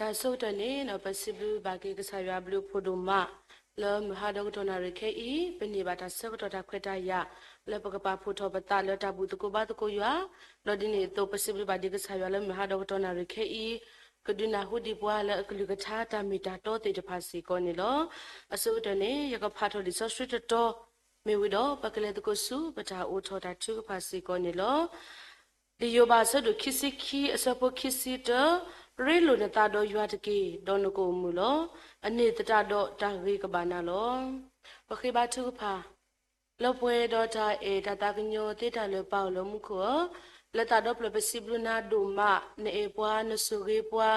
တၢ်ဆၢကတီၢ်န့ၣ် ပစံးဘျုးဘၣ်က့ၤကစၢ်ယွၤအဘျုးအဖှိၣ်ဒိၣ်မး လၢမုၢ်ဟါဒီကတီၢ်နၣ်ရံၣ်ခဲအံၤ ပန့ၢ်ဘၣ်တၢ်ဆၢကတီၢ်တၢ်ခွဲးတၢ်ယာ် လၢပကပာ်ဖှိၣ်ထီၣ်ပသးလၢတၢ်ဘူၣ်သကိးဘါသကိးယွၤ, ဒီးဒ်န့ၣ်အသိး ပစံးဘျုးဘၣ်ဒံးကစၢ်ယွၤလၢမုၢ်ဟါဒီကတီၢ်နၣ်ရံၣ်ခဲအံၤ ကဒုးနၢ်ဟူဒံးပှၤလၢအကလုၢ်ကထါတၢ်မ့ၢ်တၢ်တီသ့ၣ်တဖၣ်စ့ၢ်ကီးန့ၣ်လီၤ. အဆိကတၢၢ်န့ၣ် ယကဖးထီၣ်လံာ်စီဆှံတတီၤ မ့ၢ်ဝံၤဒီး ပကလဲၤသကိးဆူပတၢ်အိးထီၣ်တၢ်ထုကဖၣ်စ့ၢ်ကီးန့ၣ်လီၤ. လံာ်ယိၤဘးအဆၢဒိၣ်ခံဆံခံ အဆၢဖိခံဆံတၢ, ရ့လိာ်နသးဒီးယွၤတက့ၢ်, ဒီးနကအိၣ်မုာ်လီၤ. အန့ၣ်သတးဒီးတၢ်ဂ့ၤကဘၣ်နၤလီၤ. ပဃ့ဘါထုကဖၣ်, လၢပှဲၤဒီးတၢ်အဲၣ်တၢ်သးကညီၤသ့တၢ်လၢာ်ပၢ်အိၣ်လၢမူခိၣ်ဧၢ, လၢသးဒီဖျၢၣ်ပစံးဘျုးနၤဒိၣ်မး, နအဲၣ်ပှၤ နဆိၣ်ဂ့ၤပှၤ,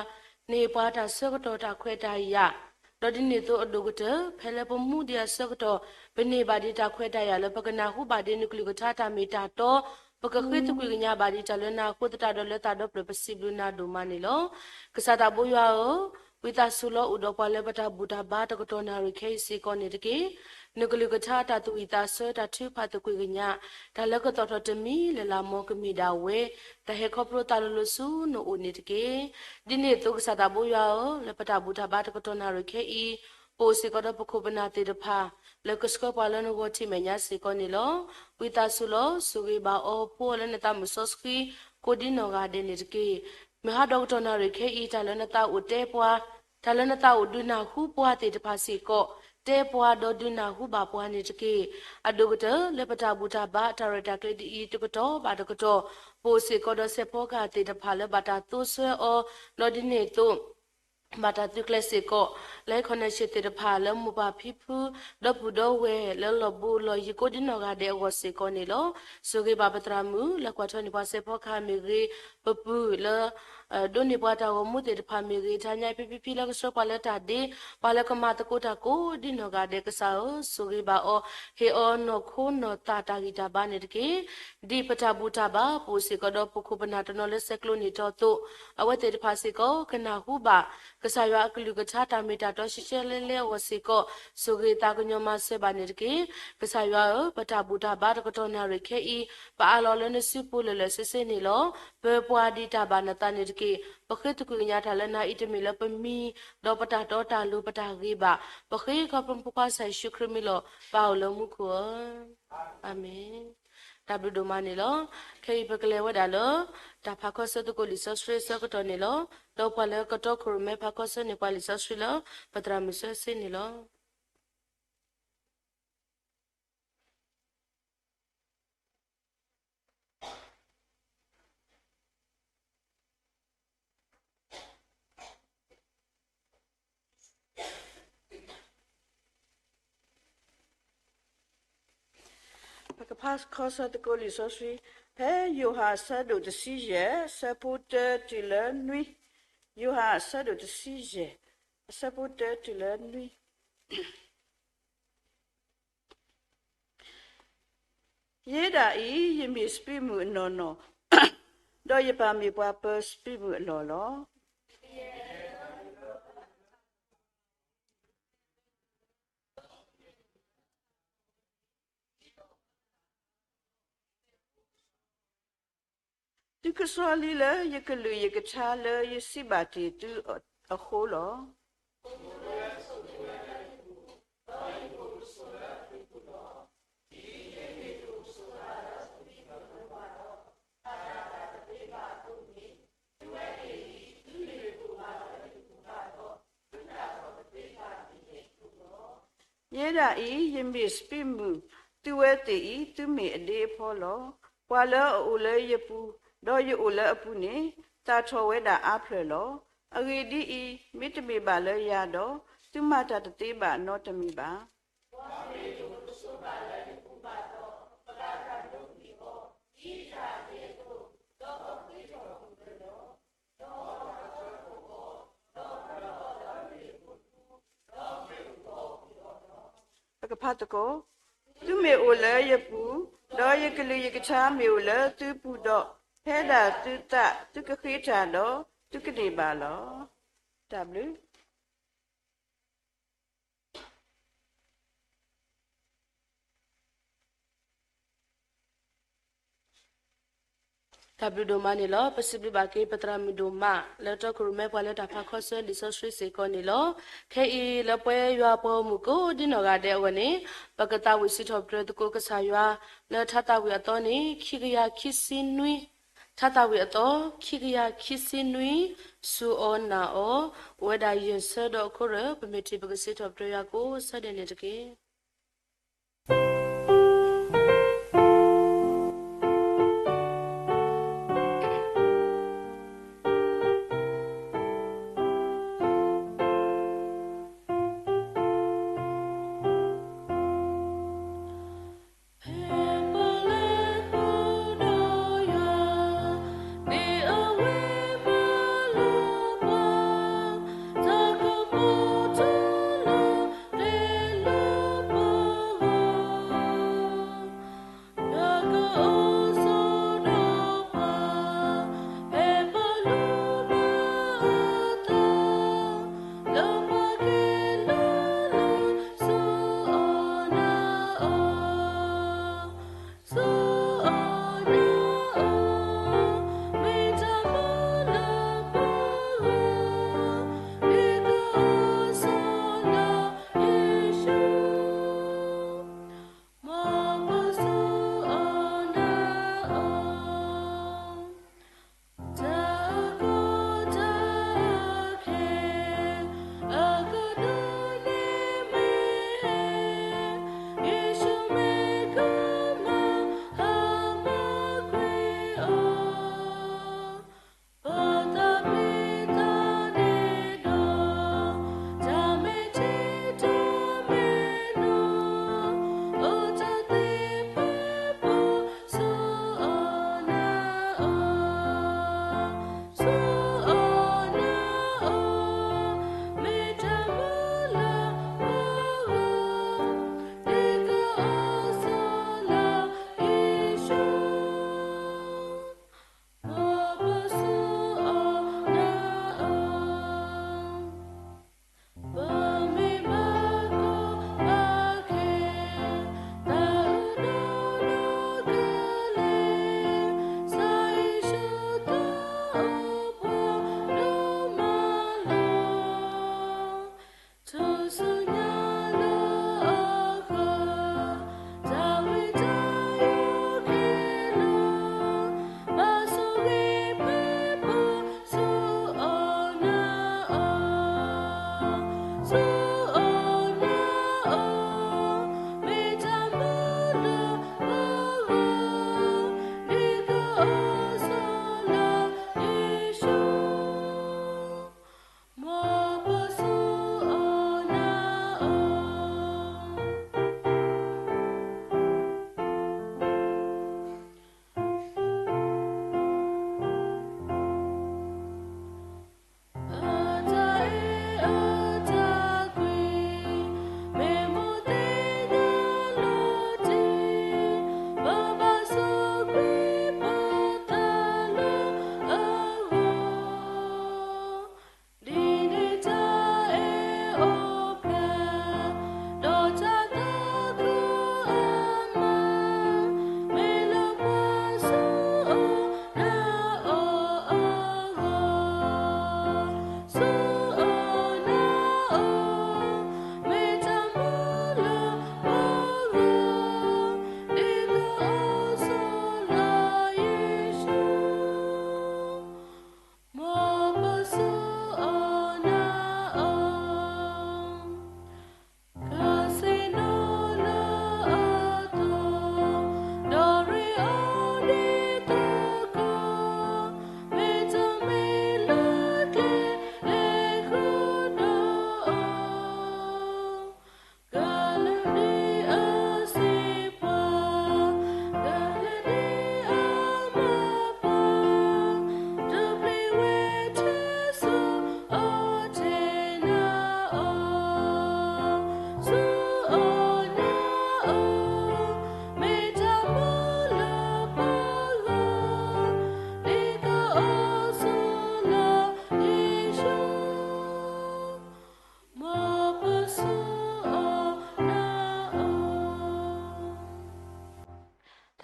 နဟ့ၣ်ပှၤတၢ်ဆၢကတီၢ်တၢ်ခွဲးတၢ်ယာ်, ဒီးဒ်န့ၣ်အသိးအဒိၣ်ကတၢၢ် ဖဲလၢပမူဒံးအဆၢကတီၢ် ပန့ၢ်ဘၣ်ဒံးတၢ်ခွဲးတၢ်ယာ်လၢပကနၢ်ဟူဘၣ်ဒံးနကလုၢ်ကထါတၢ်မ့ၢ်တၢ်တီ, ပကဃ့သကွံာ်ကညးဘၣ်ဒံးတၢ်လၢနၤအဃိသတးဒီးလၢသးဒီဖျၢၣ်ပစံးဘျုးနၤဒိၣ်မးန့ၣ်လီၤ. ကစၢ်သးဘိယွၤဧၢ, ဝံသးစူၤလီၤအိၣ်ဒီးပှၤလၢပတၢ်ဘူၣ်တၢ်ဘါတကတီၢ်နၣ်ရံၣ်ခဲအံၤစ့ၢ်ကီးန့ၣ်တက့ၢ်. နကလုၢ်ကထါတၢ်သူၣ်ဝံၣ်သးဆၢတၢ်ထုကဖၣ်သကွံာ်ကညး, တၢ်လၢကသီၣ်ထီၣ်တမံၤလၢ်လၢ်မ်ကမ့ၢ်ဒၣ်ဝဲ, တၢ်ဟဲခီဖျိသးလိၤလိၤဆူနအိၣ်န့ၣ်တက့ၢ်. ဒ်န့ၣ်အသိးကစၢ်သးဘိယွၤဧၢ, လၢပတၢ်ဘူၣ်တၢ်ဘါတကတီၢ်နၣ်ရံၣ်ခဲအံၤ, ပအိၣ်စ့ၢ်ကီးဒီးပခိၣ်ပနၢ်သ့ၣ်တဖၣ် လၢကဆှၢပှၤလၢနဂီၢ်ထံးမဲာ်ညါစ့ၢ်ကီးန့ၣ်လီၤ. ဝံသးစူၤလီၤ, ဆိၣ်ဂ့ၤဘၣ်အီၤ, ဖှူအီၤလၢနသးမုၢ်စီဆှံ ကိးဒံနီၢ်ဂၤဒဲးန့ၣ်တက့ၢ်. မုၢ်ဟါဒီကတီၢ်နၣ်ရံၣ်ခဲအံၤ တၢ်လၢနသးအိၣ်တဲပှၤ, တၢ်လၢနသးအိၣ်ဒုးနၢ်ဟူပှၤသ့ၣ်တဖၣ်စ့ၢ်ကီး, တဲပှၤဒီးဒုးနၢ်ဟူဘၣ်ပှၤန့ၣ်တက့ၢ်. အဒိၣ်ကတၢၢ်လၢပတၢ်ဘူၣ်တၢ်ဘါတၢ်ရဲၣ်တၢ်ကျဲၤဒ်အံၤ တကတီၢ်ဘၣ်တကတီၢ်, ပအိၣ်စ့ၢ်ကီးဒီးစဲးဖီကဟၣ်သ့ၣ်တဖၣ်လၢဘၣ်တၢ်သိဆှၢအီၤ, ဒီးဒ်န့ၣ်အသိး ဘၣ်တၢ်သုးကျဲၤစ့ၢ်ကီး, လၢ connection သ့ၣ်တဖၣ်လၢမိၢ်ပၢ်ဖံဖု, ဒီပုၢ်ဒီဝဲၢ်လၢလီၢ်ဘူးလီၢ်ယံၤကိးဒံနီၢ်ဂၤဒဲးအဂီၢ်စ့ၢ်ကီးန့ၣ်လီၤ. ဆိၣ်ဂ့ၤဘၣ်ပသရၣ်မုၣ် လၢကွၢ်ထွဲန့ၢ်ပှၤစဲးဖီကဟၣ်မ့ၢ်ဂ့ၤ, ပပုၢ်လၢ ဒိးန့ၢ်ပှၤတၢ်ဂီၤမူသ့ၣ်တဖၣ်မ့ၢ်ဂ့ၤ, တၢ်ညါဖံဖံဖံလၢကဆှၢပှၤလၢတၢ်ဒ့, ပှၤလၢကမၤသကိးတၢ်ကိးဒံနီၢ်ဂၤဒဲးကစၢ်ဧၢ, ဆိၣ်ဂ့ၤဘၣ်အီၤ, ဟ့ၣ်အီၤနီၢ်ခိနီၢ်သးတၢ်ဂံၢ်တၢ်ဘါန့ၣ်တက့ၢ်. ဒ်ပတၢ်ဘူၣ်တၢ်ဘါ ပအိၣ်စ့ၢ်ကီးဒီးပခိၣ်ပနၢ်တနီၤလၢဆဲးကျိးန့ၢ်တီအသိး, အဝဲသ့ၣ်တဖၣ်စ့ၢ်ကီး ကနၢ်ဟူဘၣ် ကစၢ်ယွၤအကလုၢ်ကထါတၢ်မ့ၢ်တၢ်တီရှဲရှဲလဲလဲအဂီၢ်စ့ၢ်ကီး, ဆိၣ်ဂ့ၤသးကညီၤမၤစၢၤဘၣ်န့ၣ်တက့ၢ်. ကစၢ်ယွၤဧၢ, ပတၢ်ဘူၣ်တၢ်ဘါတကတီၢ်နၣ်ရံၣ်ခဲအံၤ, ပအးလီၤလၢနစုပူၤလၢာ်လၢာ်ဆ့ဆ့န့ၣ်လီၤ. ပၢပှၤဒ်တၢ်ဘၣ်နသးန့ၣ်တက့ၢ်. ပဃ့သကွံာ်ကညးတၢ်လၢနၤအံၤတမ့ၢ်လၢပမံ, ဒီးပတၢ်တီတၢ်လိၤပတၢ်ဂ့ၤဘၣ်. ပဃ့ခီဖျိပဖိခွါကစၢ်ယ့ၣ်ၡူးခရံာ်မံၤလီၤ. ပၢ်အိၣ်လၢမူခိၣ်ဧၢ, အၤမ့ၣ်. တၢ်ဘျုးဒိၣ်မးန့ၣ်လီၤ. ခဲအံၤပကလဲၤဝဲဒၣ်လၢ တၢ်ဖးခီဆၢသကိးလံာ်စီဆှံအဆၢကတီၢ်န့ၣ်လီၤ. ဒီးပှၤလၢကတီခိၣ်ရိၣ်မဲဖးခီဆၢန့ၢ်ပှၤလံာ်စီဆှံလၢ ပသရၣ်မုၣ်ဆၢစ့န့ၣ်လီၤ. ပကဖးခီဆၢသကိးလံာ်စီဆှံ, ဖဲယိၤဟၣ်အဆၢဒိၣ်တဆံယဲၢ် အဆၢဖိတၢတုၤလၢနွံ, ယိၤဟၣ်အဆၢဒိၣ်တဆံယဲၢ် အဆၢဖိတၢတုၤလၢနွံ. ယဲဒၣ်အံၤ ယမ့ၢ်စပံးမုၢ်အနီၢ်နီၢ်, ဒီးယပၢ်မ့ၢ်ပှၤပၢစပံးမုၢ်အလီၢ်လီၤ. သုကဆီလံလၢယကလုၢ်ယကထါလၢယစံးဘၣ်တ့ၢ်သုအဃိလီၤ. ယဲဒၣ်အံၤ ယမ့ၢ်စပံးမုၢ်, သုဝဲသ့ၣ်အံၤ သုမ့ၢ်အဒ့အဖီလီၤ. ပှၤလၢအအိၣ်လၢယပူၤ, ဒီးယအိၣ်လၢအပူၤန့ၣ်, သၣ်ထီၣ်ဝဲဒၣ်အါဖျၢၣ်လီၤ. အဂ့ၢ်ဒ်အံၤ, မ့တမ့ၢ်ဘၣ်လၢယၤဒီး, သုမၤတၢ်တသ့ဘၣ်နီတမံၤဘၣ်. ပကဖးသကိး, သုမ့ၢ်အိၣ်လၢယပူၤ, ဒီးယကလုၢ်ယကထါမ့ၢ်အိၣ်လၢသုပူၤဒီး, ဖဲဒၣ်သုသး, သုကဃ့တၢ်ဒီး, သုကန့ၢ်ဘၣ်လီၤ. တၢ်ဘျုး. တၢ်ဘျုးဒိၣ်မးန့ၣ်လီၤ. ပစံးဘျုးဘၣ်က့ၤပသရၣ်မုၣ်ဒိၣ်မး လၢတီခိၣ်ရိၣ်မဲပှၤလၢတၢ်ဖးခီဆၢလံာ်စီဆှံစ့ၢ်ကီးန့ၣ်လီၤ. ခဲအံၤလၢပဝဲယွၤပှၤဂီၢ်မုၢ်ကိးဒ်နီၢ်ဂၤဒဲးအဂီၢ်န့ၣ် ပကသးဝံၣ်စံးထီၣ်ပတြၢၤသကိးကစၢ်ယွၤ လၢထါသးဝံၣ်အသီန့ၣ် ခံကယၤခံဆံနွံ, ထါသးဝံၣ်အသီ ခံကယၤခံဆံနွံ, စူၢ်အီၤနာ်အီၤ, အိၣ်ဝဲဒၣ်ယဲၢ်ဆၢဒီးအခိၣ်ရၢၢ်, ပမ့ၢ်ထံၣ်ပကစံးထီၣ်ပတြၢၤယွၤကိးဆၢဒဲးန့ၣ်တက့ၢ်.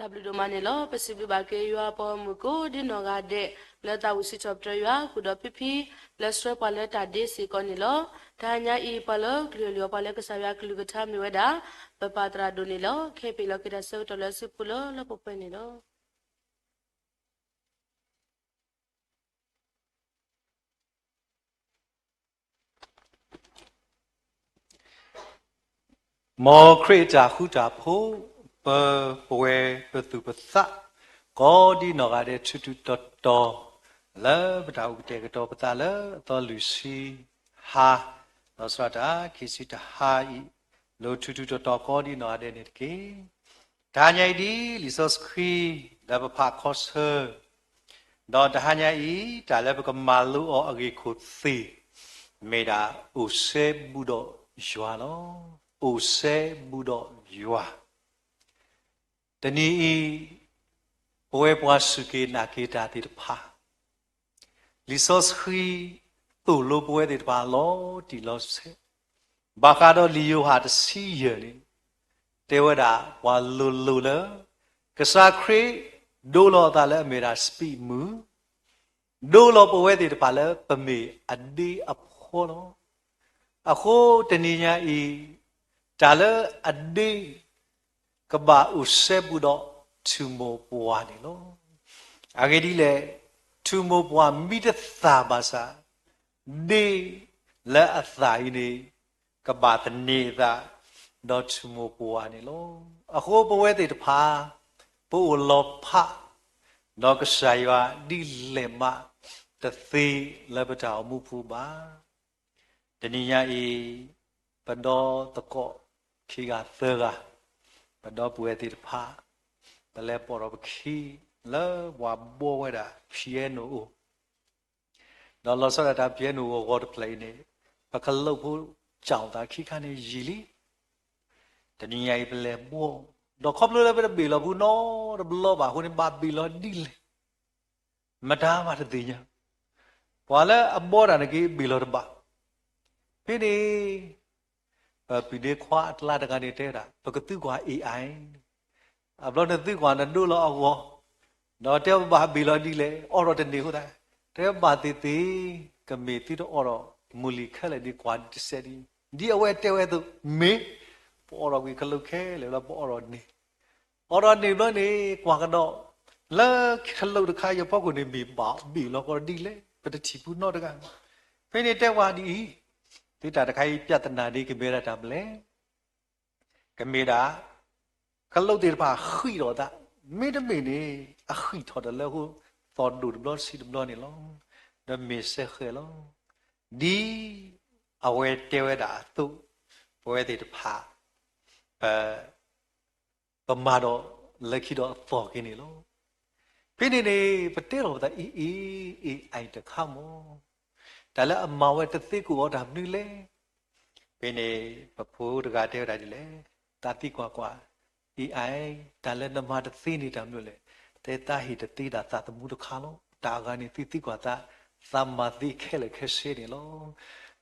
တၢ်ဘျုးဒိၣ်မးန့ၣ်လီၤ. ပစံးဘျုးဘၣ်က့ၤယွၤအပှၤဂီၢ်မုၢ်ကိးဒ်နီၢ်ဂၤဒဲး လၢသးဝံၣ်စံးထီၣ်ပတြၢၤယွၤ ဃုာ်ဒီးဖံဖံ လၢဆှၢပှၤလၢတၢ်ဒ့စ့ၢ်ကီးန့ၣ်လီၤ. တဟါညါအံၤ ပှၤလၢကလုၢ်အီၣ်လုၢ်အီပှၤလၢကစၢ်ယွၤအကလုၢ်ကထါမ့ၢ်ဝဲဒၣ် ပပၢ်သရၣ်ဒိၣ်န့ၣ်လီၤ. ခဲအံၤပဟ့ၣ်လီၤက့ၤတၢ်ဆၢကတီၢ်လၢအစုပူၤလၢလၢပှဲၤပှဲၤန့ၣ်လီၤ. မ်ခရံာ်အတၢ်ဃူတၢ်ဖိး, ပပဝဲပသူၣ်ပသး ကိးဒ်နီၢ်ဂၤဒဲး ထူးထူးတီၤတီၤ လၢပတၢ်အိၣ်ကတဲာ်ကတီၤပသးလၢအသီလွံၢ်ဆံဟါ, လီၤဆီဒၣ်တၢ် ခံဆံတဟါအံၤ လၢထူးထူးတီၤတီၤကိးဒ်နီၢ်ဂၤဒဲးန့ၣ်တက့ၢ်. တဟါညါအံၤဒ်လံာ်စီဆှံ လၢပဖးခီဆၢ ဒီးတဟါညါအံၤ တၢ်လၢပကမၤလိအီၤအဂ့ၢ်ခိၣ်သ့ၣ် မ့ၢ်ဒၣ် အိၣ်စဲဘူးဒီးယွၤလီၤ. အိၣ်စဲဘူးဒီးယွၤ. တနံၤအံၤ ပဝဲပှၤစူၢ်က့ၤနာ်က့ၤတၢ်သ့ၣ်တဖၣ် လံာ်စီဆှံသိၣ်လိပဝဲသ့ၣ်တဖၣ်လီၤတံၢ်လီၤဆဲး, ဘၣ်ဃးဒီးလံာ်ယိၤဟၣ်တဆံယဲၢ်န့ၣ် တဲဝဲဒၣ်ပှၤလိၤလိၤလၢ ကစၢ်ခရံာ်ဒိလီၤအသးလၢအမ့ၢ်ဒၣ်စပံးမုၢ်, ဒိလီၤပဝဲသ့ၣ်တဖၣ်လၢပမ့ၢ်အဒ့အဖီလီၤ. အဃိတနံၤညါအံၤ တၢ်လၢအဒ့ ကဘၣ်အိၣ်စဲဘူးဒီးထူၣ်မိၢ်ပှၢ်န့ၣ်လီၤ. အဂ့ၢ်ဒ်လဲၣ်, ထူၣ်မိၢ်ပှၢ်မံတသၣ်ဘၣ်ဆၣ် ဒ့လၢအသၣ်အံၤန့ၣ် ကဘၣ်သန့ၤအသး ဒီးထူၣ်မိၢ်ပှၢ်န့ၣ်လီၤ. အဃိပဝဲသ့ၣ်တဖၣ် ပအိၣ်လီၤဖး ဒီးကစၢ်ယွၤဒ်လဲၣ်မး တသ့လၢပတၢ်အိၣ်မူပူၤဘၣ်. တနံၤညါအံၤ ပဒီသကိးခံဂၤသၢဂၤ, ပဒီပုၢ်ဝဲၢ်သ့ၣ်တဖၣ် ပလဲၤပိာ်ထီၣ်ပခံ လၢပှၤဘှီဝဲဒၣ် piano အိၣ်, ဒီးလီၤဆီဒၣ်တၢ် piano ဂီၤဂီၤတဖျၢၣ်အံၤန့ၣ် ပကလုာ်ဖိ ကၠီၣ်သးခံခါန့ၣ်ယံာ်လံ. တနံၤညါအံၤပလဲၤဘှီ, ဒီးခီဖျိလၢပတဘ့ၣ်လီၤပူၤနီတဘျီဘၣ်အဃိန့ၣ် ဘၣ်ဘ့ၣ်လီၤဒ်လဲၣ် မတၤမးတသ့ၣ်ညါ. ပှၤလၢအဘှီတၢ်န့ၣ်က့ၤဘ့ၣ်လီၤတဘၣ်. ဖဲန့ၣ် ပပုၢ်ဒ့ခွါအကျါတဂၤန့ၣ်တဲဝဲဒၣ် ပကသံကွၢ် AI န့ၣ်, အဘျီနသံကွၢ်နဒိလီၤအဂီၢ်, ဒီးတဲပဘၣ်ဘ့ၣ်လီၤဒ်လဲၣ် အိးထီၣ်တန့ၢ်အဃိသတး, တဲဘၣ်သ့ၣ်သ့ၣ် ကမ့ၢ်သုတအိးထီၣ်မုၢ်လံၤခဲလၢာ်ဒ်ကွၢ်တစဲးဒ်, ဒ်အဝဲတဲဝဲအသိး မ့ၢ် ပအိးထီၣ်ကွံာ်ခလုးခဲလၢာ်လၢပအိးထီၣ်န့ၢ် အိးထီၣ်န့ၢ်ဘျီန့ၣ် ကွၢ်ကဒီး လၢခလုးတခါအံၤအဖီခိၣ်န့ၣ် မ့ၢ်ဘၣ်ဘ့ၣ်လီၤကီးဒ်လဲၣ် ပတထံၣ်ပူၤနီတဂၤ. ဖဲန့ၣ်တဲဝဲဒ်အံၤ, သုတၢ်တခါအံၤ ပြဿနာ ဒ်ကမ့ၢ်ဒၣ်တၢ်မနုၤလဲၣ်. ကမ့ၢ်ဒၣ် ခလုးသ့ၣ်တဖၣ်ဃံးထီၣ်အသး, မ့တမ့ၢ်န့ၣ် အဃံးထီၣ်တလၢအဃိ သီၣ်ဒိၣ်တဘျီဆံးတဘျီန့ၣ်လီၤ. ဒီးမ့ၢ်စဲဃဲၤလီၤ. ဒ်အဝဲတဲဝဲဒၣ်အသိး ပဝဲသ့ၣ်တဖၣ် ပ ပမၤဒီးလၢခံဒီးအသီၣ်က့ၤန့ၣ်လီၤ. ဖဲန့ၣ်န့ၣ် ပတဲလီၤပသး AI, AI တခါမး, တၢ်လၢအမၤဝဲတသ့ကိးအီၤတၢ်မနုၤလဲၣ်. ဖဲန့ၣ် ပဖိတဂၤတဲဝဲဒၣ်ဒ်လဲၣ်, သးသံကွၢ်ကွၢ် AI, တၢ်လၢနမၤတသ့န့ၣ်တၢ်မနုၤလဲၣ်. တဲသးဟ့ၣ်တသ့ဒၣ်သးသမူတခါလီၤ. တၢ်အဂၤန့ၣ်သုသံကွၢ်သး, သးမၤသ့ခဲလၢာ်ခဲဆ့န့ၣ်လီၤ.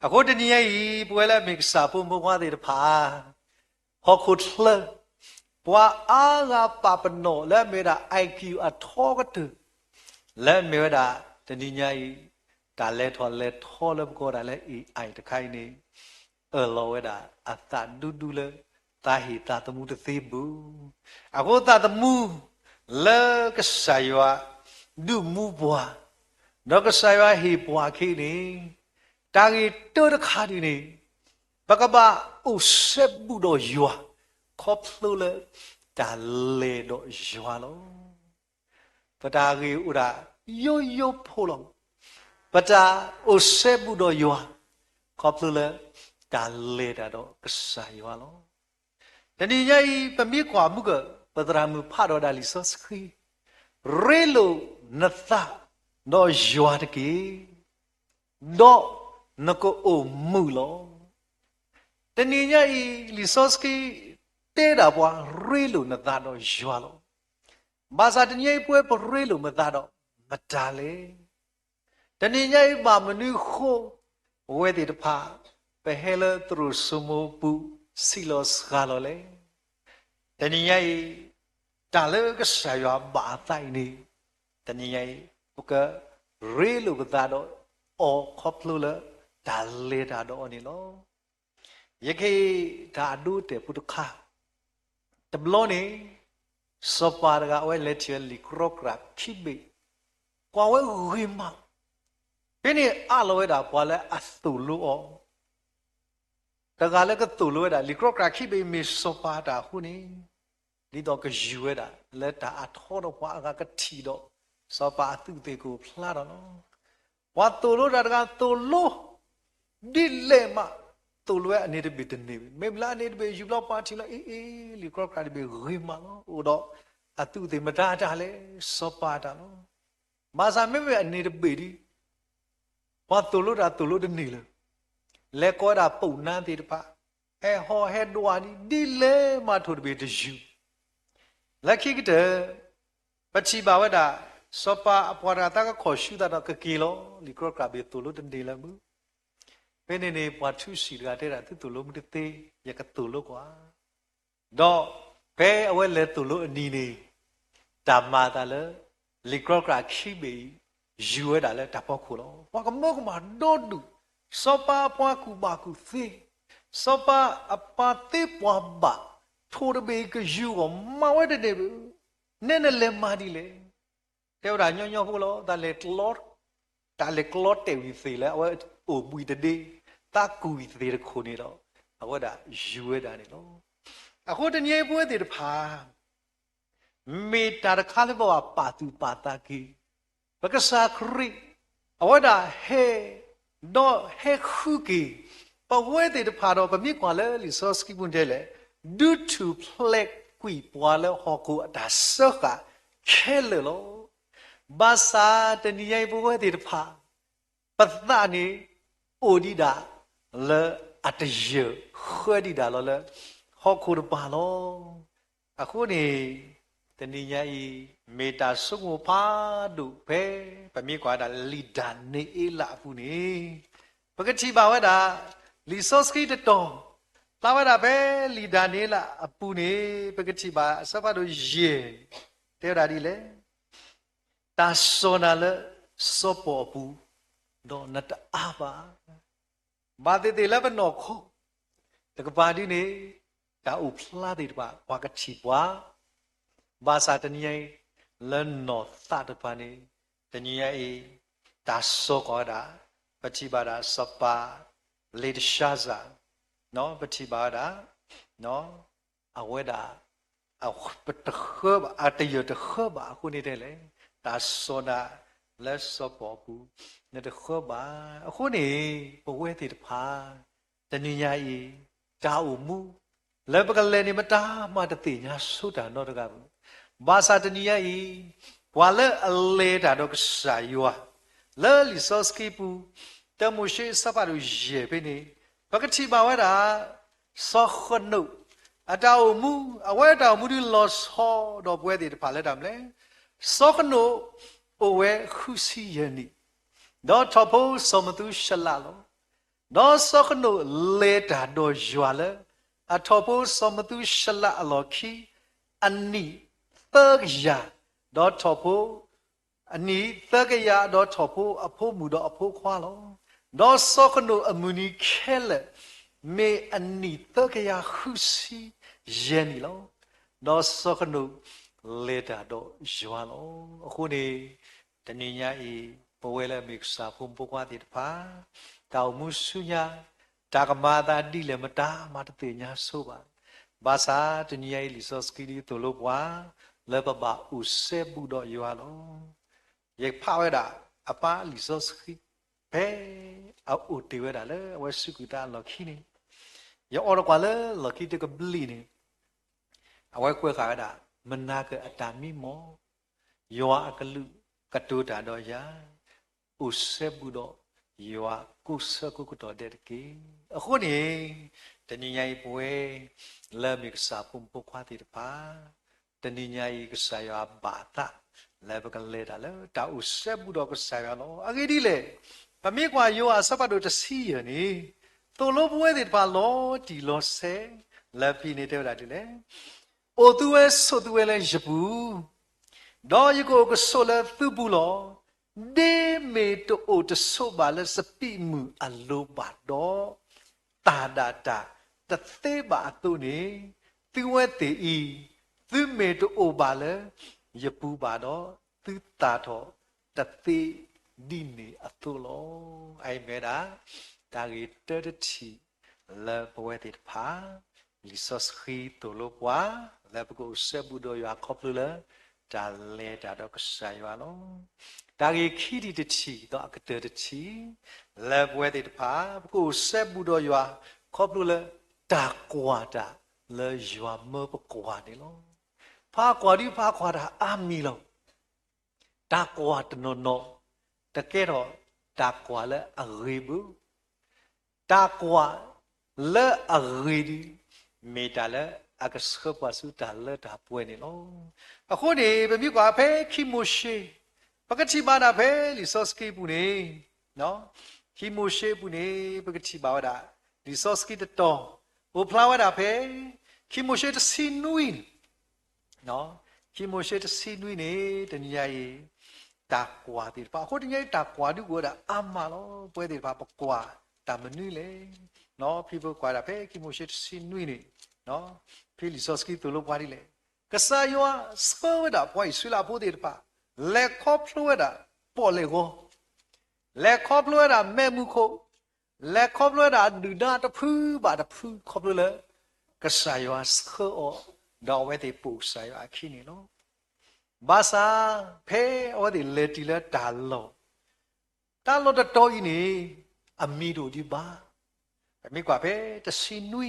အဃိတနံၤညါအံၤ ပဝဲလၢအမ့ၢ်ကစၢ်ဖိမုၣ်ဖိခွါသ့ၣ်တဖၣ် ဟီၣ်ခိၣ်ချၢ ပှၤအါဂၤပာ်ပနီၣ်လၢအမ့ၢ်ဝဲဒၣ် IQ အထီကတၢၢ် လၢအမ့ၢ်ဝဲဒၣ် တနံၤညါအံၤ တၢ်လဲၤထီၣ်လဲၤထီလၢပကိးဒၣ်လၢ AI တခါအံၤန့ၣ် အၢၣ်လီၤဝဲဒၣ်အသးဒူဒူလၢ သးဟ့ၣ်သးသမူတသ့ဘၣ်. အဃိသးသမူ လၢကစၢ်ယွၤ ဒုးမူပှၤ ဒီးကစၢ်ယွၤဟ့ၣ်ပှၤအခံန့ၣ် တၢ်ဂ့ၢ်တၢတခါဒ်န့ၣ် ပကဘၣ်အိၣ်စဲဘူးဒီးယွၤ ခီဖျိလၢတၢ်လဲၤဒီးယွၤလီၤ. ပတၢ်ဂ့ၢ်အိၣ်ဒၣ်ယိယိဖိလီၤ. ပတၢ်အိၣ်စဲဘူးဒီးယွၤ ခီဖျိလၢတၢ်လဲၤတၢ်ဒီးကစၢ်ယွၤလီၤ. တနံၤညါအံၤ ပမ့ၢ်ကွၢ်မုၢ်က ပသရၣ်မုၣ်ဖးဒီးဒၣ်လံာ်စီဆှံ, ရ့လိာ်နသးဒီးယွၤတက့ၢ်, ဒီးနကအိၣ်မုာ်လီၤ. တနံၤညါအံၤ လံာ်စီဆှံတဲဒၣ်ပှၤ ရ့လိာ်နသးဒီးယွၤလီၤ. ဘၣ်ဆၣ်တနံၤညါအံၤ ပဝဲပရ့လိာ်မသးဒီးမတၤလဲၣ်. တနံၤညါအံၤ ဘၣ်မနုၤဃိ ပဝဲသ့ၣ်တဖၣ် ပဟဲလၢသရိာ်စိမိၤပူၤ ဆံးလီၤစှၤလီၤလဲၣ်. တနံၤညါအံၤ တၢ်လၢကစၢ်ယွၤဘၣ်အသးအံၤန့ၣ်, တနံၤညါအံၤ ပကရ့လိာ်ပသးဒီးအီၤခီဖျိလၢတၢ်လဲၤတၢ်ဒီးအီၤန့ၣ်လီၤ. ယကဟ့ၣ်တၢ်အဒိအတဲာ်ဖိတခါ, တဘျီန့ၣ် စီၤပၤတဂၤအဝဲလဲၤထံၣ်ဝဲလံာ်ကြီကြာ်ခံဘ့ၣ်, ကွၢ်ဝဲဂ့ၤမး, ဖဲန့ၣ်အးလီၤဝဲဒၣ်ပှၤလၢအသိၣ်လိအီၤ တဂၤလၢကသိၣ်လိဝဲဒၣ် လံာ်ကြီကြာ်ခံဘ့ၣ်အံၤမ့ၢ်စီၤပၤအတၢ်အဃိန့ၣ်, ဒ်သိးကယူၤဝဲဒၣ်လၢတၢ်အထီဒီးပှၤအဂၤကထံၣ်ဒီး စီၤပၤအသူးအသ့ၣ်ကအိၣ်ဖျါထီၣ်လီၤ. ပှၤသိၣ်လိတၢ်တဂၤသိၣ်လိ ဒ်လဲၣ်မး, သိၣ်လိဝဲအန့ၣ်တဘ့ၣ်တန့ၢ်ဘၣ်, မ့ၢ်ဘျီအန့ၣ်တဘ့ၣ်ယူၤဘျီပှၤထံၣ်လီၤ အ့ အ့ လံာ်ကြီကြာ်တဘ့ၣ်ဂ့ၤမးလီၤ, အိၣ်ဒီးအသူးအသ့ၣ်မတၤတၢ်လဲၣ် စီၤပၤအတၢ်လီၤ. ဘၣ်ဆၣ်မ့မ့ၢ်အန့ၣ်တဘ့ၣ်ဒီး ပှၤသိၣ်လိတၢ်သိၣ်လိတန့ၢ်လၢၤ, လဲၤကိးဝဲဒၣ်ပိာ်နါသ့ၣ်တဖၣ်, ဟဲဟီၣ်ဟဲဒွးဒ် ဒ်လဲၣ်မးထိၣ်တဘ့ၣ်တယူၤ, လၢခံကတၢၢ် ပထံၣ်ဘၣ်ဝဲဒၣ် စီၤပၤအပှၤတဂၤသးကခီၣ်ဆူသးဒီးကက့ၤလီၤ, လံာ်ကြီကြာ်ဘ့ၣ်သိၣ်လိတန့ၢ်လၢၤမုၢ်, ဖဲန့ၣ်န့ၣ် ပှၤထူစံၣ်တဂၤတဲဒၣ် သုသိၣ်လိမ့ၢ်တသ့, ယကသိၣ်လိကွၢ် ဒီးဖဲအဝဲလဲၤသိၣ်လိအနံၤန့ၣ်, တၢ်မၤအသးလၢ လံာ်ကြီကြာ်ခံဘ့ၣ်အံၤ ယူၤဝဲဒၣ်လၢတၢ်ဖီခိၣ်လီၤ. ပှၤကမၢကမၣ်ဒီဒူၣ်, စီၤပၤအပှၤကူၣ်ဘၣ်ကူၣ်သ့, စီၤပၤအပှၤသ့ပှၤဘၣ်, ထိၣ်တဘ့ၣ်အံၤကယူၤအဂီၢ် မၤဝဲတန့ၢ်ဘၣ်, နဲနလဲၤမၤဒ်လဲၣ် တဲဝဲဒၣ်ညီညီဖိလီၤ, တၢ်လဲၤကျီ, တၢ်လဲၤကျီတဲာ်ဝံၤသ့ၣ်လၢအဝဲအိၣ်ဘှံးတဒ့, သးကူၣ်ဝံၤသ့ၣ်တခိၣ်န့ၣ်ဒီး အဝဲဒၣ်ယူၤဝဲဒၣ်န့ၣ်လီၤ. အဃိတနံၤအံၤပဝဲသ့ၣ်တဖၣ် မ့ၢ်တၢ်တခါလၢပဘၣ်ပာ်သူၣ်ပာ်သးက့ၤ, ပကစၢ်ခရံာ် အဝဲဒၣ်ဟဲ, ဒီးဟဲဃုက့ၤ ပဝဲသ့ၣ်တဖၣ်ဒီး ပမ့ၢ်ကွၢ်လၢလံာ်စီဆှံပူၤတဲလဲၣ်, ဒုးထူၣ်ဖျဲးကွံာ်ပှၤလၢဟီၣ်ခိၣ်အတၢ်စၢဃာ်ခဲလၢာ်လီၤ. ဘၣ်ဆၣ်တနံၤညါအံၤပဝဲသ့ၣ်တဖၣ် ပသးန့ၣ် အိၣ်ဒံးဒၣ်လၢအတယၢၢ်ဃၢဒံးဒၣ်လီၤလၢ ဟီၣ်ခိၣ်တပၤလီၤ. အဃိန့ၣ် တနံၤညါအံၤ မ့ၢ်တၢ်ဆိကမိၣ်ဖးဒိၣ်ဖဲ ပမ့ၢ်ကွၢ်ဝဲဒၣ်လံာ်ဒၤနံးယ့လးအပူၤန့ၣ် ပကထံၣ်ဘၣ်ဝဲဒၣ် လံာ်စီဆှံတတီၤ ဖျါဝဲဒၣ်ဖဲလံာ်ဒၤနံးယ့လးအပူၤန့ၣ် ပကထံၣ်ဘၣ်အဆၢဖးဒိၣ်ယဲၢ် တဲဝဲဒၣ်ဒ်လဲၣ်, တၢ်စိာ်နၤလၢစီၤပီၤအပူၤ, ဒီးနတအါဘၣ်. ဘၣ်သ့ၣ်သ့ၣ်လၢပနီၢ်ခိ တကပၤဒ်န့ၣ် တၢ်အိၣ်ဖျါသ့ၣ်တဖၣ် ပှၤကထံၣ်ပှၤ, ဘၣ်ဆၣ်တနံၤညါအံၤ လၢနီၢ်သးတဖၣ်န့ၣ် တနံၤညါအံၤ တၢ်စိာ်ဃီၤဝဲဒၣ်, ပထံၣ်ဘၣ်ဒၣ်စီၤပၤ လ့းတၡါစၤ, ပထံၣ်ဘၣ်ဝဲဒၣ် အဝဲဒၣ် တဃၢဘၣ်, အတယၢၢ်တဃၢဘၣ်အဃိန့ၣ်တဲလဲၣ်, တၢ်စိာ်နၤလၢစီၤပီၤအပူၤ နတဃၢဘၣ်. အဃိန့ၣ် ပဝဲသ့ၣ်တဖၣ် တနံၤညါအံၤ တၢ်အိၣ်မူ လၢပကလဲၤန့ၣ် မတၤမၤတသ့ၣ်ညါဆိတၢ်နီတဂၤဘၣ်. ဘၣ်ဆၣ်တနံၤညါအံၤ ပှၤလၢအလဲၤတၢ်ဒီးကစၢ်ယွၤ လၢလံာ်စီဆှံပူၤ တၢမိၤၡ့အဆၢဖးဒိၣ်ယဲၢ်ဖဲန့ၣ် ပကထံၣ်ဘၣ်ဝဲဒၣ် စီၤဃနိာ် အတၢ်အိၣ်မူ, အဝဲတၢ်အိၣ်မူဒုးလီၤဆီဒီးပဝဲသ့ၣ်တဖၣ်လၢတၢ်မနုၤလဲၣ်. စီၤဃနိာ် အိၣ်ဝဲဃုဆံယဲၢ်နံၣ်, ဒီးထီၣ်ဖိစီၤမသူၤၡလးလီၤ. ဒီးစီၤဃနိာ်လဲၤတၢ်ဒီးယွၤလၢ အထီၣ်ဖိစီၤမသူၤၡလးအလီၢ်ခံ အနံၣ်သၢကယၤ, ဒီးထီၣ်ဖိ အနံၣ်သၢကယၤ ဒီးထီၣ်ဖိအဖိမုၣ်ဒီးအဖိခွါလီၤ. ဒီးစီၤဃနိာ်အမုၢ်နံၤခဲလၢာ် မ့ၢ်အနံၣ်သၢကယၤဃုဆံယဲၢ်နံၣ်လီၤ. ဒီးစီၤဃနိာ်လဲၤတၢ်ဒီးယွၤလီၤ. အဃိန့ၣ် တနံၤညါအံၤ ပဝဲလၢအမ့ၢ်ကစၢ်ဖိမုၣ်ဖိခွါသ့ၣ်တဖၣ် တၢ်အိၣ်မူဆူညါ တၢ်ကမၤအသးဒ်လဲၣ်မတၤမၤတသ့ၣ်ညါဆိဘၣ်. ဘၣ်ဆၣ်တနံၤညါအံၤ လံာ်စီဆှံဒ်သိးလိပှၤ လၢပဘၣ်အိၣ်စဲဘူးဒီးယွၤလီၤ. ယဖးဝဲဒၣ် အပၢ်လံာ်စီဆှံ ဖဲအအိၣ်တ့ၢ်ဝဲဒၣ်လၢအဝဲစူးကွံာ်သးအလီၢ်ခံန့ၣ်, ယအိးထီၣ်ကွၢ်လၢလီၢ်ခံတကဘျံးန့ၣ်, အဝဲကွဲးဃာ်ဝဲဒၣ် မနၤကၢၣ်အတၢ်မံမီၢ်, ယွၤအကလုၢ်ကတိၤတၢ်ဒီးယၤ, အိၣ်စဲဘူးဒီးယွၤကိးဆၢကိးကတီၢ်ဒဲးတက့ၢ်. အဃိန့ၣ် တနံၤညါအံၤပဝဲ လၢအမ့ၢ်ကစၢ်ဖိမုၣ်ဖိခွါသ့ၣ်တဖၣ် တနံၤညါအံၤ ကစၢ်ယွၤဘၣ်သး လၢပကလဲၤတၢ်လၢတၢ်အိၣ်စဲဘူးဒီးကစၢ်ယွၤလီၤ. အဂ့ၢ်ဒ်လဲၣ်, ပမ့ၢ်ကွၢ်ယိၤဟၣ်အဆၢဖးဒိၣ်တဆံယဲၢ်န့ၣ်, သိၣ်လိပဝဲသ့ၣ်တဖၣ်လီၤတံၢ်လီၤဆဲး, လၢဖဲန့ၣ်တဲဝဲဒၣ်ဒ်လဲၣ်, အိၣ်သုဝဲဆိးသုဝဲလၢယပူၤ, ဒီးယကအိၣ်ကဆိးလၢသုပူၤလီၤ. ဒ်မ့ၢ်တအိၣ်တဆိးဘၣ်လၢစပံးမုၢ်အလိၤဘၣ်ဒီး တၢ်ဒၣ်တၢ်တသ့ဘၣ်အသိးန့ၣ်, သုဝဲသ့ၣ်အံၤ သုမ့ၢ်တအိၣ်ဘၣ်လၢယပူၤဘၣ်ဒီး သုသၣ်ထီၣ်တသ့ဒ်န့ၣ်အသိးလီၤ. အအံၤမ့ၢ်ဝဲဒၣ် တၢ်ဂ့ၢ်တၢတထံၣ်လၢပဝဲသ့ၣ်တဖၣ် လံာ်စီဆှံသိၣ်လိပှၤ လၢပကအိၣ်စဲဘူးဒီးယွၤခီဖျိလၢ တၢ်လဲၤတၢ်ဒီးကစၢ်ယွၤလီၤ. တၢ်ဂ့ၢ်ခံထံၣ်တထံၣ် ဒီးအကတၢၢ်တထံၣ် လၢပဝဲသ့ၣ်တဖၣ် ပကအိၣ်စဲဘူးဒီးယွၤ ခီဖျိလၢ တၢ်ကွၢ်တၢ်လၢယွၤမၢပကွၢ်န့ၣ်လီၤ. ပှၤကွၢ်ဒ်ပှၤကွၢ်တၢ်အါမံၤလီၤ. တၢ်ကွၢ်တနီၤနီၤ တကဲထီၣ်တၢ်ကွၢ်လၢအဂ့ၤဘၣ်. တၢ်ကွၢ်လၢအဂ့ၤဒီး မ့ၢ်တၢ်လၢအကဆှၢပှၤဆူတၢ်လၢတၢ်ပှဲၤန့ၣ်လီၤ. အဃိန့ၣ် ပမ့ၢ်ကွၢ်ဖဲခံမိၤၡ့, ပကထံၣ်ဘၣ်ဒၣ်ဖဲလံာ်စီဆှံပူၤန့ၣ်, ခံမိၤၡ့ပူၤန့ၣ် ပကထံၣ်ဘၣ်ဝဲဒၣ် လံာ်စီဆှံတတီၤ အိၣ်ဖျါဝဲဒၣ်ဖဲ ခံမိၤၡ့တဆံနွံန့ၣ် ခံမိၤၡ့တဆံနွံန့ၣ် တနံၤညါအံၤ တၢ်ကွၢ်သ့ၣ်တဖၣ်, အဃိတနံၤညါအံၤ တၢ်ကွၢ်ဒုးအိၣ်ဝဲဒၣ်အါမးလီၤ. ပဝဲသ့ၣ်တဖၣ် ပကွၢ်တၢ်မနုၤလဲၣ်. ဖဲပကွၢ်ဒၣ်ဖဲခံမိၤၡ့တဆံနွံန့ၣ်, ဖဲလံာ်စီဆှံသိၣ်လိပှၤဒ်လဲၣ်, ကစၢ်ယွၤဆှၢဝဲဒၣ်ပှၤအံၣ်စရ့လးဖိသ့ၣ်တဖၣ် လဲၤခီဖျိဝဲဒၣ်ပီၣ်လဲၣ်ဂီၤ, လဲၤခီဖျိဝဲဒၣ်မဲးမုၢ်ခိၣ်, လဲၤခီဖျိဝဲဒၣ်ဒုၣ်ဒါတဖုဘၣ်တဖု ခီဖျိလၢ ကစၢ်ယွၤဆှၢအီၤ ဒီးအဝဲသ့ၣ်ပိာ်ကစၢ်ယွၤအခံန့ၣ်လီၤ. ဘၣ်ဆၣ် ဖဲအဝဲသ့ၣ်လဲၤတုၤလၢတၢ်လီၢ်, တၢ်လီၢ်တတီၤအံၤန့ၣ် အမံၤတအိၣ်ဒံးဘၣ်. ပမ့ၢ်ကွၢ်ဖဲတဆံနွံ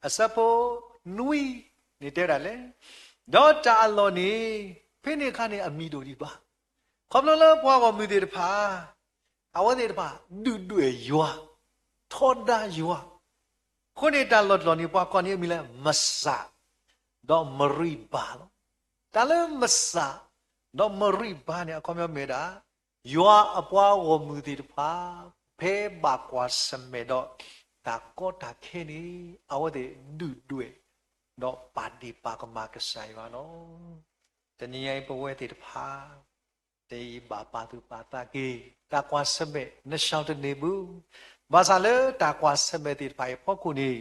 အဆၢဖိနွံ န့ၣ်တဲဝဲဒၣ်လဲၣ်, ဒီးတၢ်အလီၢ်န့ၣ် ဖဲန့ၣ်အခါန့ၣ် အမံၤတအိၣ်ဒံးဘၣ်. ခီဖျိလၢပှၤဂီၢ်မုၢ်သ့ၣ်တဖၣ် အဝဲသ့ၣ်တဖၣ် ဒုၣ်ဒွဲၣ်ယွၤ, ထီဒါယွၤ, အဃိန့ၣ် တၢ်လီၢ်တတီၤန့ၣ် ပှၤကိးန့ၢ်အမံၤလၢ မစး ဒီးမရံဘၤလီၤ. တၢ်လၢမစး ဒီးမရံဘၤန့ၣ် အခီပညီမ့ၢ်ဝဲဒၣ် ယွၤအပှၤဂီၢ်မုၢ်သ့ၣ်တဖၣ် ဖဲဘၣ်ကွၢ်ဆၢၣ်မဲာ်ဒီး တၢ်ကီတၢ်ခဲန့ၣ် အဝဲသ့ၣ်ဒုၣ်ဒွဲၣ် ဒီးပာ်ဒ့ၣ်ပာ်ကမၣ်ကစၢ်ယွၤလီၤ. တနံၤညါအံၤ ပဝဲသ့ၣ်တဖၣ် တအံၤဘၣ်ပာ်သူၣ်ပာ်သးက့ၤ တၢ်ကွၢ်ဆၢၣ်မဲာ် နဆှီတန့ၢ်ဘၣ်. ဘၣ်ဆၣ်လၢတၢ်ကွၢ်ဆၢၣ်မဲာ်သ့ၣ်တဖၣ်အံၤအဖီခိၣ်န့ၣ်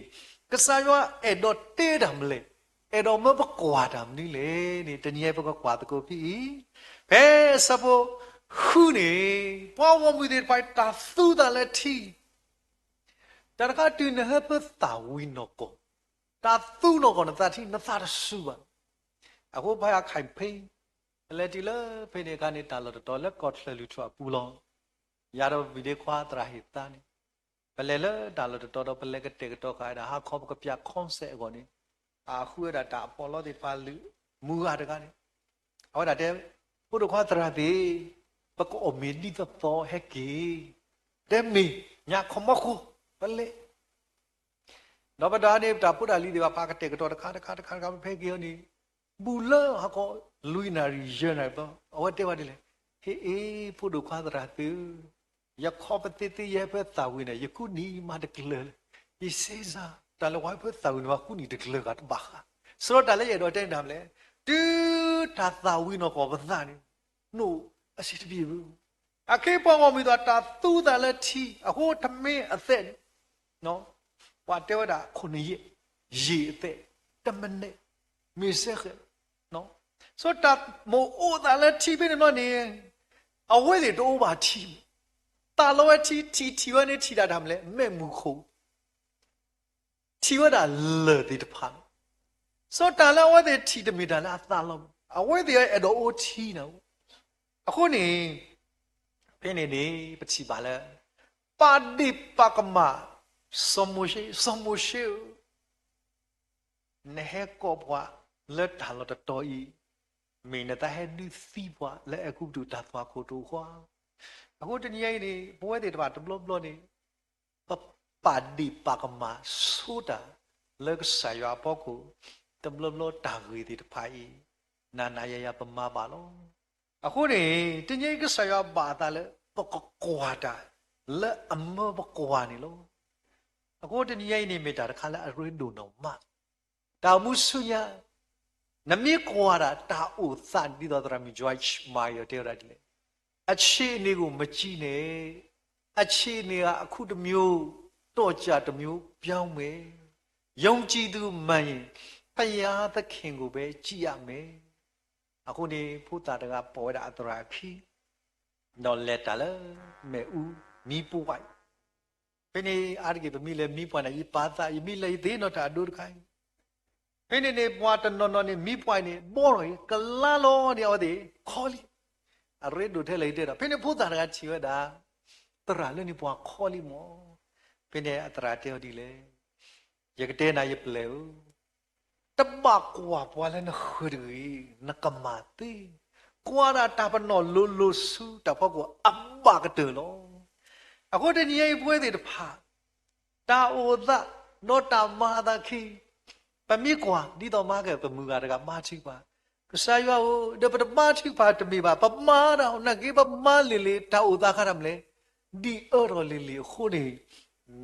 ကစၢ်ယွၤအဲၣ်ဒိးတဲတၢ်မနုၤလဲၣ်, အဲၣ်ဒိးမၢပကွၢ်တၢ်မနုၤလဲၣ်န့ၣ် တနံၤအံၤပကကွၢ်သကိးဖဲအံၤ, ဖဲအဆၢဖိဃုန့ၣ် ပှၤဂီၢ်မုၢ်သ့ၣ်တဖၣ်အံၤ တၢ်သူသးလၢထံ တၢ်တခါတုၤနဟၢဖၢသၣ်ဝံၤနီၢ်ကီၢ်, တၢ်သူနီၢ်ကီၢ်နသးထံ နသးတစူၤဘၣ်. အဃိဖဲအ campaign ပလဲၤတုၤလၢဖဲန့ၣ်အခါန့ၣ် တၢ်လီၢ်တတီၤလၢကီၢ်ချၢၣ်လွံၢ်ထူၣ်အပူၤလီၤ. ယၤဒီးဝံၤဒ့ခွါသရၣ်ဟ့ၣ်သါန့ၣ် ပလဲၤလၢတၢ်လီၢ်တတီၤဒီး ပလဲၤကတဲာ်ကတီၤဃာ်ဝဲဒၣ် ဟါခီပကပျၢ် concept အဂီၢ်န့ၣ် အဃုဝဲဒၣ်တၢ်အပီးလီသ့ၣ်တဖၣ်လၢ မုၢ်ဂၤတဂၤန့ၣ် အဝဲဒၣ်တဲ ဖိဒိၣ်ခွါသရၣ်သ့ၣ် ပကအီၣ်မ့ၤဒ်သိးသိးဟဲက့ၤ, တဲမ့ၢ် ညါခီမီဃိ ပလဲၤ ဒီးပဒၣ်န့ၣ် ပတၢ်ဖိတၢ်လံၤသ့ၣ်တဖၣ် ပကတဲာ်ကတီၤတခါတခါတခါတခါ ပဖဲက့ၤအီၤန့ၣ် ဘူးလၢဟါခီ လွံၢ်နၣ်ရံၣ်ယဲၢ်နၣ်ရံၣ်ဘျီ အဝဲတဲဝဲဒ်လဲၣ်, ဟ့ၣ်အ့ ဖိဒိၣ်ခွါသရၣ်သ့ၣ်ဧၢ, ယခီပသ့သ့ယဟၢဖၢသၣ်ဝံၤန့ၣ် ယဃုနံၣ်မးတကျၢၤလၢၤ, ယစ့စ့ တၢ်လၢပှၤဟၢဖၢသၣ်ဝံၤန့ၣ် ပှၤဃုနံၣ်တကျၢၤဂၤတဘၣ်ဃး, စရီတၢ်လၢယအဲၣ်ဒိးတဲန့ၣ်တၢ်မနုၤလဲၣ်, တုၤတၢ်သၣ်ဝံၤနီၢ်ကီၢ်ပသးန့ၣ် နိၣ်အဆံးတဘ့ၣ်ဘၣ်. အခဲအံၤပှၤဂီၢ်မုၢ်သ့ၣ်တဖၣ် တၢ်သူသးလၢထံ အဃိတမ့ၢ်အသဲးန့ၣ် ပှၤတဲဝဲဒၣ် ခိၣ်နံၣ်ယဲၢ်, ယံာ်အသဲး, တမနဲ, မ့ၢ်စဲဃဲး, ဆိတၢ်မိၣ်အိၣ်သးလၢထံဖဲန့ၣ်ဘျီန့ၣ် အဝဲသ့ၣ်တအိၣ်ဘၣ်ထံ, သးလီဝဲထံ ထံၣ်ထံၣ်ဝဲန့ၣ် ထံၣ်တၢ်တၢ်မနုၤလဲၣ် မဲးမုၢ်ခိၣ် ထံၣ်ဝဲဒၣ်လၢၢ်သ့ၣ်တဖၣ်လီၤ. ဆိတၢ်လၢအဝဲသ့ၣ်ထံၣ်တမ့ၢ်တၢ်လၢအသးလီဘၣ်. အဝဲသ့ၣ်အဲၣ်ဒိးအိၣ်ထံနၤ. အဃိန့ၣ် ဖဲန့ၣ်န့ၣ် ပထံၣ်ဘၣ်လၢ ပာ်ဒ့ၣ်ပာ်ကမၣ် စီၤမိၤၡ့, စီၤမိၤၡ့ဧၢ, နဟဲကိးပှၤလၢတၢ်လီၢ်တတီၤအံၤ, မ့ၢ်နသးဟဲဒုးသံပှၤလၢအဲၤကူပတူးတၢ်သွၣ်ခိၣ်တအိၣ်ဃီ. အဃိတနံၤအံၤန့ၣ် ပဝဲသ့ၣ်တဖၣ်တဘျီဘျီန့ၣ် ပပာ်ဒ့ၣ်ပာ်ကမၣ်ဆိတၢ်လၢကစၢ်ယွၤအဖီခိၣ်, တဘျီဘျီတၢ်ဂ့ၢ်သ့ၣ်တဖၣ်အံၤ နၤနၤယၤယၤပမၤဘၣ်လီၤ. အဃိန့ၣ် တနံၤအံၤကစၢ်ယွၤဘၣ်အသးလၢ ပကကွၢ်တၢ်လၢအမၢပကွၢ်န့ၣ်လီၤ. အဃိတနံၤအံၤန့ၣ် မ့ၢ်တၢ်တခါလၢအရ့ဒိၣ်နီၢ်မး, တၢ်အိၣ်မူဆူညါ နမ့ၢ်ကွၢ်ဒၣ်တၢ်အိၣ်သး ဒ်သိးသရၣ်မုၣ် Joyce Meyer တဲဝဲဒၣ်ဒ်လဲၣ်, အခြေအနေကို မကြည့်နဲ့, အခြေအနေက အခုတစ်မျိုး, တော့ကျတမျိုးပြောင်းမယ်, ယုံကြည်သူမှန်ရင် ဘုရားသခင်ကိုပဲကြည့်ရမယ်. အဃိန့ၣ် ဖိသၣ်တဂၤပိာ်ဝဲဒၣ်အသရၣ်အခံ, ဒီးလဲၤတၢ်လၢ မ့ၣ်အူ, မီးပွိးအံၤ ဖဲန့ၣ်အါတက့ၢ် ပမ့ၢ်လဲၤမီးပှၢ်န့ၣ် ယပာ်သး ယမ့ၢ်လဲၤယသ့ၣ်နီၣ်တၢ်အဒိတခါအံၤ, ဖဲန့ၣ်န့ၣ် ပှၤတနီၤနီၤန့ၣ် မံပှၢ်အံၤန့ၣ် ဘီထီၣ်အံၤ ကလါလီၤန့ၣ် အဝဲသ့ၣ်ခီလံ, အရ့ဒိၣ်ထဲလဲၣ်ယတဲဒီး ဖဲန့ၣ်ဖိသၣ်တဂၤထံၣ်ဝဲဒၣ် သရၣ်လၢန့ၣ်ပှၤခီလံမး, ဖဲန့ၣ်အသရၣ်တဲအီၤဒ်လဲၣ်, ယကတဲနၤယပျဲၢ်ဧၢ တဘၣ်ကွၢ်ပှၤလၢနဃၢၤတဂ့ၤ, နကမၤသ့, ကွၢ်ဒၣ်တၢ်ပနီၣ်လိၤလိၤဆူတၢ်ဖီခိၣ်အဘၣ်ကတၢၢ်လီၤ. အဃိတနံၤအံၤပဝဲသ့ၣ်တဖၣ် တၢ်အိၣ်သး ဒီးတၢ်မၤအသးခံ, ပမ့ၢ်ကွၢ် ဒ်သိးမၤက့ၤ ပမုၢ်ဂၤတဂၤမၤထုကဖၣ်, ကစၢ်ယွၤဧၢ, ဒီးပတမၤထုကဖၣ်တမ့ၢ်ဘၣ်, ပမၤဒၣ်နာ်က့ ပမၤလံာ်လံာ် တၢ်အိၣ်သးခါတၢ်မနုၤလဲၣ်, ဒ်အၢထီၣ်လံာ်လံာ်အဃိန့ၣ်,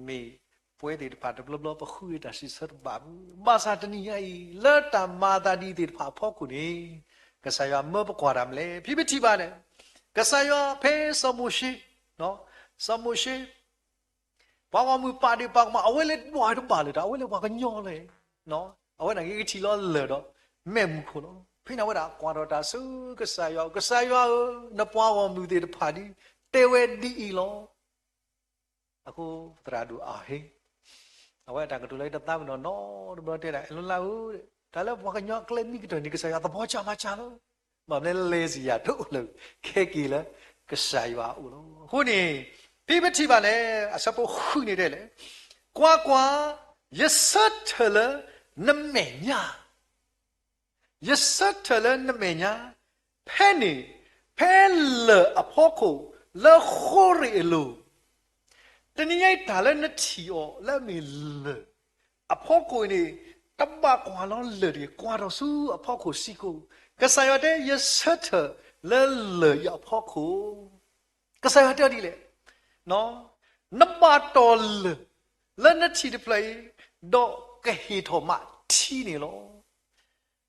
မ့ၢ်ပဝဲသ့ၣ်တဖၣ်တဘျီဘျီ ပဃုတၢ်စံးဆၢတဘၣ်ဘၣ်. ဘၣ်ဆၣ်တနံၤညါအံၤ လၢတၢ်မၤအသးဒ်အံၤသ့ၣ်တဖၣ်အဖီခိၣ်န့ၣ်, ကစၢ်ယွၤမၢပကွၢ်တၢ်မနုၤလဲၣ်. ဖဲပထံၣ်ဘၣ်န့ၣ်, ကစၢ်ယွၤဖဲစီၤမိၤၡ့, စီၤမိၤၡ့ ပှၤဂီၢ်မုၢ်ပာ်ဒ့ၣ်ပာ်ကမၣ် အဝဲလၢပှၤတဘၣ်လၢၤတၢ်, အဝဲလၢပှၤကညီလီၤ. အဝဲန့ၣ်က့ကထံၣ်လီၤလၢာ်ဒီး မ့ၣ်အူခိၣ်လီၤ. ဖဲန့ၣ်အဝဲဒၣ်ကွၢ်ထီၣ်တၢ်ဆူကစၢ်ယွၤ, ကစၢ်ယွၤဧၢ, နပှၤဂီၢ်မုၢ်သ့ၣ်တဖၣ်ဒ် တဲဝဲဒ်အံၤလီၤ. အဃိသရၣ်ဒိၣ်အဟ့ၣ်, အဝဲတၢ်ကတိၤလၢတသးပ့ၤနီၣ်နီတဘျီတဲဒၣ် အဲၣ်လိလါဧၢ, တၢ်လၢပှၤကညီအကျဲမ့ၢ်ကတၢၢ်န့ၣ် ကစၢ်ယွၤသဘီကၢ်မၤကၢ်လီၤ. ဘၣ်မနုၤလဲၣ် စံးယၤတအိၣ်လၢၤ, ခဲက့ၤလၢကစၢ်ယွၤအအိၣ်လီၤ. အဃိန့ၣ် ဖဲပထံၣ်ဘၣ်န့ၣ် အဆၢဖိဃုန့ၣ်တဲလဲၣ်, ကွၢ်ကွၢ်, ယဆၢထၢၣ်လၢနမဲာ်ညါ ယဆၢထၢၣ်လၢနမဲာ်ညါ, ဖဲန့ၣ် ဖဲလၢၢ်အဖီခိၣ်လၢဃိရ့ၣ်အလိၤ, တနံၤညါအံၤတၢ်လၢနထံၣ်အီၤလၢအမ့ၢ်လၢၢ်အဖီခိၣ်အံၤန့ၣ်, တဘၣ်ကွၢ်လီၤလၢၢ်တဂ့ၤ, ကွၢ်ထီၣ်ဆူအဖီခိၣ်စ့ၢ်ကီး, ကစၢ်ယွၤတဲ ယဆၢထၢၣ်လၢလၢၢ်အံၤအဖီခိၣ် ကစၢ်ယွၤတဲဒ်လဲၣ်, နဘၣ်တီၢ်လၢၢ်လၢနထံၣ်တဖျၢၣ်အံၤ, ဒီးကဟ့ၣ်ထီၣ်မးထံန့ၣ်လီၤ.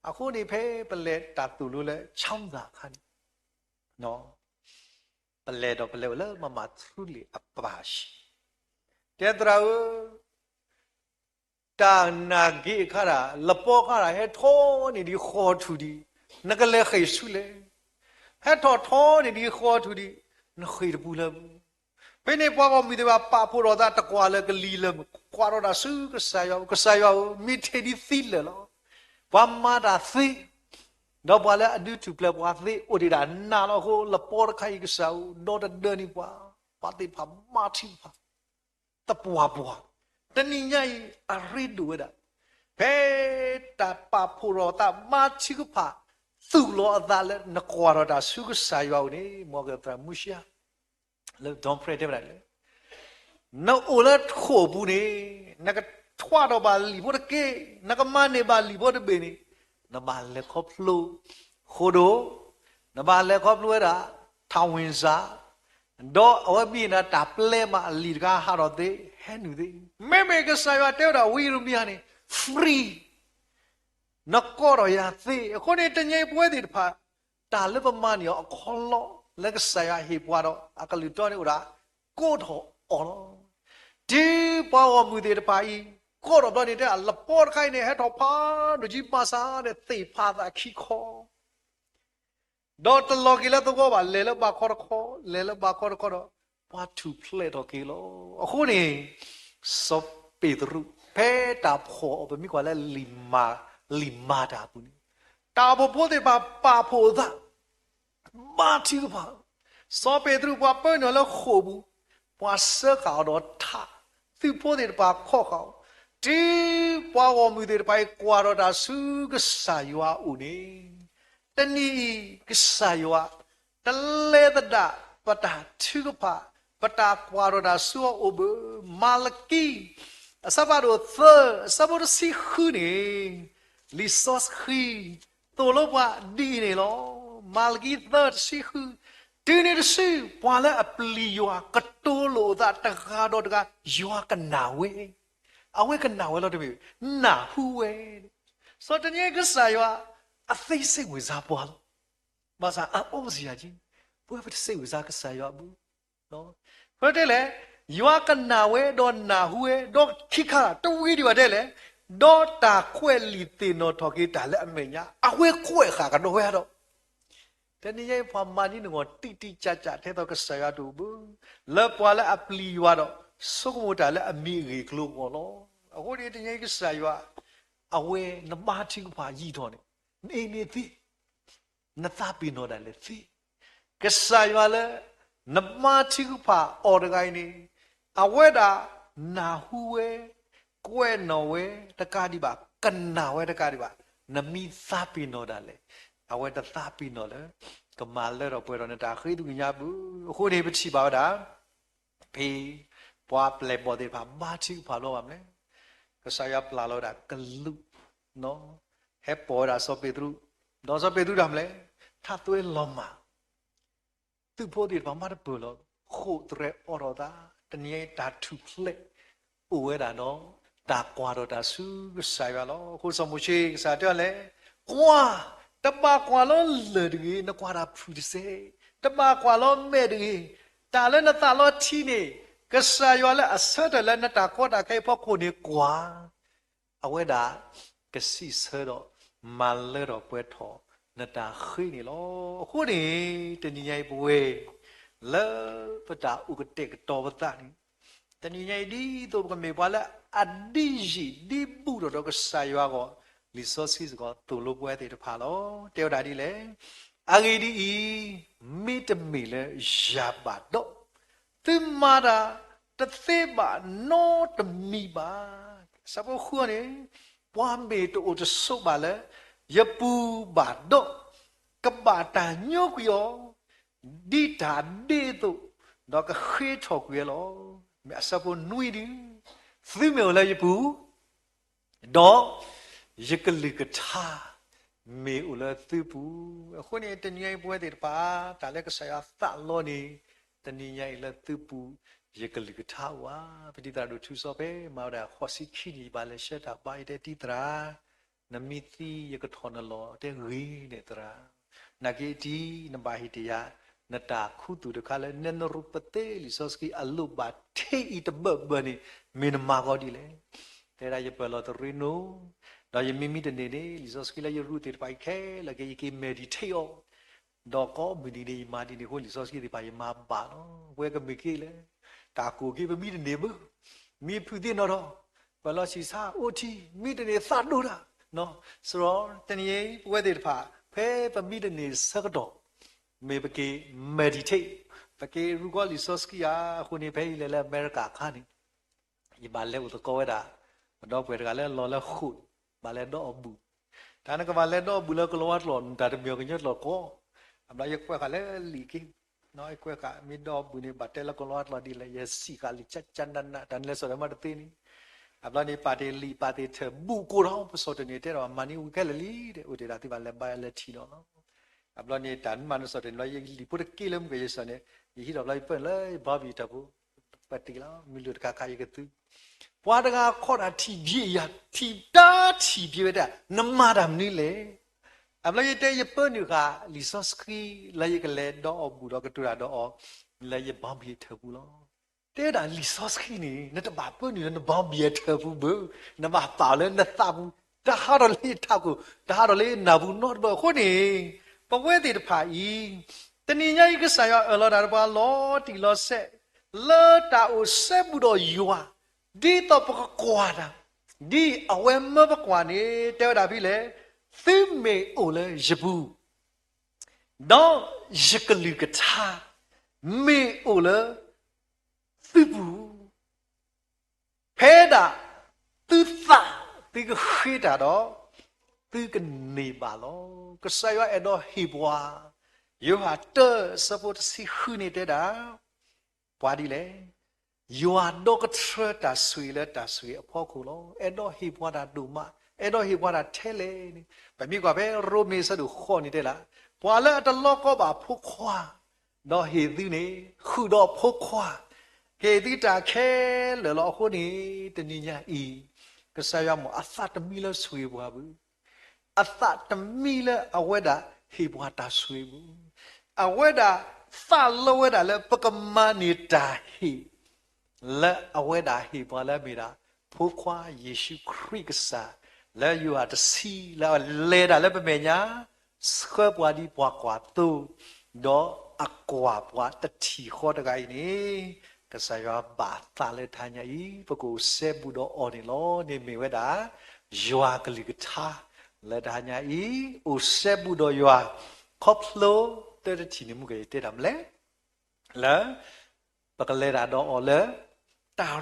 အဃိန့ၣ် ဖဲပလဲၤတၢ်သိၣ်လိလၢ ချောင်းသာ အခါန့ၣ်, ပလဲၤဒီးပလဲၤအိၣ်လၢမမၤထူလ့ၣ်အပၢ်ဆံး, တဲသရၣ်ဧၢ, တၢ်နာ်က့အခါဒၣ် လပီခါဒၣ် ဟဲထီၣ်န့ၢ်ဒံးဃီထူၣ်ဒံး, နကလဲၤဃ့ၢ်ဆူလဲၣ်, ဟဲထီၣ်ထီၣ်န့ၢ်ဒံးဃီထူၣ်ဒံး, နဃ့ၢ်တပူၤလၢၤ. ဖဲန့ၣ်ပှၤဂီၢ်မုၢ်သ့ၣ်တဖၣ်ပာ်ဖှိၣ်ထီၣ်သးတကွၢ်လၢၤကလံၤလၢၤ, ကွၢ်ထီၣ်တၢ်ဆူကစၢ်ယွၤ, ကစၢ်ယွၤဧၢ, မ့ၢ်ထဲဒ်သံလၢာ်လီၤ. ပှၤမၤတၢ်သ့ ဒီးပှၤလၢအဒုးထူၣ်ဖျဲးပှၤသ့အိၣ်ဒံးဒၣ်နးလီၤအဃိ လပီတခါအံၤကစၢ်ဧၢ, ဒီတဒၢန့ၣ်ပှၤ, ပှၤသ့ၣ်တဖၣ်မၤထုကဖၣ် သပှၢ်ပှၢ်, တနံၤညါအံၤအရ့ဒိၣ်ဝဲဒၣ်, ဖဲတၢ်ပာ်ဖှိၣ်ထီၣ်သးမၤထုကဖၣ် သူၣ်လီၤအသးလၢနကွၢ်ထီၣ်တၢ်ဆူကစၢ်ယွၤအအိၣ်န့ၣ်, မ်ကသရၣ်မူးရှ့ လၢ Don Prayer တဲဝဲဒၣ်လၢ နအိၣ်လၢဃိာ်ပူၤန့ၣ်, နကထွးထီၣ်ဘၣ်လံာ်ဖိတက့ၢ်, နကမၤန့ၢ်ဘၣ်လံာ်ဖိတဘ့ၣ်န့ၣ်, နဘၣ်လဲၤခီဖျိ ဃိာ်ဒိၣ်, နဘၣ်လဲၤခီဖျိဝဲဒၣ် ထၣ်ဝ့ၣ်စၢ်, ဒီးအဝဲဘံၣ်နၤတၢ်ပျဲမးအလံာ်တခါဟးထီၣ်သ့, ဟဲနုာ်သ့, မ့မ့ၢ်ကစၢ်ယွၤတဲဝဲဒၣ်ဝံယံးရမံယၤန့ၣ် free နကိးထီၣ်ယၤသ့. အဃိန့ၣ် တနံၤအံၤပဝဲသ့ၣ်တဖၣ် တၢ်လၢပမၤန့ၢ်အီၤအခီလီ လၢကစၢ်ယွၤဟ့ၣ်ပှၤဒီးအကလုၢ်တီန့ၣ်အိၣ်ဒၣ် ကိးထီၣ်အီၤလီၤ. တုၤပှၤဂီၢ်မုၢ်သ့ၣ်တဖၣ်အံၤ ကိးထီၣ်ဘျီန့ၣ် တဲလပီတခါအံၤန့ၣ် ဟဲထီၣ်ဖးဒိၣ်ကံဘၣ်ဆၣ်န့ၣ် သ့ၣ်ဖးသးခံခီ ဒီးတလီၤက့ၤလၢသဝီဘၣ်, လဲၤလၢဘးခီတခီ, လဲၤလၢဘးခီတခီဒီး ပှၤထူၣ်ဖျဲးထီၣ်က့ၤလီၤ. အဃိန့ၣ် စီၤပ့းတရူး ဖဲတၢ်ဖီၣ်အီၤ ပမ့ၢ်ကွၢ်လၢ လံာ်မၤတၢ်အပူၤန့ၣ်, တၢ်အိၣ်ဖှိၣ်ဖိသ့ၣ်တဖၣ်ပာ်ဖှိၣ်အသး မၤထုကဖၣ်, စီၤပ့းတရူးပှၤပၢနုာ်လၢဃိာ်ပူၤ, ပှၤစၢဃာ်အီၤဒီးထး, သုးဖိသ့ၣ်တဖၣ်ခီၣ်ဃာ်အီၤ, တုၤပှၤဂီၢ်မုၢ်သ့ၣ်တဖၣ်အံၤ ကွၢ်ထီၣ်တၢ်ဆူကစၢ်ယွၤအအိၣ်န့ၣ်, တနံၤအံၤ ကစၢ်ယွၤ တလဲၤသဒၣ်ပတၢ်ထုကဖၣ်, ပတၢ်ကွၢ်ထီၣ်တၢ်ဆူအအိၣ်ဘၣ်. မၤလကံ အဆၢဖးဒိၣ်သၢ အဆၢဖိတဆံဃုန့ၣ်, လံာ်စီဆှံ သိၣ်လိပှၤဒ်အံၤန့ၣ်လီၤ. မၤလကံသၢတဆံဃု, တုၤန့ၣ်တစု ပှၤလၢအပျံၤယွၤကတိၤလိာ်အသးတဂၤဒီးတဂၤ ယွၤကနၣ်ဝဲ, အဝဲကနၣ်ဝဲလီၤတမ့ၢ်, နၢ်ဟူဝဲ. စီၤတနံၤကစၢ်ယွၤ အသ့စ့ၣ်ဝံၤစါပှၤလီၤ. ဘၣ်ဆၣ်အအိၣ်စယၤက့, ပဝဲပတစ့ၣ်ဝံၤစါကစၢ်ယွၤအပူၤ. ဖဲတဲလဲၣ်, ယွၤကနၣ်ဝဲဒီးနၢ်ဟူဝဲ, ဒီးခံခါတဝံၤဒံးဘၣ်တဲလဲၣ်, ဒီးတၢ်ကွဲးလံာ်သ့ၣ်နီၣ်ထီၣ်က့ၤတၢ်လၢအမဲာ်ညါ, အဝဲကွဲးဃာ်ကဒီးဝဲဒီး တနံၤညါအံၤ ပှၤမၤန့ၢ်နဂီၢ်တံၢ်တံၢ်ကၢ်ကၢ် ထဲသိးကစၢ်ယွၤတအိၣ်ဘၣ်, လၢပှၤလၢအပျံၤယွၤဒီး ဆိကမိၣ်တၢ်လၢအမံၤအဂ့ၢ်အကျိၤအဂီၢ်လီၤ. အဃိန့ၣ် တနံၤညါအံၤကစၢ်ယွၤ အဝဲနဘါထုကဖၣ်ယံာ်ထီၣ်န့ၣ်, နအ့န့သ့ နသးပ့ၤနီၣ်ဒၣ်လဲာ်သ့. ကစၢ်ယွၤလၢ နဘါထုကဖၣ်အီၤတဂၤအံၤန့ၣ်, အဝဲဒၣ်နၢ်ဟူဝဲ, ကွဲးနီၣ်ဝဲတကးဒံးဘၣ်, ကနၣ်ဝဲတကးဒံးဘၣ်, နမ့ၢ်သးပ့ၤနီၣ်ဒၣ်လဲာ်, အဝဲတသးပ့ၤနီၣ်လၢ ကမၤလၢထီၣ်ပှဲၤထီၣ်နတၢ်ဃ့သကွံာ်ညါပူၤ. အဃိန့ၣ် ပထံၣ်ဘၣ်ဝဲဒၣ် ဖဲ ပှၤပျဲၢ်ဘီၣ်သ့ၣ်တဖၣ် ဘါထုကဖၣ်လီၤဘၣ်မနုၤလဲၣ်, ကစၢ်ယွၤပျၢ်လီၤဝဲဒၣ်ကလူး ဟဲပိာ်ဝဲဒၣ်စီၤပ့းတရူး, ဒီးစီၤပ့းတရူးတၢ်မနုၤလဲၣ်, ထးသွဲလီၤမၢ်, သုးဖိသ့ၣ်တဖၣ်မၤတပၢၢ်လီၤ, ဃိာ်သရဲးအိးထီၣ်သး, တနံၤညါအံၤတၢ်ထူၣ်ဖျဲး အိၣ်ဝဲဒၣ်ဒီး တၢ်ကွၢ်ထီၣ်တၢ်ဆူကစၢ်ယွၤလီၤ. အဃိစီၤမိၤၡ့ ကစၢ်ယွၤတဲအီၤလဲၣ်, ကွၢ်, တဘၣ်ကွၢ်လီၤလၢၢ်တဂ့ၤ, နကွၢ်တၢ်ဖုၣ်တစဲး, တဘၣ်ကွၢ်လီၤမဲာ်တဂ့ၤ, တၢ်လၢနသးလီထံန့ၣ် ကစၢ်ယွၤလၢအဆၢထၢၣ်လၢနတၢ်ကီတၢ်ခဲအံၤအဖီခိၣ်န့ၣ်ကွၢ် အဝဲဒၣ် ကစံးဆၢဒီး မၤလၢထီၣ်ပှဲၤထီၣ် နတၢ်ဃ့န့ၣ်လီၤ. အဃိန့ၣ် တနံၤညါအံၤပဝဲ လၢပတၢ်အိၣ်ကတဲာ်ကတီၤပသးန့ၣ်, တနံၤညါအံၤ ဒ်သိးပကမ့ၢ်ပှၤလၢအဒ်ယံာ်ဒ်ဘူးထီၣ်ဒီးကစၢ်ယွၤအဂီၢ်, လံာ်စီဆှံစ့ၢ်ကီးသိၣ်လိပဝဲသ့ၣ်တဖၣ်လီၤ. တဲဝဲဒၣ်ဒ်လဲၣ်, အဂ့ၢ်ဒ်အံၤ, မ့တမ့ၢ်လၢယၤဘၣ်ဒီး သုမၤတၢ်တသ့ဘၣ်နီတမံၤဘၣ်. ဆၢဖိဃုန့ၣ်, ပှၤမ့ၢ်တအိၣ်တဆိးဘၣ်လၢ ယပူၤဘၣ်ဒီး, ကဘၣ်တၢ်ညိကွံာ်အီၤ ဒ်တၢ်ဒ့အသိး, ဒီးကဃ့ထီၣ်ကွံာ်ဝဲလီၤ. မ့ၢ်အဆၢဖိနွံဒု, သုမ့ၢ်အိၣ်လၢယပူၤ ဒီးယကလုၢ်ကထါ မ့ၢ်အိၣ်လၢသုပူၤ. အဃိန့ၣ် တနံၤအံၤပဝဲသ့ၣ်တဖၣ် တၢ်လၢကစၢ်ယွၤသးလီန့ၣ်, တနံၤညါအံၤလၢသုပူၤ ယကလုၢ်ကထါအိၣ်ဧါ. ပတံၤသရၣ်ဒိၣ်ထူစီဖဲ မၤဝဲဒၣ်ဃိးဆံခံနံၣ် ယဘၣ်လဲၤဆှၢတၢ်ဘါ ယတဲတံၤသရၣ်, နမ့ၢ်သံယကထီၣ်နလီၢ် တဲဂ့ၤန့ၣ်သရၣ်, နာ်က့တံၤ နဘၣ်ဟ့ၣ်တ့ၢ်ယၤ နတၢ်ခူသူၣ်တခါလၢ နဲနရူပသ့လံာ်စီဆှံအလိၣ်ဘၣ်ထဲအံၤတဘၢၣ်ဘၢၣ်န့ၣ် မ့ၢ်နမၤကီဒ်လဲၣ်. တဲဒၣ်ယပၢၢ်လီၤသရ့နိ, ဒီးယမ့ၢ်မံတန့ၢ်န့ၣ် လံာ်စီဆှံလၢယရူၢ်သ့ၣ်တဖၣ်အံၤခဲလၢာ်က့ ယက့ၤ meditate အီၤ, ဒီးကိးမုၢ်နံၤန့ၣ် ယမၤဒ်န့ၣ်အဃိ လံာ်စီဆှံသ့ၣ်တဖၣ်ယမၤဘၣ်လီၤ. ပဝဲကမ့ၢ်က့လဲၣ်, တၢ်ကိၢ်က့ ပမံတန့ၢ်ဘၣ်, မံဖုးသ့ၣ်နီၣ်ထီၣ်, ပၢၢ်လီၤဆံးဆါ အိၣ်ထံး, မံတန့ၢ်သးဒိၣ်တၢ်, စရီ တနံၤအံၤ ပဝဲသ့ၣ်တဖၣ် ဖဲပမံတန့ၢ်ဆၢကတီၢ် မ့ၢ်ပက့ၤ meditate, ပက့ၤရူၢ်ကီလံာ်စီဆှံဧါ. အဃိန့ၣ် ဖဲယလဲၤလၢအမဲရကၤအခါန့ၣ် ယဘၣ်လဲၤအိၣ်သကိးဝဲဒၣ် ပဒီပုၢ်ဝဲၢ်တဂၤလၢလီၤလၢဃိာ်န့ၣ် ဘၣ်လဲၤဒီးအီၣ်ဘူၣ်, တၢ်နကဘၣ်လဲၤဒီးအီၣ်ဘူၣ်လၢကလီၤဝါကျိာ် တၢ်တမံၤအီၤကညီကျိာ်ကီ, အဘျီယကွဲးဃာ်လၢလံာ်က့, ယကွဲးဃာ် မ့ၢ်ဒီးအီၣ်ဘူၣ်န့ၣ် ဘၣ်တဲလၢကလီၤဝါကျိာ်ဒ်လဲၣ်, ယစံးဃာ်လံာ်ကနးနး တၢ်န့ၣ်လဲၤစိာ်ဒီးမ့ၢ်တသ့န့ၣ်, အဘျီန့ၣ် ပာ်တ့ၢ်လံာ်ပာ်တ့ၢ်ထၢၣ် ဘူၣ်ကိၢ်ထီၣ် ပစိာ်တန့ၢ် တဲဒီးမၤန့ၢ်ဝံၤခဲလၢာ်လံ, အိၣ်တ့ၢ်ဒၣ်သုဘၣ်လဲၤဘါလဲၤထံၣ်ဒီးလီၤ. အဘျီန့ၣ် တၢ်မၤနုၤစိာ်တန့ၢ်လီၤ ယလံာ်ဖိတက့ၢ်လၢမုၢ်ကယဲၢ်စၢၤန့ၣ် ယဟံးထီၣ်ဘျီယပၢၢ်လၢယဘီဘံၣ်ထၢၣ်ပူၤ, ပတံၢ်လီၤ မုၢ်လုၢ်တခါခါယကသု, ပှၤတဂၤခီတၢ်ထံၣ်ဘျ့ယၤ ထံၣ်တၢ်ထံၣ်ဘျ့ဝဲဒၣ် နမၤတၢ်မနုၤလဲၣ်. အဘျီယတဲယပၢနုာ်ဃာ်လံာ်စီဆှံ လၢယကလဲၤဒီးအီၣ်ဘူၣ်ဒီးကတိၤတၢ်ဒီးအီၤ လၢယဘီဘံၣ်ထၢၣ်ပူၤလီၤ. တဲဒၣ်လံာ်စီဆှံန့ၣ် နတဘၣ်ပၢနုာ်လၢနဘီဘံၣ်အထၢၣ်ပူၤဘၣ်, နဘၣ်ပာ်အီၤလၢနသးပူၤ, တဟးထီၣ်လၢယထးခိၣ် တဟးထီၣ်လၢယနၢ်ပူၤနီတဘျီအဃိန့ၣ်, ပဝဲသ့ၣ်တဖၣ်အံၤ တနံၤညါအံၤကစၢ်ယွၤအၢၣ်လီၤတၢ်ဒီးပှၤလီၤတံၢ်လီၤဆဲး လၢတၢ်အိၣ်စဲဘူးဒီးယွၤ ဒ်သိးပကကွၢ်တၢ်, ဒ်အဝဲမၢပကွၢ်န့ၣ် တဲဝဲဒၣ်ဖဲလဲၣ်, သုမ့ၢ်အိၣ်လၢယပူၤ ဒီးယကလုၢ်ကထါ မ့ၢ်အိၣ်လၢသုပူၤ, ဖဲဒၣ်သုသးသုကဃ့တၢ်ဒီး သုကန့ၢ်ဘၣ်လီၤ. ကစၢ်ယွၤအဲၣ်ဒိးဟ့ၣ်ပှၤ, ယိၤဟၣ်တၢ ဆၢဖိတဆံဃုန့ၣ်တဲဒၣ် ပှၤဒ်လဲၣ်, ယွၤဒီကထြၢတၢ်ဆိၣ်ဂ့ၤလၢတၢ်ဆိၣ်ဂ့ၤအဖီခိၣ်လီၤ. အဲၣ်ဒိးဟ့ၣ်ပှၤတၢ်ဒိၣ်မး, အဲၣ်ဒိးဟ့ၣ်ပှၤတၢ်ထဲလဲၣ်န့ၣ် ပမ့ၢ်ကွၢ်ဖဲရိမ့ၤဆၢဒိၣ်ဃိးန့ၣ်တဲဒၣ်, ပှၤလၢအတလီၤကီဘၣ်ဖိခွါ ဒီးဟ့ၣ်သုန့ၣ် ဃုာ်ဒီးဖိခွါ, ကဟ့ၣ်သုတၢ်ခဲလၢာ်လီၤ. အဃိန့ၣ် တနံၤညါအံၤ ကစၢ်ယွၤမ့ၢ်အသးတမံလၢဆိၣ်ဂ့ၤပှၤဘၣ် အသးတမံလၢအဝဲဒၣ်ဟ့ၣ်ပှၤတၢ်ဆိၣ်ဂ့ၤပူၤ, အဝဲဒၣ်သးလီဝဲဒၣ်လၢပကမၤန့ၢ်တၢ်ဟ့ၣ် လၢအဝဲဒၣ်ဟ့ၣ်ပှၤလၢအမ့ၢ်ဒၣ် ဖိခွါယ့ၣ်ၡူးခရံာ်ကစၢ် လၢယိၤဟၣ်တဆံ လၢအလဲၤဒၣ်လၢပမဲာ်ညါ ဆှၢပှၤဒ်ပှၤကွၢ်သိ, ဒီးအကွၢ်ပှၤတထံၣ်ဃီတဂၤအံၤန့ၣ်, ကစၢ်ယွၤဘၣ်သးလၢတဟါညါအံၤ ပကအိၣ်စဲဘူးဒီးအီၤန့ၣ်လီၤ. န့ၣ်မ့ၢ်ဝဲဒၣ် ယွၤအကလုၢ်ကထါ လၢတဟါညါအံၤ အိၣ်စဲဘူးဒီးယွၤ ခီဖျိ တၢ်တထံၣ်န့ၣ်မုၢ်ကယတဲတၢ်မနုၤလဲၣ် လၢ ပကလဲၤတၢ်ဒီးအီၤလၢ တၢ်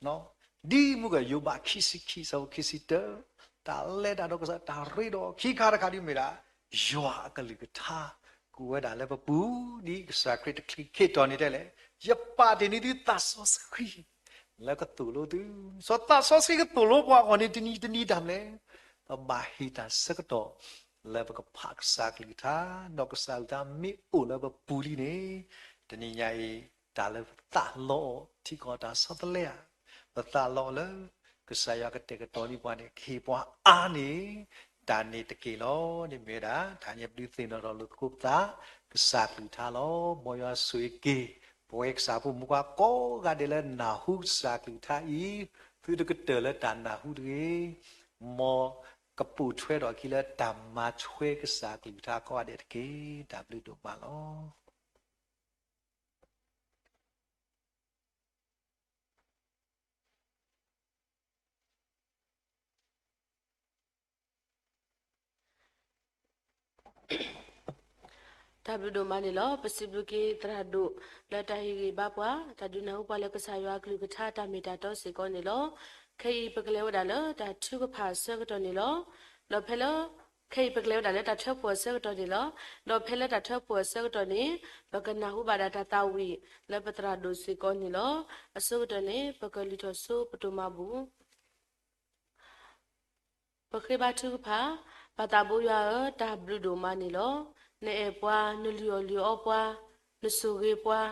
ရ့ဒီးအီၤ, ဒ်မုၢ်ကယိၤဘးခံဆံခံ ဆၢဖိခံဆံတၢ, တၢ်လဲၤတၢ်ဒီးကစၢ် တၢ်ရ့ဒီးအီၤ ခံခါတခါဒ်မ့ၢ်ဒၣ် ယွၤအကလုၢ်ကထါ ကအိၣ်ဝဲဒၣ်လၢပပူၤ ဒ်ကစၢ်ခရံာ်တချုးက့ၤထီၣ်န့ၣ်တဲလဲၣ်, ယပာ်တ့ၢ်န့ၢ်သုသးစီဆှံ လၢကသိၣ်လိသု, စီၤသးစီဆှံကသိၣ်လိပှၤအဂီၢ်န့ၣ် တနံၤတနံၤတၢ်မနုၤလဲၣ်, ပဘၣ်ဟ့ၣ်တၢ်ဆၢကတီၢ် လၢပကဖးကစၢ်ကလုၢ်ကထါ, ဒီးကစၢ်ကလုၢ်ကထါမ့ၢ်အိၣ်လၢပပူၤလံန့ၣ်, တနံၤညါအံၤ တၢ်လၢပသးလီအီၤ ထံကီၢ်တၢ်ဆီတလဲဧါ, ပသးလီအီၤလၢ ကစၢ်ယွၤကတဲာ်ကတီၤန့ၢ်ပှၤန့ၣ် ကဟ့ၣ်ပှၤအါန့ၢ် တၢ်န့ၣ်တက့ၢ်လီၤ. န့ၣ်မ့ၢ်ဝဲဒၣ် တဟါညါပဒုးသ့ၣ်နီၣ်ထီၣ်လိာ်သကိးပသး ကစၢ်ကလုၢ်ကထါလီၤ. မ်ယွၤဆိၣ်ဂ့ၤက့ၤ ပဝဲကစၢ်ဖိမုၣ်ဖိခွါကိးဂၤဒဲးလၢနၢ်ဟူကစၢ်ကလုၢ်ကထါအံၤ, သုတကတၢၢ်လၢတၢ်နၢ်ဟူတဂ့ၤ, မ်ကပိာ်ထွဲထီၣ်အခံလၢတၢ်မၤထွဲကစၢ်ကလုၢ်ကထါကိးဂၤဒဲးတက့ၢ်. တၢ်ဘျုးဒိၣ်မးလီၤ. တၢ်ဘျုးဒိၣ်မးန့ၣ်လီၤ. ပစံးဘျုးက့ၤသရၣ်ဒိၣ် လၢတၢ်ဟ့ၣ်ဂံၢ်ဘါပှၤ တၢ်ဒုးနၢ်ဟူပှၤလၢကစၢ်ယွၤအကလုၢ်ကထါတၢ်မ့ၢ်တၢ်တီစ့ၢ်ကီးန့ၣ်လီၤ. ခဲအံၤပကလဲၤဝဲဒၣ်လၢတၢ်ထုကဖၣ်အဆၢကတီၢ်န့ၣ်လီၤ. ဒီးဖဲလၢ ခဲအံၤပကလဲၤဝဲဒၣ်လၢတၢ်ထၢဖှိၣ်အဆၢကတီၢ်န့ၣ်လီၤ. ဒီးဖဲလၢတၢ်ထၢဖှိၣ်အဆၢကတီၢ်န့ၣ် ပကနၢ်ဟူဘၣ်ဒၣ်တၢ်သးဝံၣ်လၢပသရၣ်ဒိၣ်စ့ၢ်ကီးန့ၣ်လီၤ. အဆိကတၢၢ်န့ၣ် ပကလုၢ်ထီၣ်ဆိပတိၢ်မၤဘူၣ် ပဃ့ဘါထုကဖၣ်, ပၢ်သးဘိယွၤဧၢ, တၢ်ဘျုးဒိၣ်မးန့ၣ်လီၤ. နအဲၣ်ပှၤ, နလုၢ်အီၣ်လုၢ်အီပှၤ, နဆိၣ်ဂ့ၤပှၤ,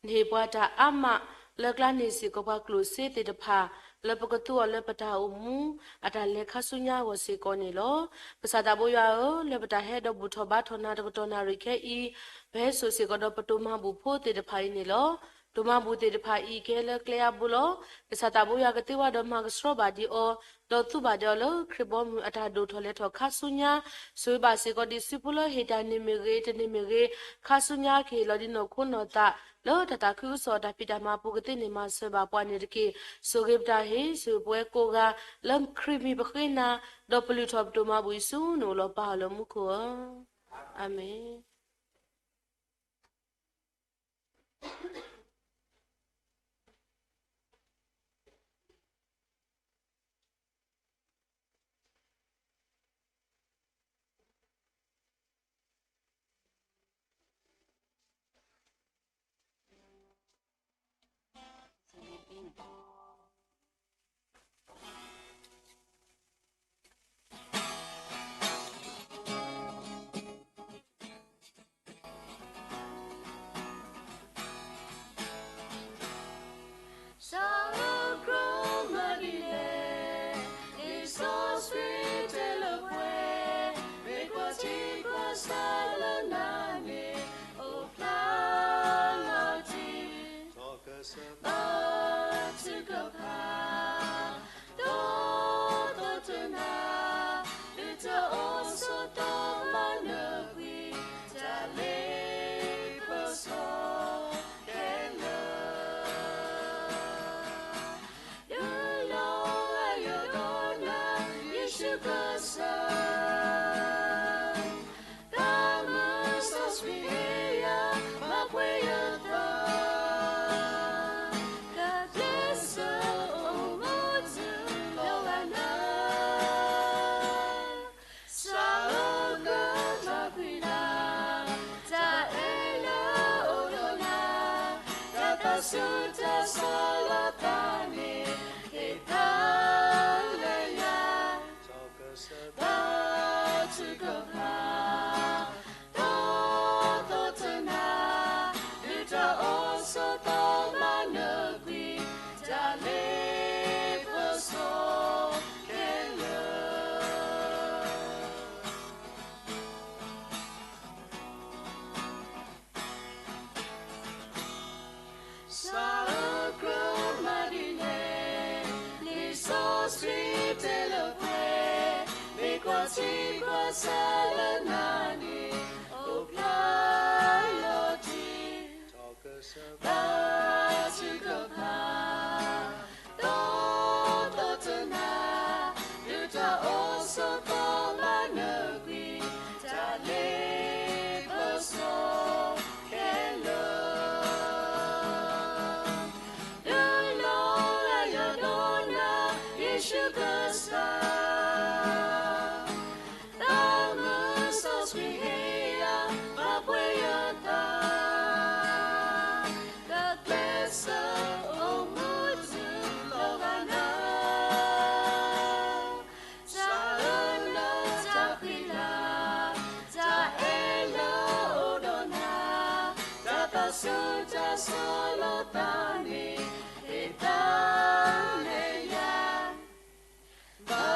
နဟ့ၣ်ပှၤတၢ်အါမး လၢကျါန့ၢ်စ့ၢ်ကီးပှၤကျိၣ်စ့သ့ၣ်တဖၣ် လၢပကသူအီၤလၢပတၢ်အိၣ်မူ အတၢ်လဲၤခါဆူညါအဂီၢ်စ့ၢ်ကီးန့ၣ်လီၤ. ကစၢ်သးဘိယွၤဧၢ, လၢပတၢ်ဟဲဒီးဘူၣ်ထီၣ်ဘါထီၣ်နၤတကတီၢ်နၣ်ရံၣ်ခဲအံၤ, ပဟဲစိာ်စ့ၢ်ကီးဒီးပတိၢ်မၤဘူၣ်ဖိသ့ၣ်တဖၣ်အံၤန့ၣ်လီၤ. တိၢ်မၤဘူၣ်သ့ၣ်တဖၣ်အံၤ ကဟဲလၢကျဲအါဘိလီၤ. ကစၢ်သးဘိယွၤကသ့ဝဲဒီးမၤကဆှီဘၣ်ဒံးအီၤ, ဒီးသူဘၣ်ဒံးအီၤလၢခရံာ်ဘီမုၢ်အတၢ်ဒိၣ်ထီၣ်လဲၤထီၣ်ခါဆူညါ, ဆိၣ်ဂ့ၤဘၣ်စ့ၢ်ကီးဒံးစုဖိလၢဟ့ၣ်တၢ်န့ၣ်မ့ၢ်ဂ့ၤ, တန့ၢ်မ့ၢ်ဂ့ၤ, ခါဆူညါကဟ့ၣ်လီၤဒံးနီၢ်ခိနီၢ်သး လၢတၢ်သးခုကစီၣ်တၢ်ဖံးတၢ်မၤအပူၤကသ့န့ၣ်မၤစၢၤဘၣ်ပှၤန့ၣ်တက့ၢ်. ဆိၣ်ဂ့ၤပတၢ်ဟ့ၣ်, ဆိၣ်ဂ့ၤပဝဲကိးဂၤ, လၢခရံာ်မံၤပဃ့နၤ, ဒီးပလုၢ်ထီၣ်ပတိၢ်မၤဘူၣ်အံၤဆူနအိၣ်လီၤပၢ်လၢမူခိၣ်ဧၢ. အၤမ့ၣ်. စးအကြၢးမၤဒ်လဲၣ်, လံာ်စီဆှံတဲလၢပှဲၤ, မ့ၢ်ကွၢ်ထံကွၢ်ဆးလၢနၤန့ၣ် အိၣ်ဖျါလီၤတံၢ် ဘါထုကဖၣ်, ဒီးသီတနၤ, ဒုးတအိၣ်ဆိးသီမၤနၢၤကွံာ် တၢ်လ့ပစီခဲလၢာ်. ဒုးလီၤဂာ်ယိာ်ဒီးနၤ ယ့ၣ်ၡူးကစၢ်, တၢ်မုၢ်စီဆှံဟ့ၣ်ယၤ မၤပှဲၤယသး, တၢ်ကျဲးစၢးအိၣ်မူတုၤလီၤဂာ်နၤ, စးအကြၢးမၤကွံာ်နၤ, တၢ်အဲၣ်လၢအိၣ်ဒီးနၤ, တၢ်သးစူၤတၢ်ဆီၣ်လီၤသးန့ၣ် ဟ့ၣ်သါလၢယၤ ဘါထုကဖၣ်, ဒီးသီတနၤ, ဒုးတအိၣ်ဆိးသီမၤနၢၤကွံာ် တၢ်လ့ပစီခဲလၢာ်. တၢ်ဆိၣ်ဂ့ၤဆိၣ်ဝါန့ၣ် ဟ့ၣ်သါလၢယၤ ဘါ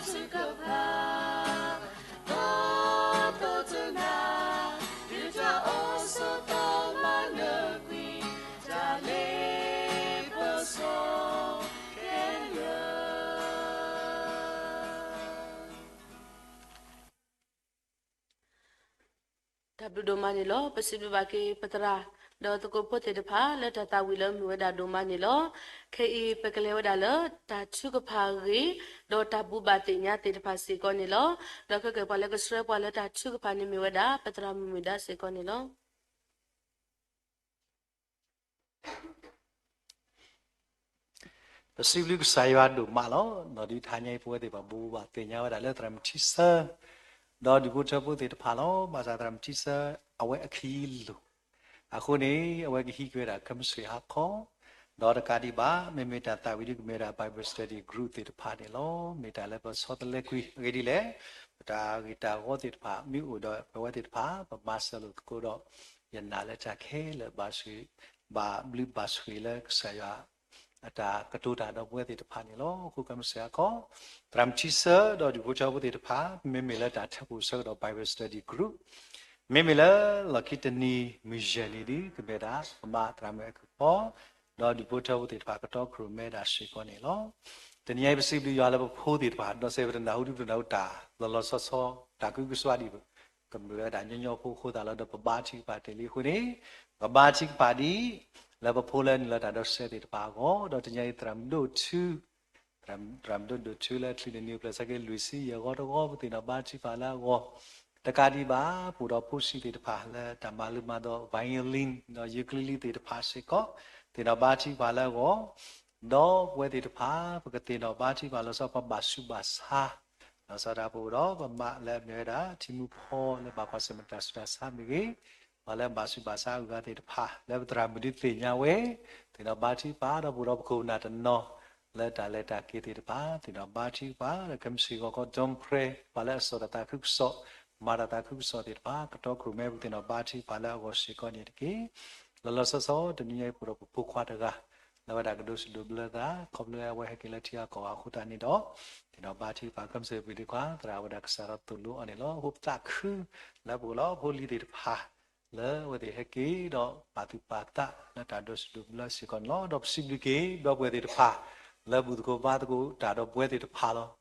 ထုကဖၣ် ဘါသီတနၤ ဒုၣ်တၢ်အိၣ်ဆိးသီမၤလၢကွံာ် တၢ်လ့ပစီခဲလၢာ် တၢ်ဘျုးဒိၣ်မးန့ၣ်လီၤ. ပစံးဘျုးဘၣ်က့ၤပသရၣ် ဒီးသကိးဖိသ့ၣ်တဖၣ် လၢတၢ်သးဝံၣ်လၢမုာ်ဝဲဒၣ်ဒိၣ်မးန့ၣ်လီၤ. ခဲအံၤပကလဲၤဝဲဒၣ်လၢတၢ်ထုကဖၣ်အဂ့ၢ် ဒီးတၢ်ဘူၣ်ဘၣ်သ့ၣ်ညါသ့ၣ်တဖၣ်စ့ၢ်ကီးန့ၣ်လီၤ. ဒီးခဲကဲပှၤလၢကဆှၢပှၤလၢတၢ်ထုကဖၣ်န့ၣ်မ့ၢ်ဝဲဒၣ် ပသရၣ်မုၣ်မုၣ်ဒါစ့ၢ်ကီးန့ၣ်လီၤ. ပစံးဘျုးကစၢ်ယွၤဒိၣ်မးလီၤ. ဒီးဒုးတဟါညါအံၤ ပဝဲသ့ၣ်တဖၣ်ဘိးဘၣ်သ့ၣ်ညါဝဲဒၣ်လၢသရၣ်မုၣ်ထံဆၢ ဒီးဒူၣ်ဖိထၢဖိသ့ၣ်တဖၣ်လီၤ. ဘၣ်ဆၣ်သရၣ်မုၣ်ထံဆၢ အဝဲအခံလိၤ အဃိန့ၣ် အဝဲကဟံးက့ၤဝဲဒၣ် ကမ့ၢ်စ့ဟါခီ ဒီးတကးဒံးဘၣ် မ့မ့ၢ်တၢ်သးဝံၣ်ဒုးကမ့ၢ်ဝဲဒၣ် Bible Study Group သ့ၣ်တဖၣ်န့ၣ်လီၤ. မ့ၢ်တၢ်လၢပဆီတလဲကွံာ်အဂ့ၢ်ဒ်လဲၣ်, ပတၢ်ဂ့ၢ်တၢ်ဂီၤသ့ၣ်တဖၣ် မ့ၢ်အိၣ်ဒီးပဝဲသ့ၣ်တဖၣ် ပမၤစၢၤလိာ်သကိးဒီး ယနာ်လၢတၢ်ခဲလၢာ်ဘၣ်ဆှဲ ဘၣ်ဘျုးဘၣ်ဆှဲလၢကစၢ်ယွၤ အတၢ်ကတိၤတၢ်ဒီးပဝဲသ့ၣ်တဖၣ်န့ၣ်လီၤ. အဃိကမ့ၢ်စ့ဟါခီ သရၣ်မုၣ်ထံဆၢ ဒီးဒူၣ်ဖိထၢဖိသ့ၣ်တဖၣ် မ့မ့ၢ်လၢတၢ်ထၢဖှိၣ်ဆၢကတီၢ် Bible Study Group မ့မ့ၢ်လၢလီၢ်ခံတနံၤမုၢ်ယဲၢ်နံၤဒုး ကမ့ၢ်ဒၣ် ပမၤသရၣ်မုၣ်အကပီၤ ဒီးဒူၣ်ဖိထၢဖိသ့ၣ်တဖၣ် ကတီခိၣ်ရိၣ်မဲဒၣ်စ့ၢ်ကီးန့ၣ်လီၤ. တနံၤအံၤပစံးဘျုးယွၤလၢပဖိသ့ၣ်တဖၣ် ဒီးစဲးပတနၢ်ဟူဒုးပတနၢ်ဟူတၢ် လီၤလီၤဆီဆီ တၢ်ကဟုကစွါဒံး ကမ့ၢ်ဝဲဒၣ်ညီညီဖိအဃိသတးလီၤ. ဒီးပဘါထုကဖၣ်တ့ၢ်လံအဃိန့ၣ် ပဘါထုကဖၣ်ဒံး လၢပဖိလၢနုာ်လီၤတၢ်ဒီးစဲးသ့ၣ်တဖၣ်အဂီၢ်, ဒီးတနံၤအံၤသရၣ်မုၣ်ဒိၣ်ထူ သရၣ်မုၣ်ဒိၣ်ထူလၢချံနံၣ်နံၣ်အိၣ်ဖျဲၣ်ဆၢက့ၤလွံၢ်ဆံယဲၢ်ဂီၤတဂီၤ ပသ့ၣ်နီၣ်ဘါထုကဖၣ်လၢအဂီၢ်, တကးဒံးဘၣ် ပအိၣ်ဒီးဖိဆံးသ့ၣ်တဖၣ်လၢတၢ်မၤလိမၤဒိး violin ဒီး ukulele သ့ၣ်တဖၣ်စ့ၢ်ကီး သ့ၣ်နီၣ်ဘါထုကဖၣ်လၢအဂီၢ်, ဒီးပဝဲသ့ၣ်တဖၣ် ပကသ့ၣ်နီၣ်ဘါထုကဖၣ်လီၤဆီ ပဘၣ်ဆူးဘၣ်ဆါ လီၤဆီဒၣ်ပအိၣ်ဒီးပမါလၢအမ့ၢ်ဝဲဒၣ် ထံမူဖီလၢဘၣ်ကွၢ်ဆၢၣ်မဲာ်တၢ်ဆူးတၢ်ဆါမ့ၢ်ဂ့ၤ, ပှၤလၢဘၣ်ဆူးဘၣ်ဆါအဂၤသ့ၣ်တဖၣ် လၢပသရၣ်မုၣ်ဒုးသ့ၣ်ညါဝဲ, သ့ၣ်နီၣ်ဘါထုကဖၣ်ဒီးပအိၣ်ဒီးပခိၣ်ပနၢ်တနီၤ လၢတၢ်လဲၤတၢ်က့ၤသ့ၣ်တဖၣ် သ့ၣ်နီၣ်ဘါထုကဖၣ် ဒီးကမ့ၢ်စ့ၢ်ကီး John Prayer ပှၤလၢအစိာ်တၢ်သးခုကစီၣ် မၤတၢ်သးခုကစီၣ်သ့ၣ်တဖၣ် ကတီခိၣ်ရိၣ်မဲပသ့ၣ်နီၣ်ဘါထုကဖၣ်လၢအဂီၢ်စ့ၢ်ကီးန့ၣ်တက့ၢ်. လီၤလီၤဆီဆီ တနံၤညါအံၤပအိၣ်ဒီးပဖိခွါတဂၤ လၢအဝဲဒၣ်ကဒိးစံးဒိးဘျၢသး ခီဖျိအဝဲဟဲက့ၤလၢထံဂၤကီၢ်ဂၤအဃိသတးန့ၣ်ဒီး သ့ၣ်နီၣ်ဘါထုကဖၣ် ကမ့ၢ်စ့ၢ်ကီးပှၤဒုးခွါ သရၣ်အဝဲဒၣ်ကစၢ်ဒီးသိၣ်လိအီၤန့ၣ်လီၤ. အဃိပသးခု လၢပအိၣ်လၢဖိလံၤသ့ၣ်တဖၣ် လၢအဝဲသ့ၣ်ဟဲက့ၤဒီးပာ်သူၣ်ပာ်သးလၢတၢ်ဒိးစံးဒိးဘျၢစ့ၢ်ကီးန့ၣ်လီၤ. ဒီးပစံးဘျုးက့ၤ ဒီပုၢ်ဝဲၢ်သ့ၣ်တဖၣ် လၢဘူၣ်သကိးဘါသကိးတၢ်ဒီးပဝဲသ့ၣ်တဖၣ်လီၤ.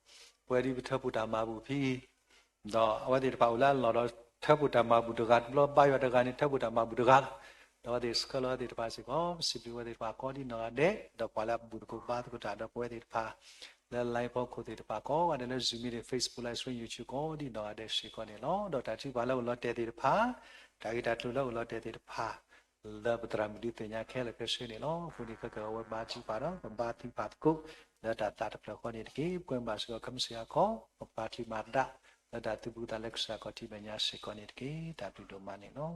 ပဝဲဒ်ပထၢဖှိၣ်တၢ်မၤဘူၣ်ဖဲအံၤ ဒီးအဝဲသ့ၣ်တဖၣ်အိၣ်လၢအလီၢ်ဒီး ထၢဖှိၣ်တၢ်မၤဘူၣ်တဂၤတဘျီ ဘါယွၤတဂၤန့ၣ် ထၢဖှိၣ်တၢ်မၤဘူၣ်တဂၤလီၤ. ဒီးအဝဲသ့ၣ်ဆှၢလီၤအဝဲသ့ၣ်တဖၣ်စ့ၢ်ကီး ပစံးဘျုးအဝဲသ့ၣ်တဖၣ်ကိးဒ်နီၢ်ဂၤဒဲး ဒီးပှၤလၢအဘူၣ်သကိးဘါသကိးတၢ်ဒီးပဝဲသ့ၣ်တဖၣ် လၢ line ဖီခိၣ်သ့ၣ်တဖၣ်ကိးဂၤဒဲးလၢ Zoom meeting, Facebook live stream, YouTube ကိးဒ်နီၢ်ဂၤဒဲးစ့ၢ်ကီးန့ၣ်လီၤ. ဒီးတၢ်ထုကဖၣ်လၢအိၣ်လီၤတဲာ်သ့ၣ်တဖၣ် တၢ်ဂ့ၢ်တၢ်ကျိၤလၢအိၣ်လီၤတဲာ်သ့ၣ်တဖၣ် လၢပသရၣ်မုၣ်ဒုးသ့ၣ်ညါခဲလၢာ်ခဲဆ့န့ၣ်လီၤ. အဃိန့ၣ်ခဲကဲအဝဲဘါထုကဖၣ်ဒီး ပဘါထုကဖၣ်သကိး လၢတၢ်သးတဖျၢၣ်ဃီန့ၣ်တက့ၢ်. ပကွဲမုာ်ဘၣ်စ့ၢ်ကီး ကမ့ၢ်စ့ၢ်ကီး ပပာ်ထံမၤဒၣ် လၢတၢ်သူၣ်ဘူၣ်သးလဲ ကစၢ်ခီၣ်ထံးမဲာ်ညါစ့ၢ်ကီးန့ၣ်တက့ၢ်. တၢ်ဘျုးဒိၣ်မးန့ၣ်လီၤ.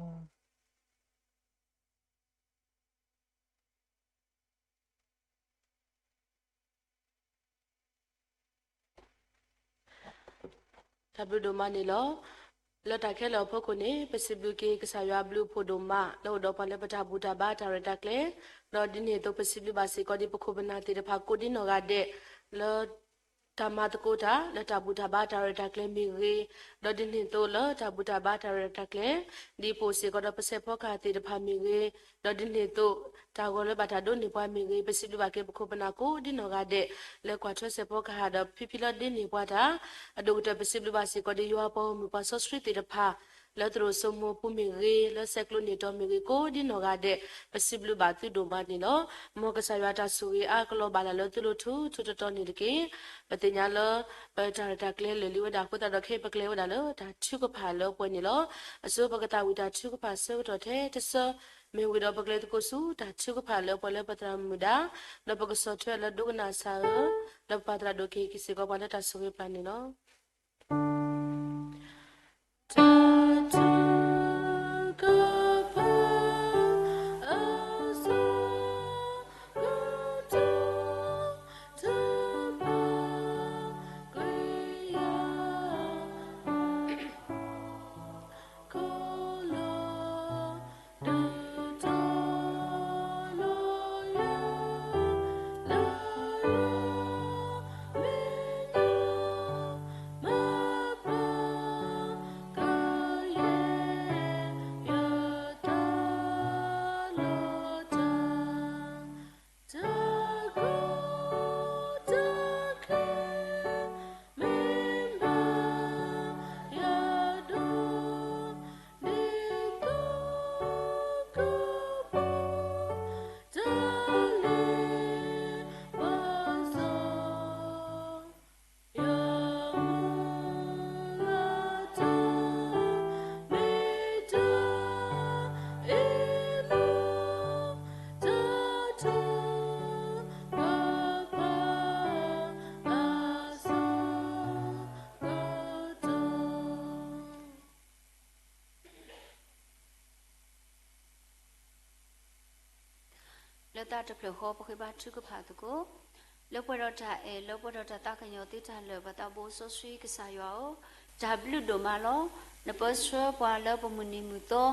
တၢ်ဘျုးဒိၣ်မးန့ၣ်လီၤ. လၢတၢ်ခဲလၢာ်အဖီခိၣ်န့ၣ် ပစံးဘျုးက့ၤကစၢ်ယွၤအဘျုးအဖှိၣ်ဒိၣ်မး လၢအိၣ်ဒီးပှၤလၢပတၢ်ဘူၣ်တၢ်ဘါတၢ်ရဲၣ်တၢ်ကျဲၤ, ဒီးဒ်န့ၣ်အသိးပစံးဘျုးဘၣ်စ့ၢ်ကီးဒ်ပခိၣ်ပနၢ်သ့ၣ်တဖၣ် ကိးဒ်နီၢ်ဂၤဒဲး လၢ တၢ်မၤသကိးတၢ် လၢတၢ်ဘူၣ်တၢ်ဘါတၢ်ရဲၣ်တၢ်ကျဲၤမ့ၢ်ဂ့ၤ, ဒီးဒ်န့ၣ်အသိးလၢတၢ်ဘူၣ်တၢ်ဘါတၢ်ရဲၣ်တၢ်ကျဲၤ ဒ်ပအိၣ်စ့ၢ်ကီးဒီးပစဲးဖီကဟၣ်သ့ၣ်တဖၣ်မ့ၢ်ဂ့ၤ, ဒီးဒ်န့ၣ်အသိး တၢ်ဂီၤလၢဘၣ်တၢ်ဒိးန့ၢ်ပှၤမ့ၢ်ဂ့ၤ, ပစံးဘျုးဘၣ်က့ၤပခိၣ်ပနၢ်ကိးဒ်နီၢ်ဂၤဒဲး လၢကွၢ်ထွဲစဲးဖီကဟၣ်ဒီးဖံဖံလၢဒိးန့ၢ်ပှၤတၢ် အဒိၣ်ကတၢၢ် ပစံးဘျုးဘၣ်စ့ၢ်ကီးဒီးယွၤပှၤဂီၢ်မုၢ်ပှၤစီဆှံသ့ၣ်တဖၣ် လၢသရိာ်စိမိၤပူၤမ့ၢ်ဂ့ၤ, လၢဆဲးကျိးန့ၢ်တီၤမ့ၢ်ဂ့ၤ ကိးဒ်နီၢ်ဂၤဒဲး ပစံးဘျုးဘၣ်သုဒိၣ်မးန့ၣ်လီၤ. မ်ကစၢ်ယွၤတၢ်ဆိၣ်ဂ့ၤအါကလီၤဘၣ်လၢ်လၢသုလိၤထူထူတီတီန့ၣ်တက့ၢ်. ပသ့ၣ်ညါလၢ ပတၢ်ရဲၣ်တၢ်ကျဲၤလၢာ်လံဝဲဒၣ်အဃိသတးဒီး ခဲအံၤပကလဲၤဝဲဒၣ်လၢတၢ်ထုကဖၣ်လၢပှဲၤန့ၣ်လီၤ. အဆိပကသးဝံၣ်တၢ်ထုကဖၣ်ဆၢကတီၢ်ထဲတဆၢ မ့ၢ်ဝံၤဒီးပကလဲၤသကိးဆူတၢ်ထုကဖၣ်လၢပှဲၤလၢပသရၣ်မုၣ်ဒါ, ဒီးပကဆီၣ်ထွဲလၢဒိကနၣ်စၢ်ဧၢ, ဒီးပပာ်သရၣ်ဒိၣ်က့ၤက့ၤစ့ၢ်ကီးပှၤလၢတၢ်ဆိၣ်ဂ့ၤပျၢ်န့ၣ်လီၤ. လၢတၢ်တဖျၢၣ်ဃီ ပဃ့ဘါထုကဖၣ်သကိး, လၢပှဲၤဒီးတၢ်အဲၣ် လၢပှဲၤဒီးတၢ်သးကညီၤသ့တၢ်လၢာ် ပသးဘိစီဆှံကစၢ်ယွၤဧၢ, တၢ်ဘျုးဒိၣ်မးလီၤ. နပၢဆှၢပှၤလၢပမုၢ်နံၤမုၢ်သီ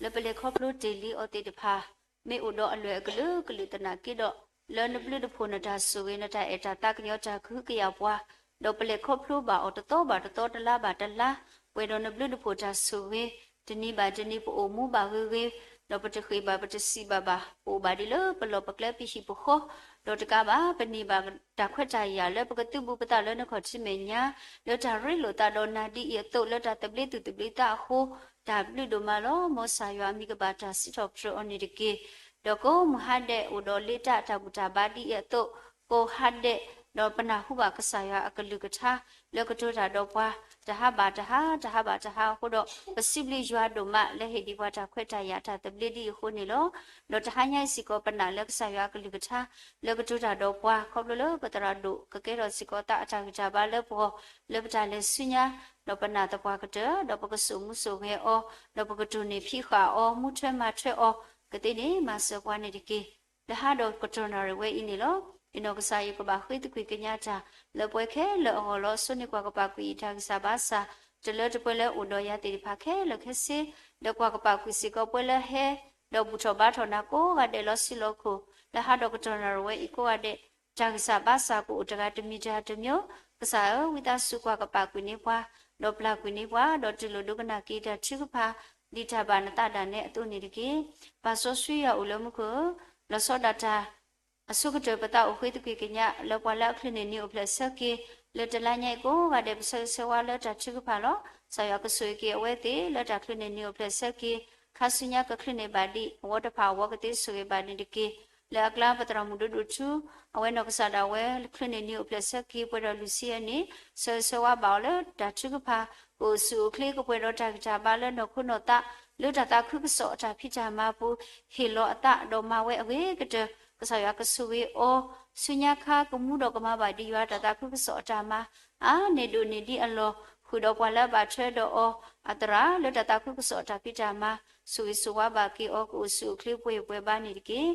လၢပလဲၤခီဖျိတ့ၢ်လံအီၤသ့ၣ်တဖၣ် မ့ၢ်အိၣ်ဒီးအလွဲၢ်အကလုာ်ကလုာ်သနာ်က့ဒီး, လၢနဘျုးနဖှိၣ်နတၢ်ဆိၣ်ဂ့ၤ နတၢ်အဲၣ်တၢ်သးကညီၤတၢ်ကဟုကယာ်ပှၤ, ဒီးပလဲၤခီဖျိဘၣ်အီၤတသီဘၣ်တသီ တလါဘၣ်တလါ, ပှဲၤဒီးနဘျုးနဖှိၣ်တၢ်ဆိၣ်ဂ့ၤ, တနံၤဘၣ်တနံၤ ပအိၣ်မူဘၣ်ဂ့ၤဂ့ၤ, ဒီးပတဃ့ၢ်ဘၣ်ပတစံးဘၣ်ဘၣ်, ပအိၣ်ဘၣ်ဒ်လၢပလီၢ်ပကျဲပဟံၣ်ပဃီ, ဒီးတကးဘၣ် ပန့ၢ်ဘၣ်တၢ်ခွဲးတၢ်ယာ်လၢပကသုးဘူးပသးလၢနခီၣ်ထံးမဲာ်ညါ, လၢတၢ်ရ့လိာ်သးဒီးနၤဒ်အံၤအသိး လၢတၢ်သဘျ့သူၣ်သဘျ့သးအဃိ, တၢ်ဘျုးဒိၣ်မးလီၤ. မ်ကစၢ်ယွၤအမံၤကဘၣ်တၢ်စံးထီၣ်ပတြၢၤအီၤန့ၣ်တက့ၢ်. ဒီးကိးမုၢ်ဟါဒဲးအိၣ်ဒီးလ့တၢ်အတၢ်ဘူၣ်တၢ်ဘါဒ်အံၤအသိး, ကိးဟါဒဲး, ဒီးပနၢ်ဟူဘၣ်ကစၢ်ယွၤအကလုၢ်ကထါ လၢကတိၤတၢ်ဒီးပှၤ, တဟါဘၣ်တဟါ, တဟါဘၣ်တဟါအဃိဒီး, ပစံးဘျုးယွၤဒိၣ်မး လၢဟ့ၣ်ဒံးပှၤတၢ်ခွဲးတၢ်ယာ်တၢ်သဘျ့ဒ်အံၤအဃိန့ၣ်လီၤ. ဒီးတဟါညါအံၤစ့ၢ်ကီး ပနာ်လၢကစၢ်ယွၤအကလုၢ်ကထါ လၢကတိၤတၢ်ဒီးပှၤ ခီဖျိလၢပသရၣ်ဒိၣ်ကကဲထီၣ်စ့ၢ်ကီးသးအတၢ်ဂံၢ်တၢ်ဘါလၢပဂီၢ် လၢပတၢ်လဲၤဆူညါ, ဒီးပနာ်သပှၢ်ကတၢၢ်, ဒီးပကစိာ်မူစိာ်ဂဲၤအီၤ, ဒီးပကတိၢ်န့ၢ်ဖံးဃာ်အီၤ, မူထွဲမၤထွဲအီၤ, ကသ့န့ၣ်မၤစၢၤပှၤန့ၣ်တက့ၢ်. လၢဟါဒီးကတီၢ်နၣ်ရံၣ်ဝဲအံၤန့ၣ်လီၤ. ယနီၢ်ကစၢ်ယွၤကဘၣ်ဃ့သကွံၢ်ကညးတၢ် လၢပှၤခဲလၢာ်အဂီၢ်လီၤ. ဆိန့ၢ်ကွၢ်ကပာ်ကွံာ်အံၤတၢ်ဂံၢ်စၢ်ဘါစၢ် တလၢတပှဲၤလၢအိၣ်ဒီးယၤသ့ၣ်တဖၣ်ခဲလၢာ်ခဲဆ့, ဒီးကွၢ်ကပာ်ကွံာ်စ့ၢ်ကီးပှၤလၢဟဲ ဒီးဘူၣ်ထီၣ်ဘါထီၣ်နၤကိးဂၤဒဲးလီၤဆံလီၤခိၣ်, လၢဟါဒီးကတီၢ်နၣ်ရံၣ်ဝဲအံၤကိးဂၤဒဲး, တၢ်ဂံၢ်စၢ်ဘါစၢ်ကအိၣ်တဂၤတမံၤတဂၤတမံၤ, ကစၢ်ဧၢ, ဝံသးစူၤကွၢ်ကပာ်ကွံာ်န့ၢ်ပှၤ, ဒီးပျၢ်ကွံာ်န့ၢ်ပှၤ, ဒီးတူၢ်လိာ်ဒိကနၣ်က့ၤတၢ်ထုကဖၣ် ဒ်တၢ်ဘၣ်နသးဒၣ်နဲအသိးန့ၣ်တက့ၢ်. ပၢ်စီဆှံယွၤအိၣ်လၢမူခိၣ်ဧၢ, လီၤဆီဒၣ်တၢ် အဆိကတၢၢ်ပသးအိၣ်ဃ့သကွံၢ်ကညး လၢပှၤလၢအချုးန့ၢ်နံၤအိၣ်ဖျဲၣ်ဆၢက့ၤ လၢတလါညါအံၤကိးဂၤဒဲး ပဆၢဂ့ၤဆၢဝါလၢတၢ်ထုကဖၣ်လီၤ. ကစၢ်ယွၤကဆိၣ်ဂ့ၤက့ၤအဝဲသ့ၣ် လၢတၢ်ချုးန့ၢ်နံၤအိၣ်ဖျဲၣ်ဆၢက့ၤ, ခါဆူညါကချုးန့ၢ်ဘၣ်ဒံး အဝီတဖၣ်အဝီကသ့ဆိၣ်ဂ့ၤဘၣ်န့ၣ်တက့ၢ်. လၢအကျါပသရၣ်မုၣ်ဒိၣ်ဒိၣ်ထူ အဝဲနီၢ်ကစၢ်ဒၣ်ဝဲ ချုးန့ၢ်နံၤအိၣ်ဖျဲၣ်ဆၢက့ၤ ပှဲၤဒီးလွံၢ်ဆံယဲၢ်နံၣ်, ဆၢဂ့ၤဆၢဝါဘၣ်အီၤလၢတၢ်ထုကဖၣ်, ကအိၣ်ဆူၣ်အိၣ်ချ့ ကပှဲၤဒီးတၢ်ဂံၢ်တၢ်ဘါလၢနီၢ်ခိနီၢ်သး လၢတၢ်သးခုကစီၣ်အတၢ်ဖံးတၢ်မၤပူၤ ဟ့ၣ်လီၤအသးဒီးမၤဝဲအဂ့ၤကတၢၢ်, ကစၢ်ယွၤကဆိၣ်ဂ့ၤအီၤ, ဆူညါခါကမူဒီးကမၤဘၣ်ဒံးယွၤ တၢ်သးခုကစီၣ်အတၢ်မၤ အါန့ၢ်ဒိၣ်န့ၢ်ဒံးအလီၢ်, ဃုာ်ဒီးပှၤလၢအဘၣ်ထွဲဒီးအီၤ အသရၣ် လၢတၢ်သးခုကစီၣ်အတၢ်ဖံးတၢ်မၤ ဆိၣ်ဂ့ၤဆိၣ်ဝါဘၣ်က့ၤအီၤ ကအိၣ်ဆူၣ်အိၣ်ချ့ပှဲၤပှဲၤဘါန့ၣ်တက့ၢ်.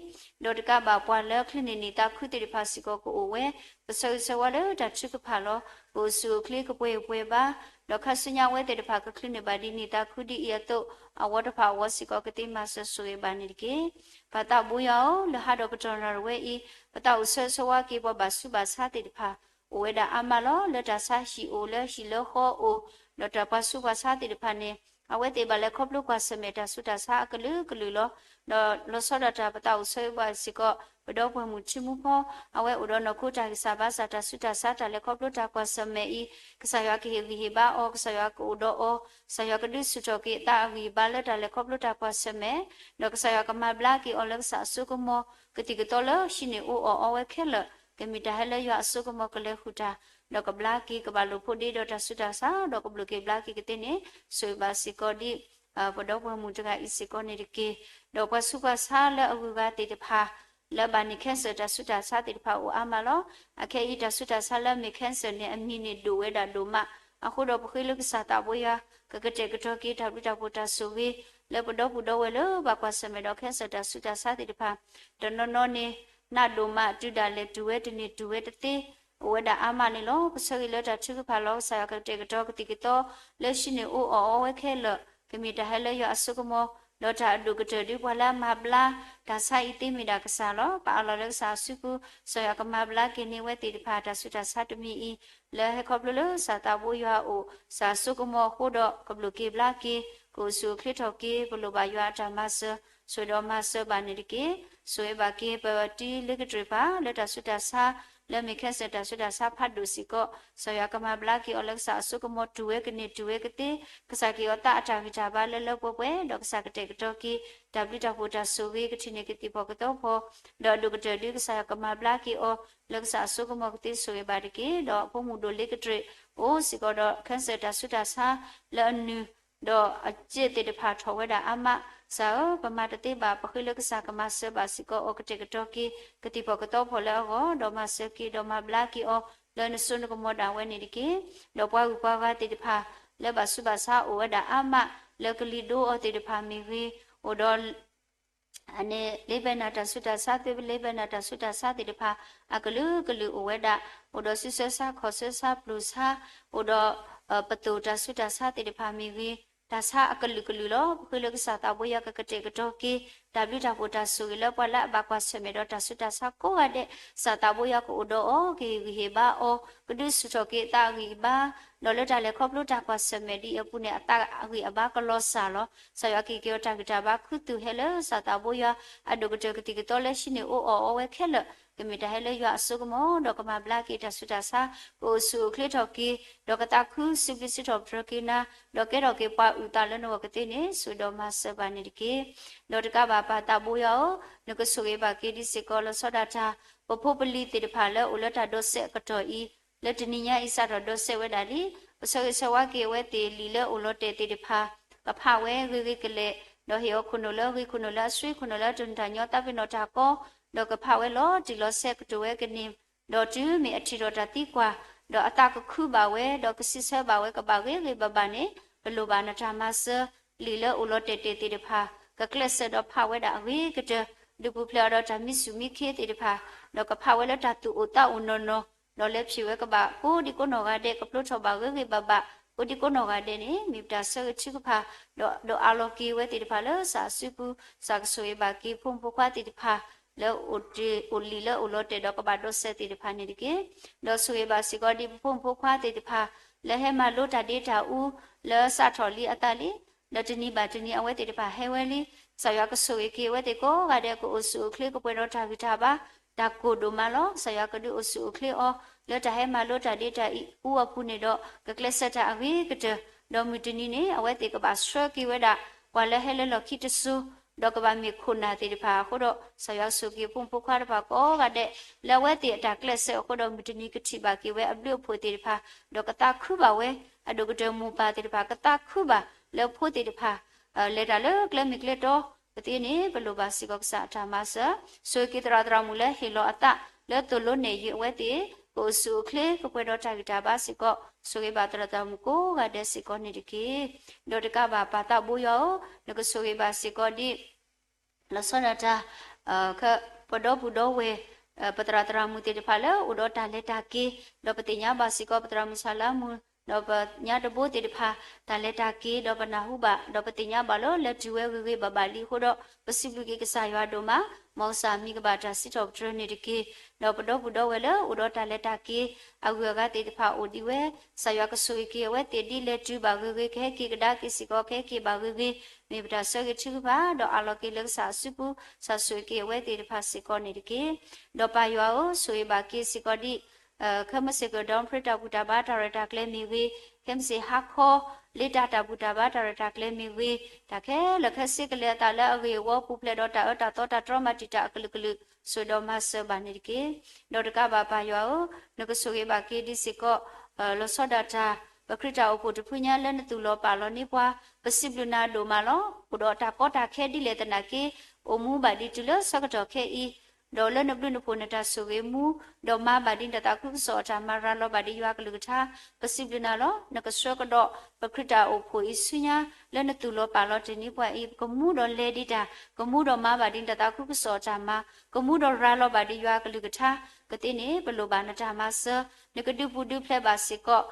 ဒီးတကးဘၣ်ပှၤလၢချုးန့ၢ်နံၤသးခုသ့ၣ်တဖၣ်စ့ၢ်ကီးကအိၣ်ဝဲ, ကဆၢဂ့ၤဆၢဝါလၢတၢ်ထုကဖၣ်လီၤ. ကအိၣ်ဆူၣ်အိၣ်ချ့ကပှဲၤပှဲၤဘါ, ဒီးခါဆူညါအဝဲသ့ၣ်တဖၣ်ကချုးန့ၢ်ဘၣ်ဒံးနံၤသးခုဒ်အံၤအသိး အဝီတဖၣ်အဝီစ့ၢ်ကီးကသ့မၤစၢၤဆိၣ်ဂ့ၤဘၣ်န့ၣ်တက့ၢ်. ပၢ်သးဘိယွၤဧၢ, လၢဟါဒီးကတီၢ်နၣ်ရံၣ်ဝဲအံၤ ပသးအိၣ်ဆၢဂ့ၤဆၢဝါက့ၤပှၤဘၣ်ဆူးဘၣ်ဆါသ့ၣ်တဖၣ် အိၣ်ဝဲဒၣ်အါမးလီၤ. လၢတၢ်ဆါဟံၣ်အိၣ် လၢဟံၣ်လၢဃီအိၣ်, ဒီးတၢ်ပှၤဆူးပှၤဆါသ့ၣ်တဖၣ်န့ၣ် အဝဲသ့ၣ်ဘၣ်လဲၤခီဖျိကွၢ်ဆၢၣ်မဲာ်တၢ်ဆူးတၢ်ဆါအကလုာ်ကလုာ်လီၤ. ဒီးလီၤဆီဒၣ်တၢ်ပသးအိၣ်ဆၢဂ့ၤဘၣ်စ့ၢ်ကီး ပဒီပုၢ်ဝဲၢ်မုၣ်ထံမူဖီ, အဝဲအိၣ်ဒီးနီၢ်ခိတၢ်ဂံၢ်စၢ်ဘါစၢ် တၢ်ဆူးတၢ်ဆါ တၢ်လဲၤခီဖျိတၢ်ကွၢ်ဆၢၣ်မဲာ်အံၤ, ကစၢ်ယွၤကဟ့ၣ်ဂံၢ်ဟ့ၣ်ဘါအီၤ, ကစၢ်ယွၤကအိၣ်ဒီးအီၤ, ကစၢ်ယွၤကဒုးဆူၣ်ထီၣ်က့ၤအသးအဂံၢ်အဘါလၢတၢ်လဲၤခီဖျိတၢ်ကွၢ်ဆၢၣ်မဲာ်, ဒီးကစၢ်ယွၤကမၤဘျါက့ၤအီၤလၢကစၢ်အစိကမီၤ, ကသံၣ်ကသီလၢဟံးန့ၢ်အိၣ်အီၣ်အီဝဲခဲလၢာ်, ကမ့ၢ်တၢ်ဟဲလၢယွၤအစိကမီၤကလဲၤဃုာ်တၢ်, ဒီးကဘျါက့ၤကဘၣ်လိာ်ဖိးဒ့ဒီးတၢ်ဆူးတၢ်ဆါ ဒီးကဘျုးက့ၤဘျါက့ၤကသ့န့ၣ် ဆိၣ်ဂ့ၤဘၣ်စ့ၢ်ကီးဒ် ပဒီပုၢ်ဝဲၢ်မုၣ်တဂၤအံၤစ့ၢ်ကီးန့ၣ်တက့ၢ်. ဒီးပှၤဆူးပှၤဆါလၢအဂုၤအဂၤသ့ၣ်တဖၣ် လၢအဘၣ်န့ၢ် cancer တၢ်ဆူးတၢ်ဆါသ့ၣ်တဖၣ်အိၣ်အါမးလီၤ. အခဲအံၤတၢ်ဆူးတၢ်ဆါလၢအမ့ၢ် cancer န့ၣ် အမံၤန့ၣ်ဒိၣ်ဝဲဒၣ်ဒိၣ်မး, အဃိဒီးပဃ့လၢကစၢ်သးဘိယွၤ ကကတဲာ်ကတီၤက့ၤတၢ်ဘျုးတၢ်ဖှိၣ်တၢ်ဆိၣ်ဂ့ၤ လၢပဒီပုၢ်ဒီဝဲၢ်လၢဘၣ်ကွၢ်ဆၢၣ်မဲာ်ဒီး cancer တၢ်ဆူးတၢ်ဆါသ့ၣ်တဖၣ်, တနီၤနီၤန့ၣ် နးဒိၣ်မး တုၤဒၣ်လဲာ်တုၤဝဲတန့ၢ်တုၤဝဲတသ့ အိၣ်ဝဲဒၣ်အါမးန့ၣ်လီၤ. ပဆၢဂ့ၤလၢတၢ်ထုကဖၣ်လီၤ. ကစၢ်ယွၤကကတဲာ်ကတီၤကသံၣ်ကသီ လၢဟံးန့ၢ်အိၣ်အီၣ်အီဝဲခဲလၢာ်, ကမ့ၢ်တၢ်ဟဲလၢယွၤအစိကမီၤ, ဒီးတၢ်အဒိၣ်ကတၢၢ်ဒ်ပှၤလၢအမၤဘျါ တၢ်ဆါအံၤသ့မ့ၢ်ဒၣ်ကစၢ်လီၤ. ပအးလီၤလၢကစၢ်အစုပူၤ, ကစၢ်ယွၤကမၤဘျါက့ၤန့ၢ်ဝဲသ့ၣ်တဖၣ် တၢ်ဆူးတၢ်ဆါတမံၤအံၤ, လၢဟဲခီဖျိလၢကစၢ်သးဘိယွၤအအိၣ်, ကစၢ်အစိကမီၤအဃိဒီး ကဘျုးက့ၤဘျါက့ၤ, ကအိၣ်ဆူၣ်အိၣ်ချ့ထီၣ်က့ၤ, ပလိၣ်ဘၣ်ယွၤအတၢ်မၤစၢၤ, ဆိၣ်ဂ့ၤဒီးမၤစၢၤဘၣ်န့ၣ်တက့ၢ်. ဆိၣ်ဂ့ၤဘၣ်က့ၤ ပတံၤလ့ကတြူၢ်ပၢ် လၢတၢ်ဆူးတၢ်ဆါ လၢမ့ၢ် cancer တၢ်ဆူးတၢ်ဆါဖးဒိၣ်စ့ၢ်ကီး, ကစၢ်ယွၤကမၤဘျါက့ၤအီၤလၢကစၢ်အစိကမီၤ တုၤဝဲကန့ၢ်တုၤဝဲကသ့, ကစၢ်ကဟ့ၣ်အီၤသးအတၢ်ဂံၢ်တၢ်ဘါလၢလၢပှဲၤပှဲၤ, ဒီးကစၢ်ကတဲာ်ကတီၤက့ၤ တၢ်ဘျုးတၢ်ဖှိၣ်တၢ်ဆိၣ်ဂ့ၤ ကထံၣ်န့ၢ်ကသံၣ်ဖီၣ်ကသီဖီၣ်, ဒီးအဒိၣ်ကတၢၢ်ဒ်ကစၢ်ယွၤကမၤဘျါက့ၤအီၤ လၢကစၢ်အစိကမီၤကသ့ဆိၣ်ဂ့ၤဘၣ်တက့ၢ်. ဒီးအဖိမုၣ်ဒိၣ်လ့ကတြူၢ် အိၣ်စ့ၢ်ကီးဒီး cancer တၢ်ဆူးတၢ်ဆါ လၢအနုၢ် ဒီးအစ့သ့ၣ်တဖၣ်ထီၣ်ဝဲဒၣ်အါမး, ကစၢ်ဧၢ, ပမၤတသ့ဘၣ်, ပဃ့လၢကစၢ်ကမၤစၢၤဘၣ်စ့ၢ်ကီးအီၤ ကတဲာ်ကတီၤက့ၤ ကသံၣ်ဖီၣ်ကသီဖီၣ်လၢအဂီၢ်, ဒီးမၤစၢၤက့ၤ ဒီးမၤဘျါက့ၤအီၤ လၢနစိနကမီၤဒၣ်ဝဲန့ၣ်တက့ၢ်. ဒီးပှၤဂုၤပှၤဂၤသ့ၣ်တဖၣ် လၢဘၣ်ဆူးဘၣ်ဆါအိၣ်ဝဲဒၣ်အါမး, လၢကလံၤဒိအီၤသ့ၣ်တဖၣ်မ့ၢ်ဂ့ၤ, အိၣ်ဒီး အန့ၣ် လ့ဘဲနၤတၢ်ဆူးတၢ်ဆါ သုးလ့ဘဲနၤတၢ်ဆူးတၢ်ဆါသ့ၣ်တဖၣ် အကလုာ်ကလုာ်အိၣ်ဝဲဒၣ်, အိၣ်ဒီးစုဆၢဆါ ခီၣ်ဆၢဆါ ပျိၢ်ဆါ, အိၣ်ဒီး ပသိၣ်တၢ်ဆူးတၢ်ဆါသ့ၣ်တဖၣ်မ့ၢ်ဂ့ၤ, တၢ်ဆါအကလုာ်ကလုာ်လီၤ. ပဃ့လၢကစၢ်သးဘိယွၤကကတဲာ်ကတီၤက့ၤ တၢ်ဘျုးတၢ်ဖှိၣ်တၢ်ဆိၣ်ဂ့ၤလၢပှၤလၢအဘၣ်ကွၢ်ဆၢၣ်မဲာ်ဒီးတၢ်ဆူးတၢ်ဆါကိးဂၤဒဲး, ကစၢ်သးဘိယွၤကအိၣ်ဒီးအီၤ ကဟ့ၣ်ဂံၢ်ဟ့ၣ်ဘါအီၤ, ကဒုးဆူၣ်ထီၣ်က့ၤအသးအဂံၢ်အဘါ, ဒီးလၢတၢ်လဲၤခီဖျိတၢ်ကွၢ်ဆၢၣ်မဲာ်ဒ်အံၤအပူၤန့ၣ် အသးအဂံၢ်အဘါကလီၤစၢ်လီၤ. ကစၢ်ယွၤကဟ့ၣ်က့ၤအီၤတၢ်ဂံၢ်တၢ်ဘါ ခူသူၣ်ဟဲလၢကစၢ်သးဘိယွၤ အဒိၣ်ကတၢၢ်ကသံၣ်ကသီလၢဟံးန့ၢ်အိၣ်အီၣ်အီဝဲခဲလၢာ်, ကမ့ၢ်တၢ်ဟဲလၢယွၤအစိကမီၤ ဒီးကမၤဘျါက့ၤတၢ်ဆူးတၢ်ဆါ, ကအိၣ်ဆူၣ်အိၣ်ချ့ထီၣ်က့ၤ, ဒီးကသးခုစံးဘျုးစံးထီၣ်ပတြၢၤက့ၤနၤ, ဒီးကဲထီၣ်က့ၤပှၤအုၣ်သးလၢနဂီၢ်ကသ့န့ၣ် ဆိၣ်ဂ့ၤဒီးမၤစၢၤဘၣ်န့ၣ်တက့ၢ်. ဒီးတကးဘၣ်ပၢ်သးဘိယွၤဧၢ, နကဆိၣ်ဂ့ၤဘၣ်က့ၤဒ်စ့ၢ်ကီး လီၤဆီဒၣ်တၢ် ပဖိပလံၤသ့ၣ်တဖၣ်လၢအိၣ်လၢတၢ်ဒိးစဲးအကတီၢ်အံၤ, လၢတနံၤညါအံၤစးထီၣ်ဒိးစဲးဝဲဒၣ်လံ, ပဆၢဂ့ၤဆၢဝါက့ၤအဝဲသ့ၣ်လံာ်လၢအိၣ်လီၤတဲာ်သ့ၣ်တဖၣ်, ကဖးဝဲဂ့ၤဂ့ၤကလဲာ်, ဒီးဟ့ၣ်အီၤခိၣ်နူာ်လၢအဂ့ၤခိၣ်နူာ်လၢအဆှံခိၣ်နူာ်လၢအတနံၤတၢ်ညီ သးပ့ၤနီၣ်တၢ်ကီ, ဒီးကဖးဝဲလီၤတံၢ်လီၤဆဲးကတိၤဝဲကန့ၢ်, ဒီးတုၤမ့ၢ်အထံၣ်ထီၣ်တၢ်သံကွၢ်, ဒီးအသးကခုဘၣ်ဝဲ, ဒီးကစံးဆၢဘၣ်ဝဲ ကဘၣ်ဂ့ၤဂ့ၤဘၣ်ဘၣ်န့ၣ်, ပလိၣ်ဘၣ်နတၢ်မၤစၢၤ, လံာ်လၢအိၣ်လီၤတဲာ်တဲာ်သ့ၣ်တဖၣ်, ကကျဲးစၢးဒီးဖးဝဲဒၣ်အဂ့ၤကတၢၢ်, ဒုးပူၤဖျဲးအီၤဒီးတၢ်မံဆူၣ်မံခ့သ့ၣ်တဖၣ်, ဒီးကဖးဝဲလၢတၢ်သူၣ်အိၣ်သးအိၣ်နီၢ်နီၢ်, ဒီးလဲၤဖံးဝဲကဘၣ်ကိးဒံကိးနီၢ်ဂၤဒဲး ကဖျိထီၣ်ဘၣ်ဂ့ၤဂ့ၤဘၣ်ဘၣ်, ကိးဒံကိးနီၢ်ဂၤဒဲးန့ၣ် မ့ၢ်ပတၢ်ဆၢဂ့ၤထုကဖၣ်, ဒီးဒိးအးလီၤက့ၤဝဲသ့ၣ်တဖၣ်လၢကစၢ်အစုပူၤ, ကစၢ်ကဆိၣ်ဂ့ၤဘၣ်က့ၤဖိမုၣ်ဖိခွါသ့ၣ်တဖၣ်, လၢအိၣ်လံာ်လၢအိၣ်လီၤတဲာ်ဒီးကဘၣ်ဒိးစဲးသ့ၣ်တဖၣ်န့ၣ်တက့ၢ်. ဒီးဆိၣ်ဂ့ၤဘၣ်စ့ၢ်ကီးဒ်ပဖိမုၣ်ဖိခွါသ့ၣ်တဖၣ်, လၢဟဲမၤလိတၢ်ဒ့တၢ်အူ, လၢစးထီၣ်လံအသးလံ, လၢတနံၤဘၣ်တနံၤအဝဲသ့ၣ်တဖၣ်ဟဲဝဲလံ, ကစၢ်ယွၤကဆိၣ်ဂ့ၤက့ၤအဝဲသ့ၣ်ကိးဂၤဒဲး ကအိၣ်ဆူၣ်အိၣ်ချ့ ကပှဲၤဒီးတၢ်ဂံၢ်တၢ်ဘါ, တၢ်ကိၢ်ဒိၣ်မးလီၤ. ကစၢ်ယွၤကဒုးအိၣ်ဆူၣ်အိၣ်ချ့အီၤ, လၢတၢ်ဟဲမၤလိတၢ်ဒ့တၢ်အူအပူၤန့ၣ်ဒီး ကကျဲးစၢးတၢ်အဂ့ၤကတၢၢ်, ဒီးမုၢ်တနံၤန့ၣ် အဝဲသ့ၣ်ကဘၣ်ဆှၢက့ၤဝဲဒၣ် ပှၤလၢဟဲလၢလီၢ်ခံတစိၤ, ဒီးကဘၣ်မ့ၢ်ခိၣ်နၢ်သ့ၣ်တဖၣ်အဃိဒီး ကစၢ်ယွၤကဆိၣ်ဂ့ၤက့ၤဖိမုၣ်ဖိခွါတဖၣ်ကိးဂၤဒဲး, လၢအဝဲသ့ၣ်အတၢ်ကျဲးစၢးအဃိဒီး မုၢ်တနံၤကထံၣ်ဘၣ်က့ၤဝဲအဘျုးအဖှိၣ်သ့ၣ်တဖၣ်, ဒီးကသးခုဘၣ်ဝဲ, အဒိၣ်ကတၢၢ်မိၢ်ပၢ်သ့ၣ်တဖၣ် ကသးခုဘၣ်လၢဖိသ့ၣ်တဖၣ် လဲၤတၢ်လၢကျဲမ့ၢ်ကျဲတီ, ပသ့န့ၣ် ပလိၣ်ဘၣ်စ့ၢ်ကီးကစၢ်အတၢ်မၤစၢၤ, ဆိၣ်ဂ့ၤက့ၤသရၣ်သရၣ်မုၣ်လၢဟ့ၣ်လီၤအသး လၢသိၣ်လိနဲၣ်ယုာ်အဝဲသ့ၣ်, ကအိၣ်ဆူၣ်အိၣ်ချ့ ကပှဲၤဒီးတၢ်ဂံၢ်တၢ်ဘါစ့ၢ်ကီး, ဆိၣ်ဂ့ၤဘၣ်သရၣ်သရၣ်မုၣ်ကိးဂၤဒဲးစ့ၢ်ကီးန့ၣ်တက့ၢ်. ဒီးတကးဘၣ်ပၢ်သးဘိယွၤဧၢ, နကဆိၣ်ဂ့ၤဘၣ်စ့ၢ်ကီးဒ် လီၤဆီဒၣ်တၢ် ပဒီပုၢ်ဒီဝဲၢ် ပသရၣ်သရၣ်မုၣ်သ့ၣ်တဖၣ်လၢအိၣ်ဒီးတၢ်လဲၤတၢ်က့ၤ, ဒီးပသ့ၣ်ညါဘၣ်စ့ၢ်ကီး ပသရၣ်မုၣ်ဆၣ်လါမုၣ် ဒီးပညါတဘိသ့ၣ်တဖၣ် တၢ်လဲၤတၢ်က့ၤ ဒီးပနၢ်ဟူဘၣ် ဒီးပသ့ၣ်ညါဘၣ်လၢ လဲၤတုၤဝဲဂ့ၤဂ့ၤဘၣ်ဘၣ်လံအဃိဒီး ပစံးဘျုးက့ၤကစၢ်ယွၤဒိၣ်မး, မ်ကစၢ်မံၤကဘၣ်တၢ်စံးထီၣ်ပတြၢၤန့ၣ်တက့ၢ်. ဒီးပဒီပုၢ်ဒီဝဲၢ်လၢအိၣ်ဒီးတၢ်လဲၤတၢ်က့ၤ အဂုၤအဂၤသ့ၣ်တဖၣ်အိၣ်ဒံးဝဲ, ကစၢ်ယွၤကဆိၣ်ဂ့ၤက့ၤအဝဲသ့ၣ်ဒ်လဲၤတုၤဘၣ်ဂ့ၤဂ့ၤ ကဟဲက့ၤကဒါက့ၤစ့ၢ်ကီး ကဟဲက့ၤဘၣ်ဂ့ၤဂ့ၤ, မ့ၢ်ပတၢ်ဆၢဂ့ၤထုကဖၣ် ဒီးအးလီၤက့ၤလၢကစၢ်အစုပူၤ ကစၢ်ဆိၣ်ဂ့ၤက့ၤအဝဲသ့ၣ်တဖၣ်စ့ၢ်ကီးန့ၣ်တက့ၢ်. ဒီးပၢ်ယွၤဧၢ, ဆိၣ်ဂ့ၤဘၣ်က့ၤစ့ၢ်ကီးဒ် ခဲမုၢ်ဆ့ၣ်ကီၢ် ဒီမဖရံး တၢ်ဘူၣ်တၢ်ဘါတၢ်ရဲၣ်တၢ်ကျဲၤမ့ၢ်ဂ့ၤ, ခဲမုၢ်ဆ့ၣ်ဟါခီ လ့တၢ်တၢ်ဘူၣ်တၢ်ဘါတၢ်ရဲၣ်တၢ်ကျဲၤမ့ၢ်ဂ့ၤ, တၢ်ခဲလၢာ်ခဲဆ့ကလဲၤအသးလၢအဂ့ၢ်အဝီပူၤဖျဲးဒီးတၢ်အၢတၢ်သီတၢ်တြီမၤတံာ်တာ်အကလုာ်ကလုာ် ဆိၣ်ဂ့ၤဒီးမၤစၢၤဘၣ်န့ၣ်တက့ၢ်. ဒီးတကးဘၣ်ပၢ်ယွၤဧၢ, နကဆိၣ်ဂ့ၤဘၣ်က့ၤဒ်စ့ၢ်ကီး လီၤဆီဒၣ်တၢ် ပခရံာ်တၢ်အိၣ်ဖှိၣ်တဖုညါလၢနသူၣ်လီၤပာ်လီၤန့ၢ်ပှၤ, ပစံးဘျုးနၤဒိၣ်မးလီၤ. အိၣ်ဒီးတၢ်ကီတၢ်ခဲဒ်လဲၣ်သနာ်က့ အိၣ်မူဘၣ်ဒံးတုၤလၢဆၢကတီၢ်ခဲအံၤ, ဒီးလၢနဘျုးနဖှိၣ်နတၢ်ဆိၣ်ဂ့ၤမူ, ဒီးမၤဘၣ်ဒ်နတၢ်သးခုကစီၣ်အတၢ်မၤ ရၤလီၤဘၣ်ဒံးယွၤကလုၢ်ကထါ, ပစံးဘျုးနၤလီၤ. နကဆှၢကဒီးပခရံာ်တၢ်အိၣ်ဖှိၣ်အံၤဆူညါ လၢနသူၣ်လီၤပာ်လီၤတ့ၢ်န့ၢ်ပှၤအံၤ ကမူဒီးလဲၤဒံးတၢ်, ကမူဒီးမၤဘၣ်ဒံးနတၢ်သးခုကစီၣ်အတၢ်မၤ, ကမူဒီးရၤလီၤဘၣ်ဒံးယွၤကလုၢ်ကထါ, ကသ့န့ၣ် ပလိၣ်ဘၣ်နတၢ်မၤစၢၤ, နကဒုးပူၤဒုးဖျဲးဘၣ်စ့ၢ်ကီး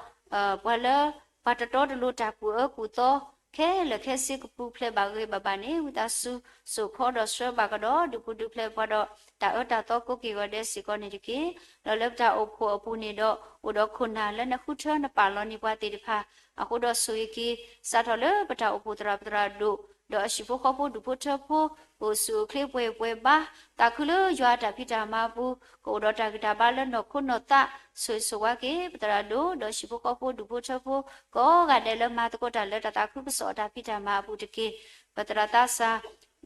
ပှၤလၢ ပှၤတတီတလိၤတၢ်ကူၣ်အၢကူၣ်သီ ခဲလၢာ်ခဲဆ့ကပူၤဖျဲးဘၣ်ဂ့ၤဘၣ်ဘၣ်န့ၣ် ဝံသးစူၤစိာ်ခီဒီးဆှၢဘၣ်ကဒီး ဒုးပူၤဒုးဖျဲးပှၤဒီး တၢ်အၢတၢ်သီကိးက့ၤဂီၤဒဲးစ့ၢ်ကီးန့ၣ်တက့ၢ်. ဒီးလၢပတၢ်အိၣ်ဖှိၣ်အပူၤန့ၣ်ဒီး အိၣ်ဒီးခိၣ်နၢ်လၢနဃုထၢနပာ်လီၤန့ၢ်ပှၤသ့ၣ်တဖၣ် အဃိဒီးဆိၣ်ဂ့ၤက့ၤ စးထီၣ်လၢပတၢ်အိၣ်ဖှိၣ်သရၣ်ပသရၣ်ဒိၣ် ဒီးအဟံၣ်ဖိဃီဖိဒူၣ်ဖိထၢဖိ ကအိၣ်ဆူၣ်အိၣ်ချ့ပှဲၤပှဲၤဘါ သးခုလၢယွၤအတၢ်ဖံးတၢ်မၤအပူၤ ကအိၣ်ဒီးတၢ်ဂံၢ်တၢ်ဘါလၢနီၢ်ခိနီၢ်သး ဆိၣ်ဂ့ၤဆိၣ်ဝါက့ၤ ပသရၣ်ဒိၣ် ဒီးဟံၣ်ဖိဃီဖိဒူၣ်ဖိထၢဖိ ကိးဂၤဒဲးလၢမၤသကိးတၢ်လၢတၢ်သးခုကစီၣ်အတၢ်ဖံးတၢ်မၤအပူၤတက့ၢ်. ပသရၣ်သးစၢ်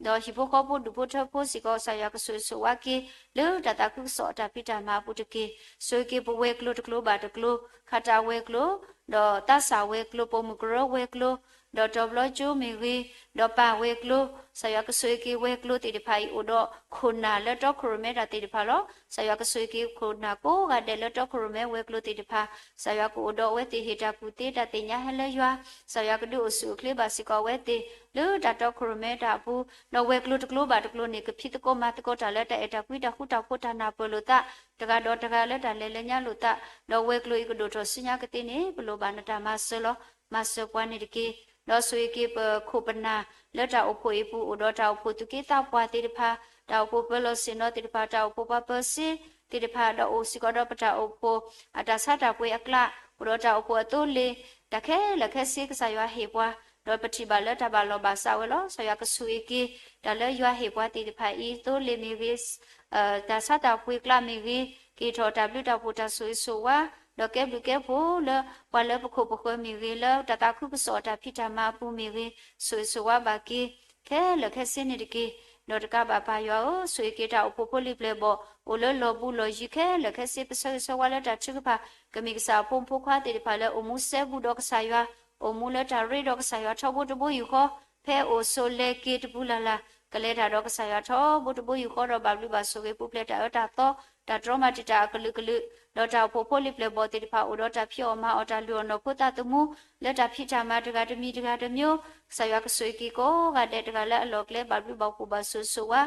ဒီးဟံၣ်ဖိဃီဖိဒူၣ်ဖိထၢဖိစ့ၢ်ကီး ကစၢ်ယွၤကဆိၣ်ဂ့ၤဆိၣ်ဝါက့ၤ လၢတၢ်သးခုကစီၣ်အတၢ်ဖံးတၢ်မၤအပူၤတက့ၢ်. ဆိၣ်ဂ့ၤက့ၤပဝဲၤကျိၤတကျိၤဘၣ်တကျိၤ ခးတၢ်ဝဲၤကျိၤ ဒီးသးစၢ်ဝဲၤကျိၤ ပိာ်မုၣ်ကရၢဝဲၤကျိၤ ဒီးတီၤဘျီကၠိမ့ၢ်ဂ့ၤ ဒီးပၢ်ဝဲၤကျိၤ ကစၢ်ယွၤကဆိၣ်ဂ့ၤက့ၤဝဲၤကျိၤသ့ၣ်တဖၣ်အံၤ အိၣ်ဒီးခိၣ်နၢ်လၢတီခိၣ်ရိၣ်မဲတၢ်သ့ၣ်တဖၣ်လီၤ. ကစၢ်ယွၤကဆိၣ်ဂ့ၤက့ၤခိၣ်နၢ်ကိးဂၤဒဲးလၢတီခိၣ်ရိၣ်မဲဝဲၤကျိၤသ့ၣ်တဖၣ်, ကစၢ်ယွၤကအိၣ်ဒီးအဝဲသ့ၣ်ဟ့ၣ်တၢ်ကူၣ်သ့တၢ်သ့ၣ်ညါဟဲလၢယွၤ, ကစၢ်ယွၤကဒုးအိၣ်ဆူၣ်အိၣ်ချ့ဘၣ်စ့ၢ်ကီးအဝဲသ့ၣ် လၢတၢ်တီခိၣ်ရိၣ်မဲတၢ်အပူၤ, ဒီးဝဲၤကျိၤတကျိၤဘၣ်တကျိၤန့ၣ် ကဖံးသကိးမၤသကိးတၢ်လၢတၢ်အဲၣ်တၢ်ကွံတၢ်ဃူတၢ်ဖိး တၢ်နၢ်ပၢၢ်လိာ်သး တဂၤဒီးတဂၤလၢတၢ်လဲၤလၢညါလိာ်သး, ဒီးဝဲၤကျိၤအံၤကဒိၣ်ထီၣ်ဆူညါကသ့န့ၣ် ပလိၣ်ဘၣ်နတၢ်မၤစၢၤလီၤ. မၤစၢၤပှၤန့ၣ်တက့ၢ်. ဒီးဆိၣ်ဂ့ၤက့ၤပခိၣ်ပနၢ်လၢတၢ်အိၣ်ဖှိၣ်အံၤပူၤ အိၣ်ဒီးတၢ်အိၣ်ဖှိၣ်သူၣ်က့သးပှၢ်သ့ၣ်တဖၣ်, တၢ်အိၣ်ဖှိၣ်ပၢၤလီၢ်ဆ့ၣ်နီၤသ့ၣ်တဖၣ်, တၢ်အိၣ်ဖှိၣ်ပှၤပၢၤစ့သ့ၣ်တဖၣ်, ဒီးအိၣ်စ့ၢ်ကီးဒီးပတၢ်အိၣ်ဖှိၣ် အတၢ်ဆါတၢ်ပှ့ၤအကျါ, အိၣ်ဒီးတၢ်အိၣ်ဖှိၣ်အသိလ့ၣ်, တၢ်ခဲလၢာ်ခဲဆ့ကစၢ်ယွၤဟ့ၣ်ပှၤ, ဒီးပထံၣ်ဘၣ်လၢတၢ်ဘၣ်လီၢ်ဘၣ်စးဝဲလီၤ. ကစၢ်ယွၤကဆိၣ်ဂ့ၤက့ၤ တၢ်လၢယွၤဟ့ၣ်ပှၤသ့ၣ်တဖၣ်အံၤ သိလ့ၣ်မ့ၢ်ဂ့ၤ, တၢ်ဆါတၢ်ပှ့ၤကျါမ့ၢ်ဂ့ၤ, ကဟ့ၣ်ထီၣ်တၢ်ဘျုးတၢ်ဖှိၣ်တၢ်ဆိၣ်ဂ့ၤဆိၣ်ဝါ, ဒီးကဲဘျုးကဲဖှိၣ်လၢပှၤလၢပခိၣ်ပဃၢၤမ့ၢ်ဂ့ၤ, လၢတၢ်သးခုကစီၣ်အတၢ်ဖံးတၢ်မၤအပူၤမ့ၢ်ဂ့ၤ, ဆိၣ်ဂ့ၤဆိၣ်ဝါဘၣ်က့ၤ ခဲလၢာ်ခဲဆ့န့ၣ်တက့ၢ်. ဒီးတကးဘၣ်ပၢ်ယွၤဧၢ, ဆိၣ်ဂ့ၤက့ၤတၢ်အိၣ်ဖှိၣ်ဖိလံၤပျဲၢ်ဘီၣ် အိၣ်လၢလီၢ်ဘူးလီၢ်ယံၤခဲလၢာ်ခဲဆ့ ပဆၢဂ့ၤဆၢဝါလၢတၢ်ထုကဖၣ် ကမ့ၢ်ကစၢ်အဖိမုၣ်ဖိခွါသ့ၣ်တဖၣ်လၢအိၣ်မူစဲဘူးဒီးကစၢ်ယွၤ, အိၣ်မူလၢတၢ်ရ့ဒီးကစၢ်ယွၤထီဘိတဘိယူၢ်ဃီ, ဖဲအိၣ်ဆိးလဲၤက့ၤတပူၤလၢ်လၢ် ကလဲၤတၢ်ဒီးကစၢ်ယွၤထီဘိတဘိယူၢ်ဃီ ဒီးဘၣ်ဘျုးဘၣ်ဆိၣ်ဂ့ၤပူၤဖျဲးတၢ်အၢတၢ်သီ, တၢ်တြီမၤတံာ်တာ်အကလုာ်ကလုာ်, ဒီးတၢ်အိၣ်ဖှိၣ်ဖိလံၤပျဲၢ်ဘီၣ်သ့ၣ်တဖၣ် အိၣ်ဒီးတၢ်ဖံးအီၣ်မၤအီၣ်တၢ်လုၢ်အီၣ်နီၢ်ဖိသးသမူ လၢတၢ်ဖံးတၢ်မၤတဂၤတမံၤတဂၤတမျိုး, ကစၢ်ယွၤကဆိၣ်ဂ့ၤက့ၤကိးဂၤဒဲးတဂၤလၢအလီၢ်ကျဲ ဘၣ်ဘျုးဘၣ်ဖှိၣ်ဘၣ်ဆိၣ်ဂ့ၤဆိၣ်ဝါ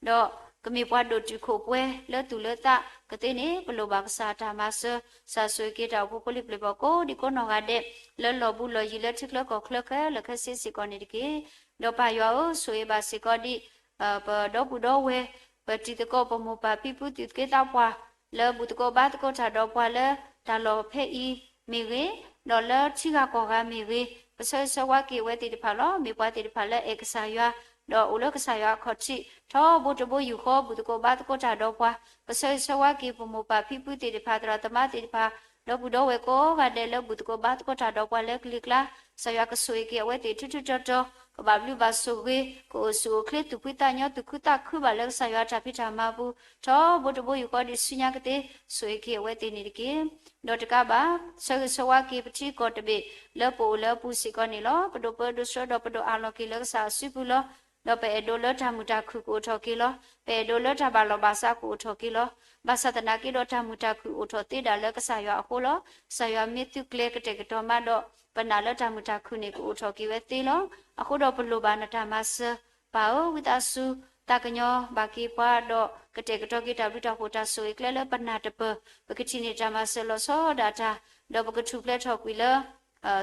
ဒီးကမ့ၢ်ပှၤဒိၣ်တုာ်ခိၣ်ပှဲၤလၢသူၣ်လၢသးကသ့န့ၣ် ပလိၣ်ဘၣ်ကစၢ်တၢ်မၤစၢၤ, ကစၢ်ဆိၣ်ဂ့ၤက့ၤတၢ်အိၣ်ဖှိၣ်ဖိလံၤပျဲၢ်ဘီၣ်ကိးဒံကိးနီၢ်ဂၤဒဲး လၢလီၢ်ဘူးလီၢ်ယံၤလၢထံချၢကီၢ်ချၢခဲလၢာ်ခဲဆ့စ့ၢ်ကီးန့ၣ်တက့ၢ်. ဒီးပၢ်ယွၤဧၢ, ဆိၣ်ဂ့ၤဘၣ်စ့ၢ်ကီးဒံး ပဒီပုၢ်ဒီဝဲၢ်, ပတံၤသကိးပမိၢ်ပၢ်ဖံဖုသူၣ်က့သးပှၢ် လၢဘူၣ်သကိးဘါသကိးတၢ်ဒီးပှၤလၢတၢ်လီၢ်ဖဲအံၤမ့ၢ်ဂ့ၤ, ဒီးလၢထံဂၤကီၢ်ဂၤမ့ၢ်ဂ့ၤ, ပဆၢဂ့ၤဆၢဝါက့ၤအဝဲသ့ၣ်တဖၣ်လီၤ. မ့ၢ်ပှၤသ့ၣ်တဖၣ်လၢအဲၣ်ကစၢ်ယွၤ, ဒီးအိၣ်လၢကစၢ်ယွၤအခီၣ်ထံး ထီဘိတဘိယူၢ်ဃီ ဘူၣ်သကိးဘါသကိးတၢ်ဒီးပှၤ, ပဆၢဂ့ၤဆၢဝါက့ၤပမိၢ်ပၢ်ဖံဖုသ့ၣ်တဖၣ် သရၣ်သမါသ့ၣ်တဖၣ် ဒီပုၢ်ဒီဝဲၢ်ကိးဂၤဒဲးလၢဘူၣ်သကိးဘါသကိးတၢ်ဒီးပှၤလၢကလံၤကျါ, ကစၢ်ယွၤကဆိၣ်ဂ့ၤက့ၤအဝဲသ့ၣ်ထူထူတီတီ, ကဘၣ်ဘျုးဘၣ်ဆိၣ်ဂ့ၤ, ကအိၣ်ဆူၣ်အိၣ်ချ့သူၣ်ဖှံသးညီ သူၣ်ခုသးခုဘၣ်လၢကစၢ်ယွၤတၢ်ဖံးတၢ်မၤအပူၤ ထီဘိတဘိယူၢ်ဃီဒံးဆူညါကသ့, ဆိၣ်ဂ့ၤက့ၤအဝဲသ့ၣ်န့ၣ်တက့ၢ်. ဒီးတကးဘၣ် ဆၢဂ့ၤဆၢဝါက့ၤပထံကီၢ်တဘ့ၣ်လၢပအိၣ်လၢအပူၤစ့ၢ်ကီးန့ၣ်လီၤ. ပဒိၣ်ပၢဒိၣ်ဆှၢဒီးပဒိၣ်အးလီၤက့ၤလၢကစၢ်အစုပူၤလီၤ. ဒီးပအဲၣ်ဒိးလၢတၢ်မုာ်တၢ်ခုၣ်ကအိၣ်ထီၣ်က့ၤလီၤ. ပအဲၣ်ဒိးလၢတၢ်ဘၣ်လီၢ်ဘၣ်စးကအိၣ်ထီၣ်က့ၤလီၤ. ဘၣ်ဆၣ်သနာ်က့ဒီးတၢ်မုာ်တၢ်ခုၣ်အိၣ်ထီၣ်သ့ဒၣ်လၢကစၢ်ယွၤအဃိလီၤ. ကစၢ်ယွၤမ့ၢ်သုးကျဲၤကတဲာ်ကတီၤမးဒီး ပနာ်လၢတၢ်မုာ်တၢ်ခုၣ်န့ၣ်ကအိၣ်ထီၣ်က့ၤဝဲသ့လီၤ. အဃိဒီးပလိၣ်ဘၣ်နတၢ်မၤစၢၤ, ပၢ်ဧၢ, ဝံသးစူၤ သးကညီၤဘၣ်က့ၤပှၤဒီး ကတဲာ်ကတီၤက့ၤတၢ်ဘျုးတၢ်ဖှိၣ်တၢ်ဆိၣ်ဂ့ၤကျဲလၢပနၢ်တပၢၢ်, ပကထံၣ်န့ၢ်တၢ်မၤစၢၤလီၤဆီဒၣ်တၢ်, ဒီးပကထူၣ်ဖျဲးထီၣ်ကွံာ်လၢ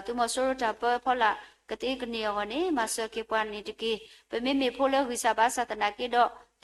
သုးမီၤစိရိၤတၢ်ပၢဖီလာ်ကသ့ကန့ၢ်အဂီၢ်န့ၣ် မၤစၢၤက့ၤပှၤန့ၣ်တက့ၢ်. ပမ့မ့ၢ်ဖိလၢဂံၢ်စၢ်ဘါစၢ်သနာ်က့ဒီး သု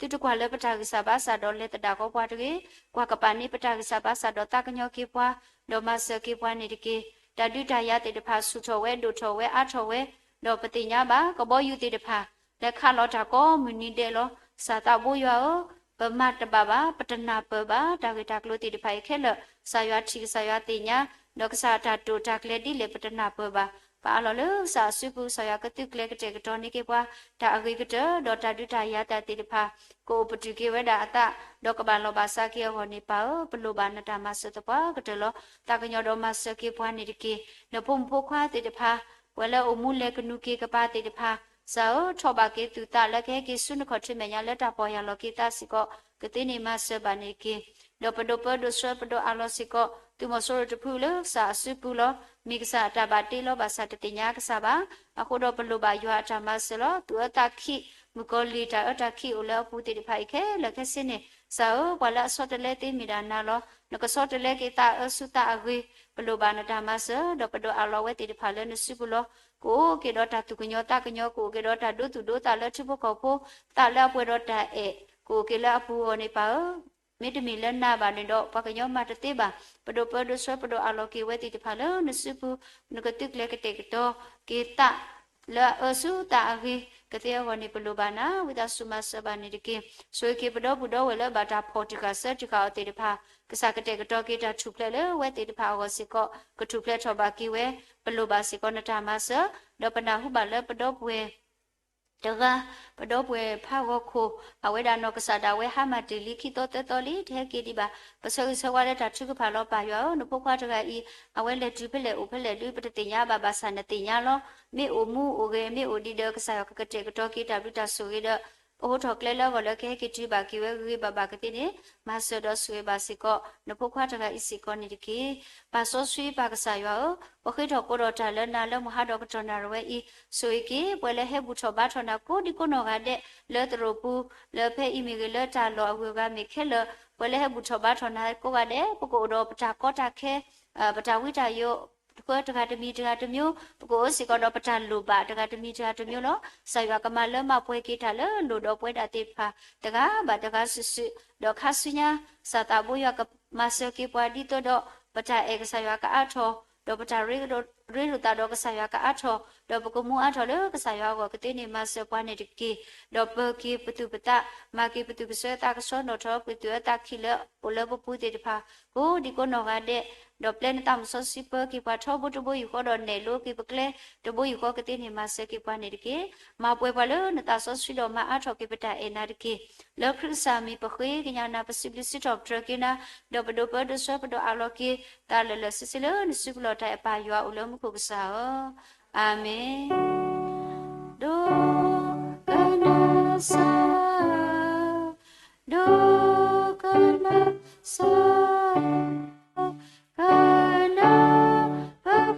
တကွၢ်လၢပတၢ်ဂံၢ်စၢ်ဘါစၢ်ဒီးလဲၤသဒၣ်ဃီပှၤတဂ့ၤ, ကွၢ်ကပၤန့ၢ်ပတၢ်ဂံၢ်စၢ်ဘါစၢ်ဒီးသးကညီၤက့ၤပှၤ, ဒီးမၤစၢၤက့ၤပှၤန့ၣ်တက့ၢ်. တၢ်ဒုးတၢ်ယၤသ့ၣ်တဖၣ်ဆူၣ်ထီၣ်ဝဲ ဒိၣ်ထီၣ်ဝဲ အါထီၣ်ဝဲ, ဒီးပသ့ၣ်ညါဘၣ် ကဘီယူၤသ့ၣ်တဖၣ် လဲၤခးလီၤတၢ်ကိးမုၢ်နံၤဒဲးလီၤ. ကစၢ်သးဘိယွၤဧၢ, ပမၤတဘၣ်ဘၣ်, ပတနၢ်ပၢၢ်ဘၣ်, တၢ်ဂ့ၢ်တၢ်ကျိၤသ့ၣ်တဖၣ်အံၤခဲလၢာ် ကစၢ်ယွၤထံၣ် ကစၢ်ယွၤသ့ၣ်ညါ, ဒီးကစၢ်အတၢ်တိာ်တၢ်ကျဲၤဒ်လဲၣ်ပတနၢ်ပၢၢ်ဘၣ်. ပအးလီၤလၢကစၢ်အစုပူၤ ကစၢ်ယွၤကသုးကျဲၤကတဲာ်ကတီၤန့ၢ်က့ၤပှၤ တၢ်အဂ့ၤကတၢၢ် ဒီးတၢ်ဒုးတၢ်ယၤတၢ်သ့ၣ်တဖၣ် ကအိၣ်ပတုာ်က့ၤဝဲဒၣ်အသး ဒီးကဘၣ်လီၢ်ဘၣ်စးက့ၤအဂီၢ်န့ၣ် ပၢ်ဧၢ, ပလိၣ်ဘၣ်နတၢ်မၤစၢၤသပှၢ်ကတၢၢ်လီၤ. သးကညီၤဒီးမၤစၢၤက့ၤပှၤန့ၣ်တက့ၢ်. နဖိမုၣ်ဖိခွါသ့ၣ်တဖၣ်, ပှၤလၢအိၣ်မူလဲၤကနူၤက့ၤကပၤသ့ၣ်တဖၣ်, ကစၢ်ဧၢ, ထီၣ်ဘၣ်က့ၤသူၣ်သးလၢကဟဲက့ၤဆူနခီၣ်ထံးမဲာ်ညါလၢတၢ်ပီၢ်ယၢ်လီၤက့ၤသးစ့ၢ်ကီး ကသ့န့ၣ်မၤစၢၤဘၣ်န့ၣ်တက့ၢ်. ဒီးပဒိၣ်ပၢဒိၣ်ဆှၢပဒိၣ်အးလီၤစ့ၢ်ကီး သုးမီၤစိရိၤတဖုလၢကစၢ်အစုပူၤလီၤ. မ့ၢ်ကစၢ်အတၢ်ဘၣ်တ့လီၤ ဘၣ်ဆၣ်တသ့ၣ်ညါကစၢ်ဘၣ်. အဃိဒီးပလိၣ်ဘၣ်ယွၤအတၢ်မၤစၢၤလီၤ. သူၣ်အၢသးခံး မုၣ်ကီၤလံၢ် တၢ်အၢတၢ်ခံးအိၣ်လၢအပူၤသ့ၣ်တဖၣ်အံၤခဲလၢာ်ခဲဆ့န့ၣ် ကစၢ်ဧၢ, ပှၤလၢအဆီတလဲသ့မ့ၢ်ဒၣ်နၤလီၤ. နကဆီတလဲက့ၤသးအၢဆူသးအဂ့ၤ, ပလိၣ်ဘၣ်နတၢ်မၤစၢၤ ဒီးပဒိၣ်အးလီၤဝဲသ့ၣ်တဖၣ်လၢနစုပူၤလီၤ. ကအိၣ်က့ၤဒီးတၢ်သူၣ်ကညီၤသးကညီၤ, ကအိၣ်က့ၤဒီးတၢ်ဒိသူၣ်ဒိသးလၢထံဖိကီၢ်ဖိ, သးလၢအပှဲၤဒီးတၢ်အဲၣ်, ကအိၣ်က့ၤလၢအပူၤအဂီၢ်န့ၣ် ပၢ်ဧၢ, မ့တမ့ၢ်လၢနၤဘၣ်န့ၣ်ဒီး ပှၤကညီမၤတသ့ဘၣ်. ပဒိၣ်ပၢဒိၣ်ဆှၢပဒိၣ်အးလီၤက့ၤဝဲသ့ၣ်တဖၣ်လၢနစုပူၤ, နကသုးကျဲၤကတဲာ်ကတီၤက့ၤသး လၢအအၢဆူသးအဂ့ၤကသ့အဂီၢ်န့ၣ် ပလိၣ်ဘၣ်နၤ, ဝံသးစူၤမၤစၢၤဘၣ်န့ၣ်တက့ၢ်. ဆိၣ်ဂ့ၤက့ၤပဒီပုၢ်ဒီဝဲၢ်လၢဘၣ်တၢ်ဖီၣ်တံၢ်ဃာ်ဆၢတံၢ်ဃာ်အီၤသ့ၣ်တဖၣ်, ကစၢ်ကတဲာ်ကတီၤက့ၤတၢ်ထူၣ်ဖျဲးလၢဝဲသ့ၣ်တဖၣ်အဂီၢ်စ့ၢ်ကီး ကထူၣ်ဖျဲးထီၣ်ဘၣ်က့ၤဝဲ, ပလိၣ်ဘၣ်စ့ၢ်ကီးနတၢ်မၤစၢၤ, ဒီးပနၢ်ဟူဘၣ်လၢပဒီပုၢ်ဝဲၢ် တဂၤ, ပဒီပုၢ်ဝဲၢ်ဖးဂီၤခိၣ်, အဝဲဒၣ်နီၢ်ကစၢ်ဒၣ်ဝဲဟါမၢ်တ့ၢ်လံ ခံသီသၢသီလံ တဟဲက့ၤဒံးဘၣ်. ပဆၢဂ့ၤဆၢဝါလၢတၢ်ထုကဖၣ်လီၤပၢ်ယွၤဧၢ, နဖိခွါတဂၤအံၤ အဝဲလဲၤတုၤဖဲလဲၣ်အိၣ်ဖဲလဲၣ်ဒုး ပတသ့ၣ်ညါဘၣ်ဘၣ်ဆၣ် နသ့ၣ်ညါလီၤ. မ့ၢ်အိၣ်မူအိၣ်ဂဲၤ မ့ၢ်အိၣ်ဒံးဒီး ကစၢ်ယွၤကကတဲာ်ကတီၤက့ၤတၢ်ဘျုးတၢ်ဆိၣ်ဂ့ၤဒီး ကအိးထီၣ်ကျဲလၢအဂီၢ်လၢကဟဲက့ၤတုၤဘၣ်က့ၤဝဲဂ့ၤဂ့ၤဘၣ်ဘၣ်ကသ့န့ၣ် မၤစၢၤဒီးဆိၣ်ဂ့ၤဘၣ်စ့ၢ်ကီး နဖိခွါတဂၤအံၤစ့ၢ်ကီးန့ၣ်တက့ၢ်. ပၢ်စီဆှံပၢ်ကစၢ်ယွၤဧၢ, ပဃ့ထီၣ်ကိးဒီးတၢ်လၢနၤလၢမုၢ်ဟါဒီးကတီၢ်နၣ်ရံၣ်ဝဲအံၤ, ဆိၣ်ဂ့ၤက့ၤ ပှၤလၢဟဲဘူၣ်ထီၣ်ဘါထီၣ်နၤ ကိးဒံကိးနီၢ်ဂၤဒဲး လၢသရိာ်ပူၤ လၢဖဲအံၤမ့ၢ်ဂ့ၤ လၢတၢ်လီၢ်အဂုၤအဂၤမ့ၢ်ခဲလၢာ် ပှၤလၢဟဲဘူၣ်ထီၣ်ဘါထီၣ်နၤကိးဂၤဒဲး ပကအိၣ်ဒီးပတၢ်ကီတၢ်ခဲ ပတၢ်ဝံတၢ်ယိး ပတဂၤတမံၤတဂၤတမျိုး, ပကအိၣ်စ့ၢ်ကီးဒီးပတၢ်လိၣ်ဘၣ်တဂၤတမံၤတဂၤတမျိုးလီၤ. ကစၢ်ယွၤကမၤလၢမၤပှဲၤက့ၤတၢ်လၢလိၣ်ဒီးပဝဲဒၣ်သ့ၣ်တဖၣ် တဂၤဘၣ်တဂၤစုာ်စုာ်, ဒီးခါဆူညါ ကစၢ်သးဘိယွၤကမၤစၢၤက့ၤပှၤဒ်သိးဒီး ပတၢ်အဲၣ်ကစၢ်ယွၤကအါထီၣ်, ဒီးပတၢ်ရ့ဒိၣ်သးဒီးကစၢ်ယွၤကအါထီၣ်, ဒီးပကမူအါထီၣ်လၢကစၢ်ယွၤအဂီၢ်ကသ့န့ၣ် မၤစၢၤပှၤန့ၣ်တက့ၢ်. ဒီးပၢၤက့ၤပသူၣ်ပသး, မၤက့ၤပသူၣ်ပသး ကဆှီနီၣ်ထီၣ်ပသူၣ်အသးခံလၢအိၣ်လၢပပူၤသ့ၣ်တဖၣ် ကိးဒံကိးနီၢ်ဂၤဒဲး, ဒီးပျဲနသးမုၢ်စီဆှံပၢၤက့ၤပှၤထီဘိတဘိယူၢ်ဃီဒီးနဲၣ်လိက့ၤပကျဲတဘိယူၢ်ဃီကသ့န့ၣ် မၤစၢၤက့ၤပှၤန့ၣ်တက့ၢ်. မၤပှဲၤပှၤလၢနသးစီဆှံဒီးမၤအါထီၣ်က့ၤပတၢ်အဲၣ်နၤတက့ၢ်. လၢခရံာ်ကစၢ်မံၤပဃ့ကညးနၤ ပစံးဘျုးစံးထီၣ်ပတြၢၤက့ၤနၤ, ဒီးပဒိးပၢဒိးဆှၢပဒိးအးလီၤက့ၤ သးလၢာ်လၢာ်ဆ့ဆ့လၢနစုပူၤလီၤတၢ်အဲၣ်ပၢ်ယွၤအိၣ်လၢမူခိၣ်ကစၢ်ဧၢ, အၤမ့ၣ်. ဒိကနၣ်စၢ်, ဒိကနၣ်စၢ်, ကနၢ်ပဃ့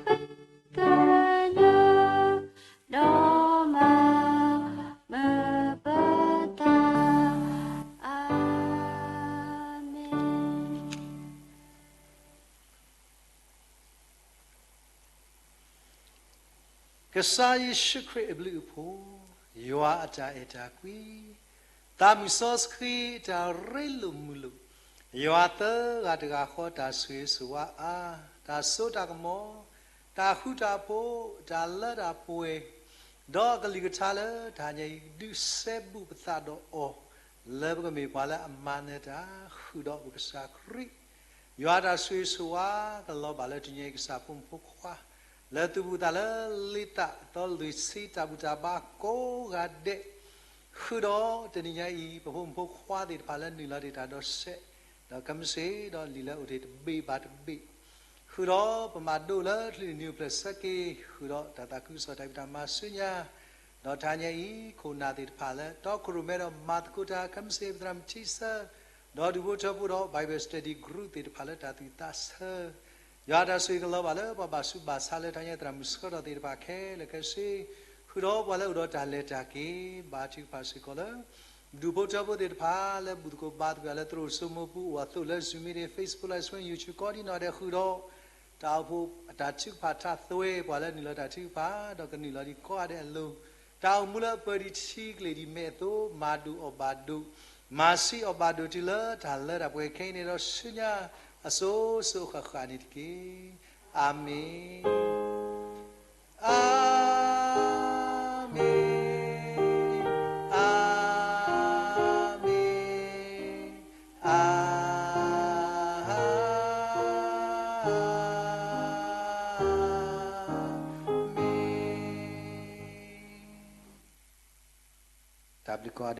ကညး, ဒီးမၤမုာ်ပသး, အၤမ့ၣ်. ကစၢ်ယ့ၣ်ၡူးခရံာ်အဘျုးအဖှိၣ်, ယွၤအတၢ်အဲၣ်တၢ်ကွံ, သးမုၢ်စီဆှံအတၢ်ရ့လိာ်မုာ်လိာ်, ယွၤသၢဂၤတဂၤဃီတၢ်ဆိၣ်ဂ့ၤဆိၣ်ဝါအါ, တၢ်စိတၢ်ကမီၤ, တၢ်ဃူတၢ်ဖိး, တၢ်လၢတၢ်ပှဲၤ, ဒီးအကလုၢ်ကထါလၢတဟါညါအံၤ ဒုးစဲဘူးပသးဒီးအီၤ, လၢပကမ့ၢ်ပှၤလၢအမၤနၢၤတၢ်, ဃုာ်ဒီးပကစၢ်ခရံာ် ယွၤတၢ်ဆိၣ်ဂ့ၤဆိၣ်ဝါကလီၤဘၣ်လၢတနံၤအံၤ ကစၢ်ဖိမုၣ်ဖိခွါ လၢသူၣ်ဘူၣ်သးလၢလ့သး သီလုၢ်ဆံတၢ်ဘူၣ်တၢ်ဘါကိးဂၤဒဲး, ဃုာ်ဒီးတနံၤညါအံၤ ပဖိမုၣ်ဖိခွါသ့ၣ်တဖၣ်လၢနုာ်လီၤတ့ၢ်တၢ်ဒီးစဲး, ဒီးကမ့ၢ်စ့ၢ်ဒီးလံာ်လၢအိၣ်တ့ၢ်တဘ့ၣ်ဘၣ်တဘ့ၣ်, ဃုာ်ဒီးပမၤဒိၣ်လၢချံနံၤနံၤအိၣ်ဖျဲၣ်ဆၢက့ၤ, ဃုာ်ဒီးတၢ်သးခုကစီၣ်တၢ်ဖံးတၢ်မၤဆူညါ ဒီးတဟါညါအံၤ ခိၣ်နၢ်သ့ၣ်တဖၣ်လၢတီခိၣ်ရိၣ်မဲဒီးမၤသကိးတၢ် ကမ့ၢ်စ့ၢ်ပသရၣ်မုၣ်ထံဆၢ, ဒီးဒူၣ်ဖိထၢဖိဒီး Bible Study Group သ့ၣ်တဖၣ်လၢတၢ်သူၣ်သးဆၢ, ယွၤတၢ်ဆိၣ်ဂ့ၤကလီၤဘၣ်လၢပှၤဘၣ်ဆူးဘၣ်ဆါလၢတဟါညါသရၣ်မုၣ်ဆှၢထီၣ်သ့ၣ်တဖၣ်ခဲလၢာ်ခဲဆ့, ဃုာ်ဒီးပှၤလၢအိၣ်ဒီးတၢ်လဲၤတၢ်က့ၤ ဘါထုကဖၣ်စ့ၢ်ကီးလၢ ဒူၣ်ဖိထၢဖိသ့ၣ်တဖၣ်လၢဘူၣ်သကိးဘါသကိးလၢသရိာ်စိမိၤပူၤအိၣ်အသိးလၢ Zoom meeting, Facebook Live Stream, YouTube ကိးဒံနီၢ်ဒဲးဃုာ်ဒီး တၢ်အိၣ်ဖှိၣ်အတၢ်ထုကဖၣ်ထးသွဲပှၤလၢနုာ်လီၤတၢ်ထုကဖၣ် ဒီးကနုာ်လီၤဒံးကိးဂၤဒဲးအလိၤ, တၢ်အိၣ်မူလၢအပၢၤဒံးထံကျိၣ်ဒံးမဲာ်အသိး မၤဒိၣ်အီၣ်ဘၣ်ဒိၣ်, မၤဆံးအီၣ်ဘၣ်ဒိၣ်တုၤလၢတၢ်လၢတၢ်ပှဲၤခဲအံၤန့ၣ်ဒီးဆူညါ အစိၤစိၤအဃၣ်ဃၣ်န့ၣ်တက့ၢ်. အၤမ့ၣ်. အၤမ့ၣ်, အၤမ့ၣ်, အၤမ့ၣ်. တၢ်ဘျုးကိးဂၤဒဲး